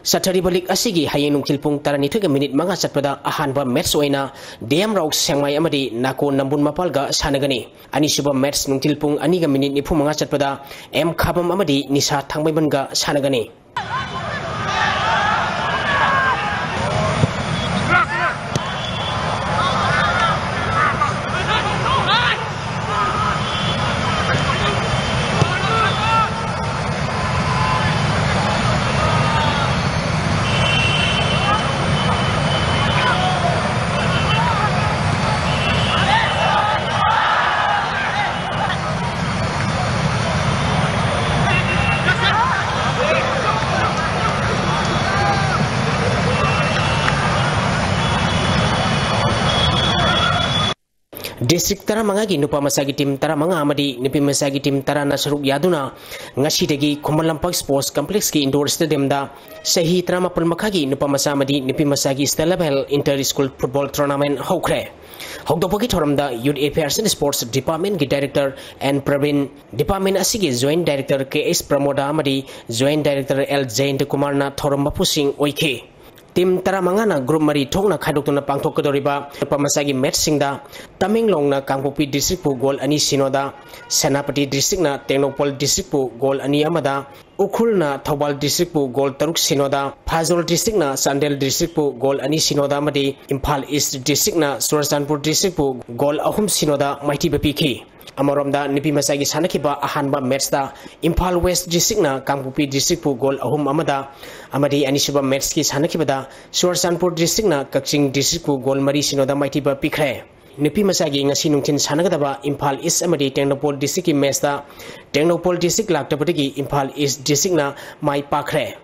ꯆꯠꯊꯔꯤꯕ ꯂꯤꯒ ꯑꯁꯤꯒꯤ ꯍꯌꯦꯡ ꯅꯨꯡꯊꯤꯜ ꯄꯨꯡ ꯇꯔꯥꯅꯤꯊꯣꯏꯒ ꯃꯤꯅꯤꯠ ꯃꯉꯥ ꯆꯠꯄꯗ ꯑꯍꯥꯟꯕ ꯃꯦꯠꯁ ꯑꯣꯏꯅ ꯗꯤ ꯑꯦꯝ ꯔꯥꯎ ꯁꯦꯡꯃꯥꯏ ꯑꯃꯗꯤ ꯅꯥꯀꯣ ꯅꯝꯕꯨꯜ ꯃꯄꯥꯜꯒ ꯁꯥꯟꯅꯒꯅꯤ꯫ ꯑꯅꯤꯁꯨꯕ ꯃꯦꯠꯁ ꯅꯨꯡꯊꯤꯜ ꯄꯨꯡ ꯑꯅꯤꯒ ꯃꯤꯅꯤꯠ ꯅꯤꯐꯨ ꯃꯉꯥ ꯆꯠꯄꯗ ꯑꯦꯝ ꯈꯥꯕꯝ ꯑꯃꯗꯤ ꯅꯤꯁꯥ ꯊꯥꯡꯃꯩꯕꯟꯒ ꯁꯥꯟꯅꯒꯅꯤ꯫ ꯗꯤꯁꯇ꯭ꯔꯤꯛ ꯇꯔꯥꯃꯉꯥꯒꯤ ꯅꯨꯄꯥ ꯃꯆꯥꯒꯤ ꯇꯤꯝ ꯇꯔꯥꯃꯉꯥ ꯑꯃꯗꯤ ꯅꯨꯄꯤ ꯃꯆꯥꯒꯤ ꯇꯤꯝ ꯇꯔꯥꯅ ꯁꯔꯨꯛ ꯌꯥꯗꯨꯅ ꯉꯁꯤꯗꯒꯤ ꯈꯨꯃꯟ ꯂꯝꯄꯥꯛ ꯁ꯭ꯄꯣꯔꯠꯁ ꯀꯝꯄ꯭ꯂꯦꯛꯁꯀꯤ ꯏꯟꯗꯣꯔ ꯁ꯭ꯇꯦꯗꯤꯌꯝꯗ ꯆꯍꯤ ꯇꯔꯥꯃꯥꯄꯜ ꯃꯈꯥꯒꯤ ꯅꯨꯄꯥ ꯃꯆꯥ ꯑꯃꯗꯤ ꯅꯨꯄꯤ ꯃꯆꯥꯒꯤ state level inter school football tournament ꯍꯧꯈ꯭ꯔꯦ꯫ ꯍꯧꯗꯣꯛꯄꯒꯤ ꯊꯧꯔꯝꯗ ꯌꯨꯠ ꯑꯦꯐꯤꯌꯔꯁ ꯑꯦꯟ ꯁ꯭ꯄꯣꯔꯠꯁ ꯗꯤꯄꯥꯔꯠꯃꯦꯟꯒꯤ ꯗꯥꯏꯔꯦꯛꯇꯔ ꯑꯦꯟ ꯄ꯭ꯔꯕꯤꯟ, ꯗꯤꯄꯥꯔꯠꯃꯦꯟ ꯑꯁꯤꯒꯤ joint director K H Pramoda ꯑꯃꯗꯤ ꯖꯣꯏꯟꯠ ꯗꯥꯏꯔꯦꯛꯇꯔ ꯑꯦꯜ ꯖꯌꯟꯇ ꯀꯨꯃꯥꯔꯅ ꯊꯧꯔꯝ ꯃꯄꯨꯁꯤꯡ ꯑꯣꯏꯈꯤ꯫ Team ꯇꯔꯥꯃꯉꯥꯅ group ꯃꯔꯤ ꯊꯣꯛꯅ ꯈꯥꯏꯗꯣꯛꯇꯨꯅ ꯄꯥꯡꯊꯣꯛꯀꯗꯧꯔꯤꯕ ꯅꯨꯄꯥ ꯃꯆꯥꯒꯤ matchꯁꯤꯡꯗ ꯇꯃꯦꯡꯂꯣꯡꯅ ꯀꯥꯡꯄꯣꯛꯄꯤ districtꯄꯨ goal ꯑꯅꯤ ꯁꯤꯅꯣꯗ, ꯁꯦꯅꯥꯄꯇꯤ districtꯅ ꯇꯦꯡꯅꯧꯄꯜ districtꯄꯨ goal ꯑꯅꯤ ꯑꯃꯗ, ꯎꯈ꯭ꯔꯨꯜꯅ ꯊꯧꯕꯥꯜ districtꯄꯨ goal ꯇꯔꯨꯛ ꯁꯤꯅꯣꯗ, ꯐꯥꯖꯣꯜ districtꯅ ꯆꯥꯟꯗꯦꯜ districtꯄꯨ goal ꯑꯅꯤ ꯁꯤꯅꯣꯗ ꯑꯃꯗꯤ ꯏꯝꯐꯥꯜ East districtꯅ ꯆꯨꯔꯆꯥꯟꯄꯨꯔ districtꯄꯨ goal ꯑꯍꯨꯝ ꯁꯤꯅꯣꯗ ꯃꯥꯏꯊꯤꯕ ꯄꯤꯈꯤ꯫ ꯑꯃꯔꯣꯝꯗ ꯅꯨꯄꯤ ꯃꯆꯥꯒꯤ ꯁꯥꯟꯅꯈꯤꯕ ꯑꯍꯥꯟꯕ matchꯇ ꯏꯝꯐꯥꯜ West districtꯅ ꯀꯥꯡꯄꯣꯛꯄꯤ districtꯄꯨ goal ꯑꯍꯨꯝ ꯑꯃꯗ ꯑꯃꯗꯤ ꯑꯅꯤꯁꯨꯕ matchꯀꯤ ꯁꯥꯟꯅꯈꯤꯕꯗ ꯆꯨꯔꯆꯥꯟꯄꯨꯔ districtꯅ ꯀꯛꯆꯤꯡ districtꯄꯨ goal ꯃꯔꯤ ꯁꯤꯅꯣꯗ ꯃꯥꯏꯊꯤꯕ ꯄꯤꯈ꯭ꯔꯦ꯫ ꯅꯨꯄꯤ ꯃꯆꯥꯒꯤ ꯉꯁꯤ ꯅꯨꯡꯊꯤꯜ ꯁꯥꯟꯅꯒꯗꯕ ꯏꯝꯐꯥꯜ East ꯑꯃꯗꯤ ꯇꯦꯡꯅꯧꯄꯜ districtꯀꯤ matchꯇ ꯇꯦꯡꯅꯧꯄꯜ district ꯂꯥꯛꯇꯕꯗꯒꯤ ꯏꯝꯐꯥꯜ East districtꯅ ꯃꯥꯏ ꯄꯥꯛꯈ꯭ꯔꯦ꯫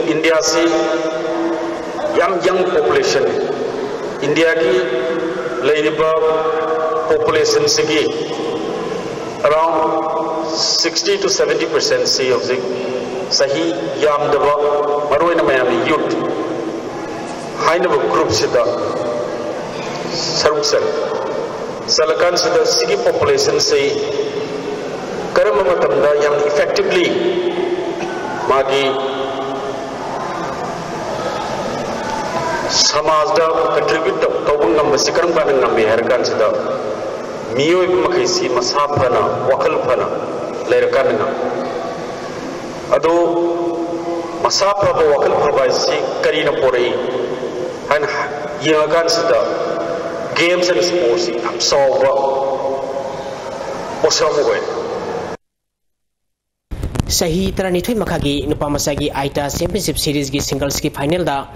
ꯏꯟꯗꯤꯌꯥꯁꯤ ꯌꯥꯝ young population, ꯏꯟꯗꯤꯌꯥꯒꯤ ꯂꯩꯔꯤꯕ populationꯁꯤꯒꯤ around sixty to seventy percentꯁꯤ ꯍꯧꯖꯤꯛ ꯆꯍꯤ ꯌꯥꯝꯗꯕ, ꯃꯔꯨꯑꯣꯏꯅ ꯃꯌꯥꯝꯅ youth ꯍꯥꯏꯅꯕ groupꯁꯤꯗ ꯁꯔꯨꯛ ꯆꯜꯂꯤ꯫ ꯆꯜꯂꯀꯥꯟꯁꯤꯗ ꯁꯤꯒꯤ populationꯁꯤ ꯀꯔꯝꯕ ꯃꯇꯝꯗ ꯌꯥꯝ effectively ꯃꯥꯒꯤ ꯁꯃꯥꯖꯗ contribute ꯇꯧ-, ꯇꯧꯕ ꯉꯝꯕꯁꯤ ꯀꯔꯝ ꯀꯥꯟꯗ ꯉꯝꯃꯤ ꯍꯥꯏꯔ ꯀꯥꯟꯁꯤꯗ, ꯃꯤꯑꯣꯏꯕ ꯃꯈꯩꯁꯤ ꯃꯁꯥ ꯐꯅ, ꯋꯥꯈꯜ ꯐꯅ ꯂꯩꯔꯀꯥꯟꯗ ꯉꯝꯃꯤ꯫ ꯑꯗꯣ ꯃꯁꯥ ꯐꯕ, ꯋꯥꯈꯜ ꯐꯕ ꯍꯥꯏꯁꯤ ꯀꯔꯤꯅ ꯄꯣꯔꯛꯏ ꯍꯥꯏꯅ ꯌꯦꯡꯉꯀꯥꯟꯁꯤꯗ, games and sportsꯁꯤ ꯌꯥꯝ ꯆꯥꯎꯕ ꯄꯣꯠꯁꯛ ꯑꯃ ꯑꯣꯏ꯫ ꯆꯍꯤ ꯇꯔꯥꯅꯤꯊꯣꯏ ꯃꯈꯥꯒꯤ ꯅꯨꯄꯥ ꯃꯆꯥꯒꯤ ꯑꯥꯏꯇꯥ Championship Seriesꯀꯤ singlesꯀꯤ finalꯗ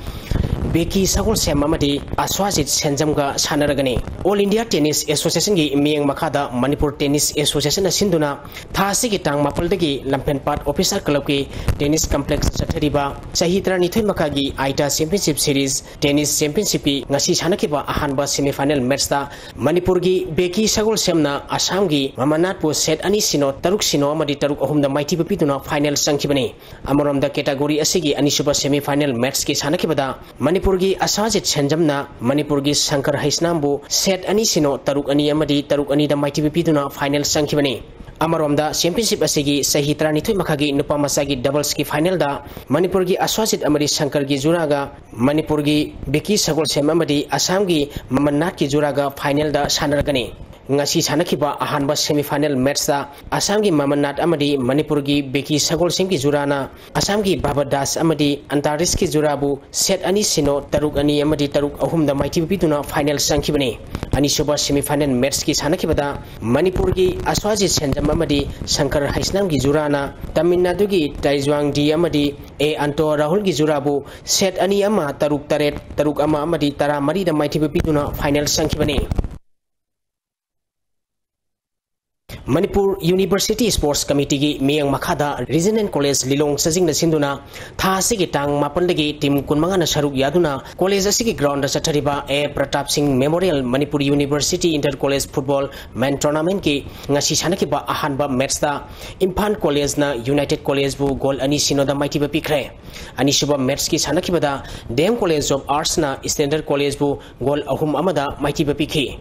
ꯕꯦꯀꯤ ꯁꯒꯣꯜꯁꯦꯝ ꯑꯃꯗꯤ ꯑꯁ꯭ꯋꯥꯖꯤꯠ ꯁꯦꯟꯖꯝꯒ ꯁꯥꯟꯅꯔꯒꯅꯤ꯫ All India Tennis Associationꯒꯤ ꯃꯤꯠꯌꯦꯡ ꯃꯈꯥꯗ ꯃꯅꯤꯄꯨꯔ Tennis Associationꯅ ꯁꯤꯟꯗꯨꯅ ꯊꯥ ꯑꯁꯤꯒꯤ ꯇꯥꯡ ꯃꯥꯄꯜꯗꯒꯤ ꯂꯝꯐꯦꯜꯄꯥꯠ Officer Clubꯀꯤ Tennis Complexꯇ ꯆꯠꯊꯔꯤꯕ ꯆꯍꯤ ꯇꯔꯥꯅꯤꯊꯣꯏ ꯃꯈꯥꯒꯤ ꯑꯥꯏꯇꯥ Championship Series Tennis Championshipꯀꯤ ꯉꯁꯤ ꯁꯥꯟꯅꯈꯤꯕ ꯑꯍꯥꯟꯕ semi final matchꯇ ꯃꯅꯤꯄꯨꯔꯒꯤ ꯕꯦꯀꯤ ꯁꯒꯣꯜꯁꯦꯝꯅ ꯑꯁꯥꯝꯒꯤ ꯃꯃꯟꯅꯥꯠꯄꯨ set ꯑꯅꯤ ꯁꯤꯅꯣ, ꯇꯔꯨꯛ ꯁꯤꯅꯣ ꯑꯃꯗꯤ ꯇꯔꯨꯛ ꯑꯍꯨꯝꯗ ꯃꯥꯏꯊꯤꯕ ꯄꯤꯗꯨꯅ final ꯆꯪꯈꯤꯕꯅꯤ꯫ ꯑꯃꯔꯣꯝꯗ category ꯑꯁꯤꯒꯤ ꯑꯅꯤꯁꯨꯕ semi final matchꯀꯤ ꯁꯥꯟꯅꯈꯤꯕꯗ ꯃꯅꯤꯄꯨꯔꯒꯤ ꯑꯁ꯭ꯋꯥꯖꯤꯠ ꯁꯦꯟꯖꯝꯅ ꯃꯅꯤꯄꯨꯔꯒꯤ ꯁꯪꯀꯔ ꯍꯩꯁꯅꯥꯝꯕꯨ set ꯑꯅꯤ ꯁꯤꯅꯣ, ꯇꯔꯨꯛ ꯑꯅꯤ ꯑꯃꯗꯤ ꯇꯔꯨꯛ ꯑꯅꯤꯗ ꯃꯥꯏꯊꯤꯕ ꯄꯤꯗꯨꯅ final ꯆꯪꯈꯤꯕꯅꯤ꯫ ꯑꯃꯔꯣꯝꯗ championship ꯑꯁꯤꯒꯤ ꯆꯍꯤ ꯇꯔꯥꯅꯤꯊꯣꯏ ꯃꯈꯥꯒꯤ ꯅꯨꯄꯥ ꯃꯆꯥꯒꯤ doublesꯀꯤ finalꯗ ꯃꯅꯤꯄꯨꯔꯒꯤ ꯑꯁ꯭ꯋꯥꯖꯤꯠ ꯑꯃꯗꯤ ꯁꯪꯀꯔꯒꯤ ꯖꯨꯔꯥꯒ ꯃꯅꯤꯄꯨꯔꯒꯤ ꯕꯤꯀꯤ ꯁꯒꯣꯜꯁꯦꯝ ꯑꯃꯗꯤ ꯑꯁꯥꯝꯒꯤ ꯃꯃꯟꯅꯥꯠꯀꯤ ꯖꯨꯔꯥꯒ finalꯗ ꯁꯥꯟꯅꯔꯒꯅꯤ꯫ ꯉꯁꯤ ꯁꯥꯟꯅꯈꯤꯕ ꯑꯍꯥꯟꯕ semi final matchꯇ ꯑꯁꯥꯝꯒꯤ ꯃꯃꯟꯅꯥꯠ ꯑꯃꯗꯤ ꯃꯅꯤꯄꯨꯔꯒꯤ ꯕꯤꯀꯤ ꯁꯒꯣꯜꯁꯦꯝꯒꯤ ꯖꯨꯔꯥꯅ ꯑꯁꯥꯝꯒꯤ ꯕꯥꯕꯥ ꯗꯥꯁ ꯑꯃꯗꯤ ꯑꯟꯇꯥꯔꯤꯁꯀꯤ ꯖꯨꯔꯥꯕꯨ set ꯑꯅꯤ ꯁꯤꯅꯣ, ꯇꯔꯨꯛ ꯑꯅꯤ ꯑꯃꯗꯤ ꯇꯔꯨꯛ ꯑꯍꯨꯝꯗ ꯃꯥꯏꯊꯤꯕ ꯄꯤꯗꯨꯅ final ꯆꯪꯈꯤꯕꯅꯤ꯫ ꯑꯅꯤꯁꯨꯕ semi final matchꯀꯤ ꯁꯥꯟꯅꯈꯤꯕꯗ ꯃꯅꯤꯄꯨꯔꯒꯤ ꯑꯁ꯭ꯋꯥꯖꯤꯠ ꯁꯦꯟꯖꯝ ꯑꯃꯗꯤ ꯁꯪꯀꯔ ꯍꯩꯁꯅꯥꯝꯒꯤ ꯖꯨꯔꯥꯅ ꯇꯥꯃꯤꯜ ꯅꯥꯗꯨꯒꯤ ꯇꯥꯏꯖ꯭ꯋꯥꯡ ꯗꯤ ꯑꯃꯗꯤ ꯑꯦ ꯑꯟꯇꯣ ꯔꯥꯍꯨꯜꯒꯤ ꯖꯨꯔꯥꯕꯨ set ꯑꯅꯤ ꯑꯃ, ꯇꯔꯨꯛ ꯇꯔꯦꯠ, ꯇꯔꯨꯛ ꯑꯃ ꯑꯃꯗꯤ ꯇꯔꯥ ꯃꯔꯤꯗ ꯃꯥꯏꯊꯤꯕ ꯄꯤꯗꯨꯅ final ꯆꯪꯈꯤꯕꯅꯤ꯫ ꯃꯅꯤꯄꯨꯔ University Sports Committeeꯒꯤ ꯃꯤꯠꯌꯦꯡ ꯃꯈꯥꯗ Regional College ꯂꯤꯂꯣꯡ ꯆꯥꯖꯤꯡꯅ ꯁꯤꯟꯗꯨꯅ ꯊꯥ ꯑꯁꯤꯒꯤ ꯇꯥꯡ ꯃꯥꯄꯜꯗꯒꯤ team ꯀꯨꯟꯃꯉꯥꯅ ꯁꯔꯨꯛ ꯌꯥꯗꯨꯅ college ꯑꯁꯤꯒꯤ groundꯗ ꯆꯠꯊꯔꯤꯕ ꯑꯦ ꯄ꯭ꯔꯇꯥꯞ ꯁꯤꯡ Memorial Manipur University Inter College Football Men Tournamentꯀꯤ ꯉꯁꯤ ꯁꯥꯟꯅꯈꯤꯕ ꯑꯍꯥꯟꯕ matchꯇ ꯏꯝꯐꯥꯜ Collegeꯅ United Collegeꯕꯨ goal ꯑꯅꯤ ꯁꯤꯅꯣꯗ ꯃꯥꯏꯊꯤꯕ ꯄꯤꯈ꯭ꯔꯦ꯫ ꯑꯅꯤꯁꯨꯕ matchꯀꯤ ꯁꯥꯟꯅꯈꯤꯕꯗ D M College of Artsꯅ Standard Collegeꯕꯨ goal ꯑꯍꯨꯝ ꯑꯃꯗ ꯃꯥꯏꯊꯤꯕ ꯄꯤꯈꯤ꯫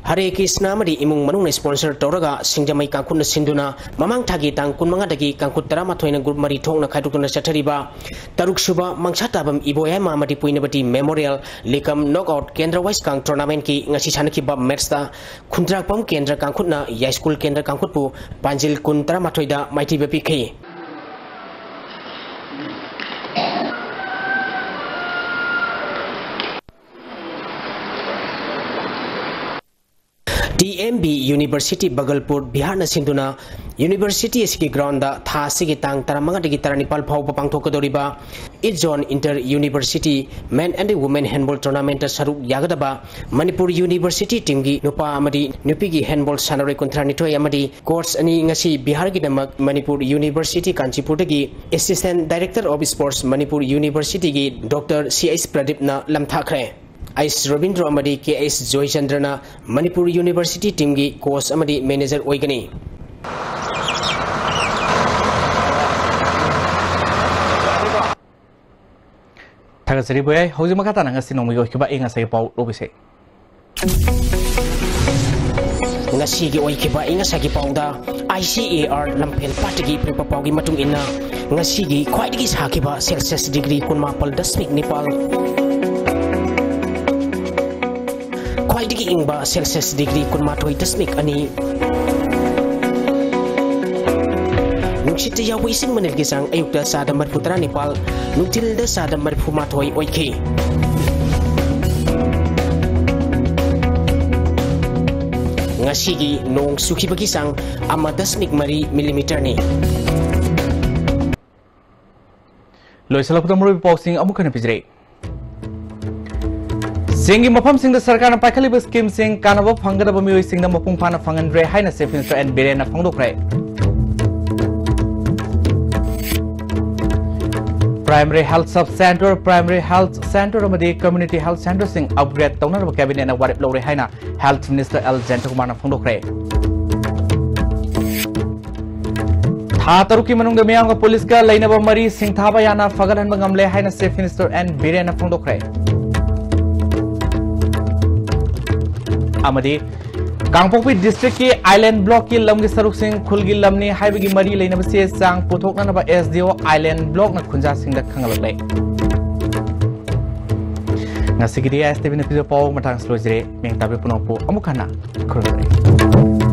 ꯍꯔꯦ ꯀ꯭ꯔꯤꯁꯅ ꯑꯃꯗꯤ ꯏꯃꯨꯡ ꯃꯅꯨꯡꯅ sponsor ꯇꯧꯔꯒ ꯁꯤꯡꯖꯃꯩ ꯀꯥꯡꯈꯨꯠꯅ ꯁꯤꯟꯗꯨꯅ ꯃꯃꯥꯡ ꯊꯥꯒꯤ ꯇꯥꯡ ꯀꯨꯟꯃꯉꯥꯗꯒꯤ ꯀꯥꯡꯈꯨꯠ ꯇꯔꯥꯃꯥꯊꯣꯏꯅ group ꯃꯔꯤ ꯊꯣꯛꯅ ꯈꯥꯏꯗꯣꯛꯇꯨꯅ ꯆꯠꯊꯔꯤꯕ ꯇꯔꯨꯛꯁꯨꯕ ꯃꯪꯁꯥꯇꯥꯕꯝ ꯏꯕꯣꯌꯥꯏꯃ ꯑꯃꯗꯤ ꯄꯨꯏꯅꯕꯇꯤ Memorial ꯂꯤꯀꯝ knockout ꯀꯦꯟꯗ꯭ꯔ ꯋꯥꯏꯁ ꯀꯥꯡ tournamentꯀꯤ ꯉꯁꯤ ꯁꯥꯟꯅꯈꯤꯕ matchꯇ ꯈꯨꯟꯗ꯭ꯔꯥꯛꯄꯝ ꯀꯦꯟꯗ꯭ꯔ ꯀꯥꯡꯈꯨꯠꯅ ꯌꯥꯏꯁ꯭ꯀꯨꯜ ꯀꯦꯟꯗ꯭ꯔ ꯀꯥꯡꯈꯨꯠꯄꯨ ꯄꯥꯟꯖꯤꯜ ꯀꯨꯟ ꯇꯔꯥꯃꯥꯊꯣꯏꯗ ꯃꯥꯏꯊꯤꯕ ꯄꯤꯈꯤ꯫ T M B University ꯕꯒꯜꯄꯨꯔ ꯕꯤꯍꯥꯔꯅ ꯁꯤꯟꯗꯨꯅ university ꯑꯁꯤꯒꯤ groundꯗ ꯊꯥ ꯑꯁꯤꯒꯤ ꯇꯥꯡ ꯇꯔꯥꯃꯉꯥꯗꯒꯤ ꯇꯔꯥꯅꯤꯄꯥꯜ ꯐꯥꯎꯕ ꯄꯥꯡꯊꯣꯛꯀꯗꯧꯔꯤꯕ East Zone Inter University Men and Women Handball Tournament ꯇ ꯁꯔꯨꯛ ꯌꯥꯒꯗꯕ ꯃꯅꯤꯄꯨꯔ University team ꯒꯤ ꯅꯨꯄꯥ ꯑꯃꯗꯤ ꯅꯨꯄꯤꯒꯤ handball ꯁꯥꯟꯅꯔꯣꯏ ꯀꯨꯟꯊ꯭ꯔꯥ ꯅꯤꯊꯣꯏ ꯑꯃꯗꯤ coach ꯑꯅꯤ ꯉꯁꯤ ꯕꯤꯍꯥꯔꯒꯤꯗꯃꯛ ꯃꯅꯤꯄꯨꯔ University ꯀꯥꯟꯆꯤꯄꯨꯔꯗꯒꯤ Assistant Director of Sports Manipur University ꯒꯤ Doctor C H ꯄ꯭ꯔꯗꯤꯞꯅ ꯂꯝꯊꯥꯈ꯭ꯔꯦ꯫ ꯑꯩꯆ ꯔꯕꯤꯟꯗ꯭ꯔꯣ ꯑꯃꯗꯤ ꯀꯦ ꯑꯩꯆ ꯖꯣꯏꯆꯟꯗ꯭ꯔꯅ ꯃꯅꯤꯄꯨꯔ University team ꯒꯤ coach ꯑꯃꯗꯤ manager ꯑꯣꯏꯒꯅꯤ꯫ ꯊꯥꯒꯠꯆꯔꯤ ꯕꯣꯌꯥꯏ꯫ ꯍꯧꯖꯤꯛ ꯃꯈꯥ ꯇꯥꯅ ꯉꯁꯤ ꯅꯣꯡꯃꯒꯤ ꯑꯣꯏꯈꯤꯕ ꯑꯏꯪ ꯑꯁꯥꯒꯤ ꯄꯥꯎ ꯂꯧꯕꯤꯁꯦ꯫ ꯉꯁꯤꯒꯤ ꯑꯣꯏꯈꯤꯕ ꯑꯏꯪ ꯑꯁꯥꯒꯤ ꯄꯥꯎꯗ I C A R ꯂꯝꯐꯦꯜ ꯄꯥꯠꯇꯒꯤ ꯄꯤꯔꯛꯄ ꯄꯥꯎꯒꯤ ꯃꯇꯨꯡ ꯏꯟꯅ, ꯉꯁꯤꯒꯤ ꯈ꯭ꯋꯥꯏꯗꯒꯤ ꯁꯥꯈꯤꯕ Celsius degree ꯀꯨꯟꯃꯥꯄꯜ ꯗꯁꯃꯤꯛ ꯅꯤꯄꯥꯜ, ꯈ꯭ꯋꯥꯏꯗꯒꯤ ꯏꯪꯕ Celsius degree ꯀꯨꯟꯃꯥꯊꯣꯏ ꯗꯁꯃꯤꯛ ꯑꯅꯤ, ꯅꯨꯡꯁꯤꯠꯇ ꯌꯥꯎꯕ ꯏꯁꯤꯡ ꯃꯅꯤꯜꯒꯤ ꯆꯥꯡ ꯑꯌꯨꯛꯇ ꯆꯥꯗ ꯃꯔꯤꯐꯨ ꯇꯔꯥꯅꯤꯄꯥꯜ, ꯅꯨꯡꯊꯤꯜꯗ ꯆꯥꯗ ꯃꯔꯤꯐꯨ ꯃꯥꯊꯣꯏ ꯑꯣꯏꯈꯤ꯫ ꯉꯁꯤꯒꯤ ꯅꯣꯡ ꯆꯨꯈꯤꯕꯒꯤ ꯆꯥꯡ ꯑꯃ ꯗꯁꯃꯤꯛ ꯃꯔꯤ millimeter ꯅꯤ꯫ ꯂꯣꯏꯁꯤꯜꯂꯛꯄꯗ ꯃꯔꯨꯑꯣꯏꯕ ꯄꯥꯎꯁꯤꯡ ꯑꯃꯨꯛ ꯍꯟꯅ ꯄꯤꯖꯔꯛꯏ꯫ ꯆꯤꯡꯒꯤ ꯃꯐꯝꯁꯤꯡꯗ ꯁꯔꯀꯥꯔꯅ ꯄꯥꯏꯈꯠꯂꯤꯕ scheme ꯁꯤꯡ ꯀꯥꯟꯅꯕ ꯐꯪꯒꯗꯕ ꯃꯤꯑꯣꯏꯁꯤꯡꯗ ꯃꯄꯨꯡ ꯐꯥꯅ ꯐꯪꯍꯟꯗ꯭ꯔꯦ ꯍꯥꯏꯅ Chief Minister N ꯕꯤꯔꯦꯟꯅ ꯐꯣꯡꯗꯣꯛꯈ꯭ꯔꯦ꯫ Primary Health Sub Center, Primary Health Center ꯑꯃꯗꯤ Community Health Center ꯁꯤꯡ upgrade ꯇꯧꯅꯅꯕ Cabinet ꯅ ꯋꯥꯔꯦꯞ ꯂꯧꯔꯦ ꯍꯥꯏꯅ Health Minister ꯑꯦꯜ ꯖꯌꯟꯇꯀꯨꯃꯥꯔꯅ ꯐꯣꯡꯗꯣꯛꯈ꯭ꯔꯦ꯫ ꯊꯥ ꯇꯔꯨꯛꯀꯤ ꯃꯅꯨꯡꯗ ꯃꯤꯌꯥꯝꯒ ꯄꯨꯂꯤꯁꯀ ꯂꯩꯅꯕ ꯃꯔꯤ ꯁꯤꯡꯊꯥꯕ ꯌꯥꯅ ꯐꯒꯠꯍꯟꯕ ꯉꯝꯂꯦ ꯍꯥꯏꯅ Chief Minister N ꯕꯤꯔꯦꯟꯅ ꯐꯣꯡꯗꯣꯛꯈ꯭ꯔꯦ꯫ ꯑꯃꯗꯤ ꯀꯥꯡꯄꯣꯛꯄꯤ district ꯀꯤ Island Block ꯀꯤ ꯂꯝꯒꯤ ꯁꯔꯨꯛꯁꯤꯡ ꯈꯨꯜꯒꯤ ꯂꯝꯅꯤ ꯍꯥꯏꯕꯒꯤ ꯃꯔꯤ ꯂꯩꯅꯕ ꯆꯦ ꯆꯥꯡ ꯄꯨꯊꯣꯛꯅꯅꯕ S D O Island Block ꯅ ꯈꯨꯟꯖꯥꯁꯤꯡꯗ ꯈꯪꯍꯜꯂꯛꯂꯦ꯫ ꯉꯁꯤꯒꯤꯗꯤ ꯑꯥꯏ ꯑꯦꯁ ꯇꯤ ꯚꯤ ꯅ ꯄꯤꯕ ꯄꯥꯎ ꯃꯇꯥꯡꯁꯤ ꯂꯣꯏꯖꯔꯦ꯫ ꯃꯤꯌꯥꯝ ꯇꯥꯕꯤꯕ ꯄꯨꯝꯅꯃꯛꯄꯨ ꯑꯃꯨꯛ ꯍꯟꯅ ꯈꯨꯔꯨꯝꯖꯔꯤ꯫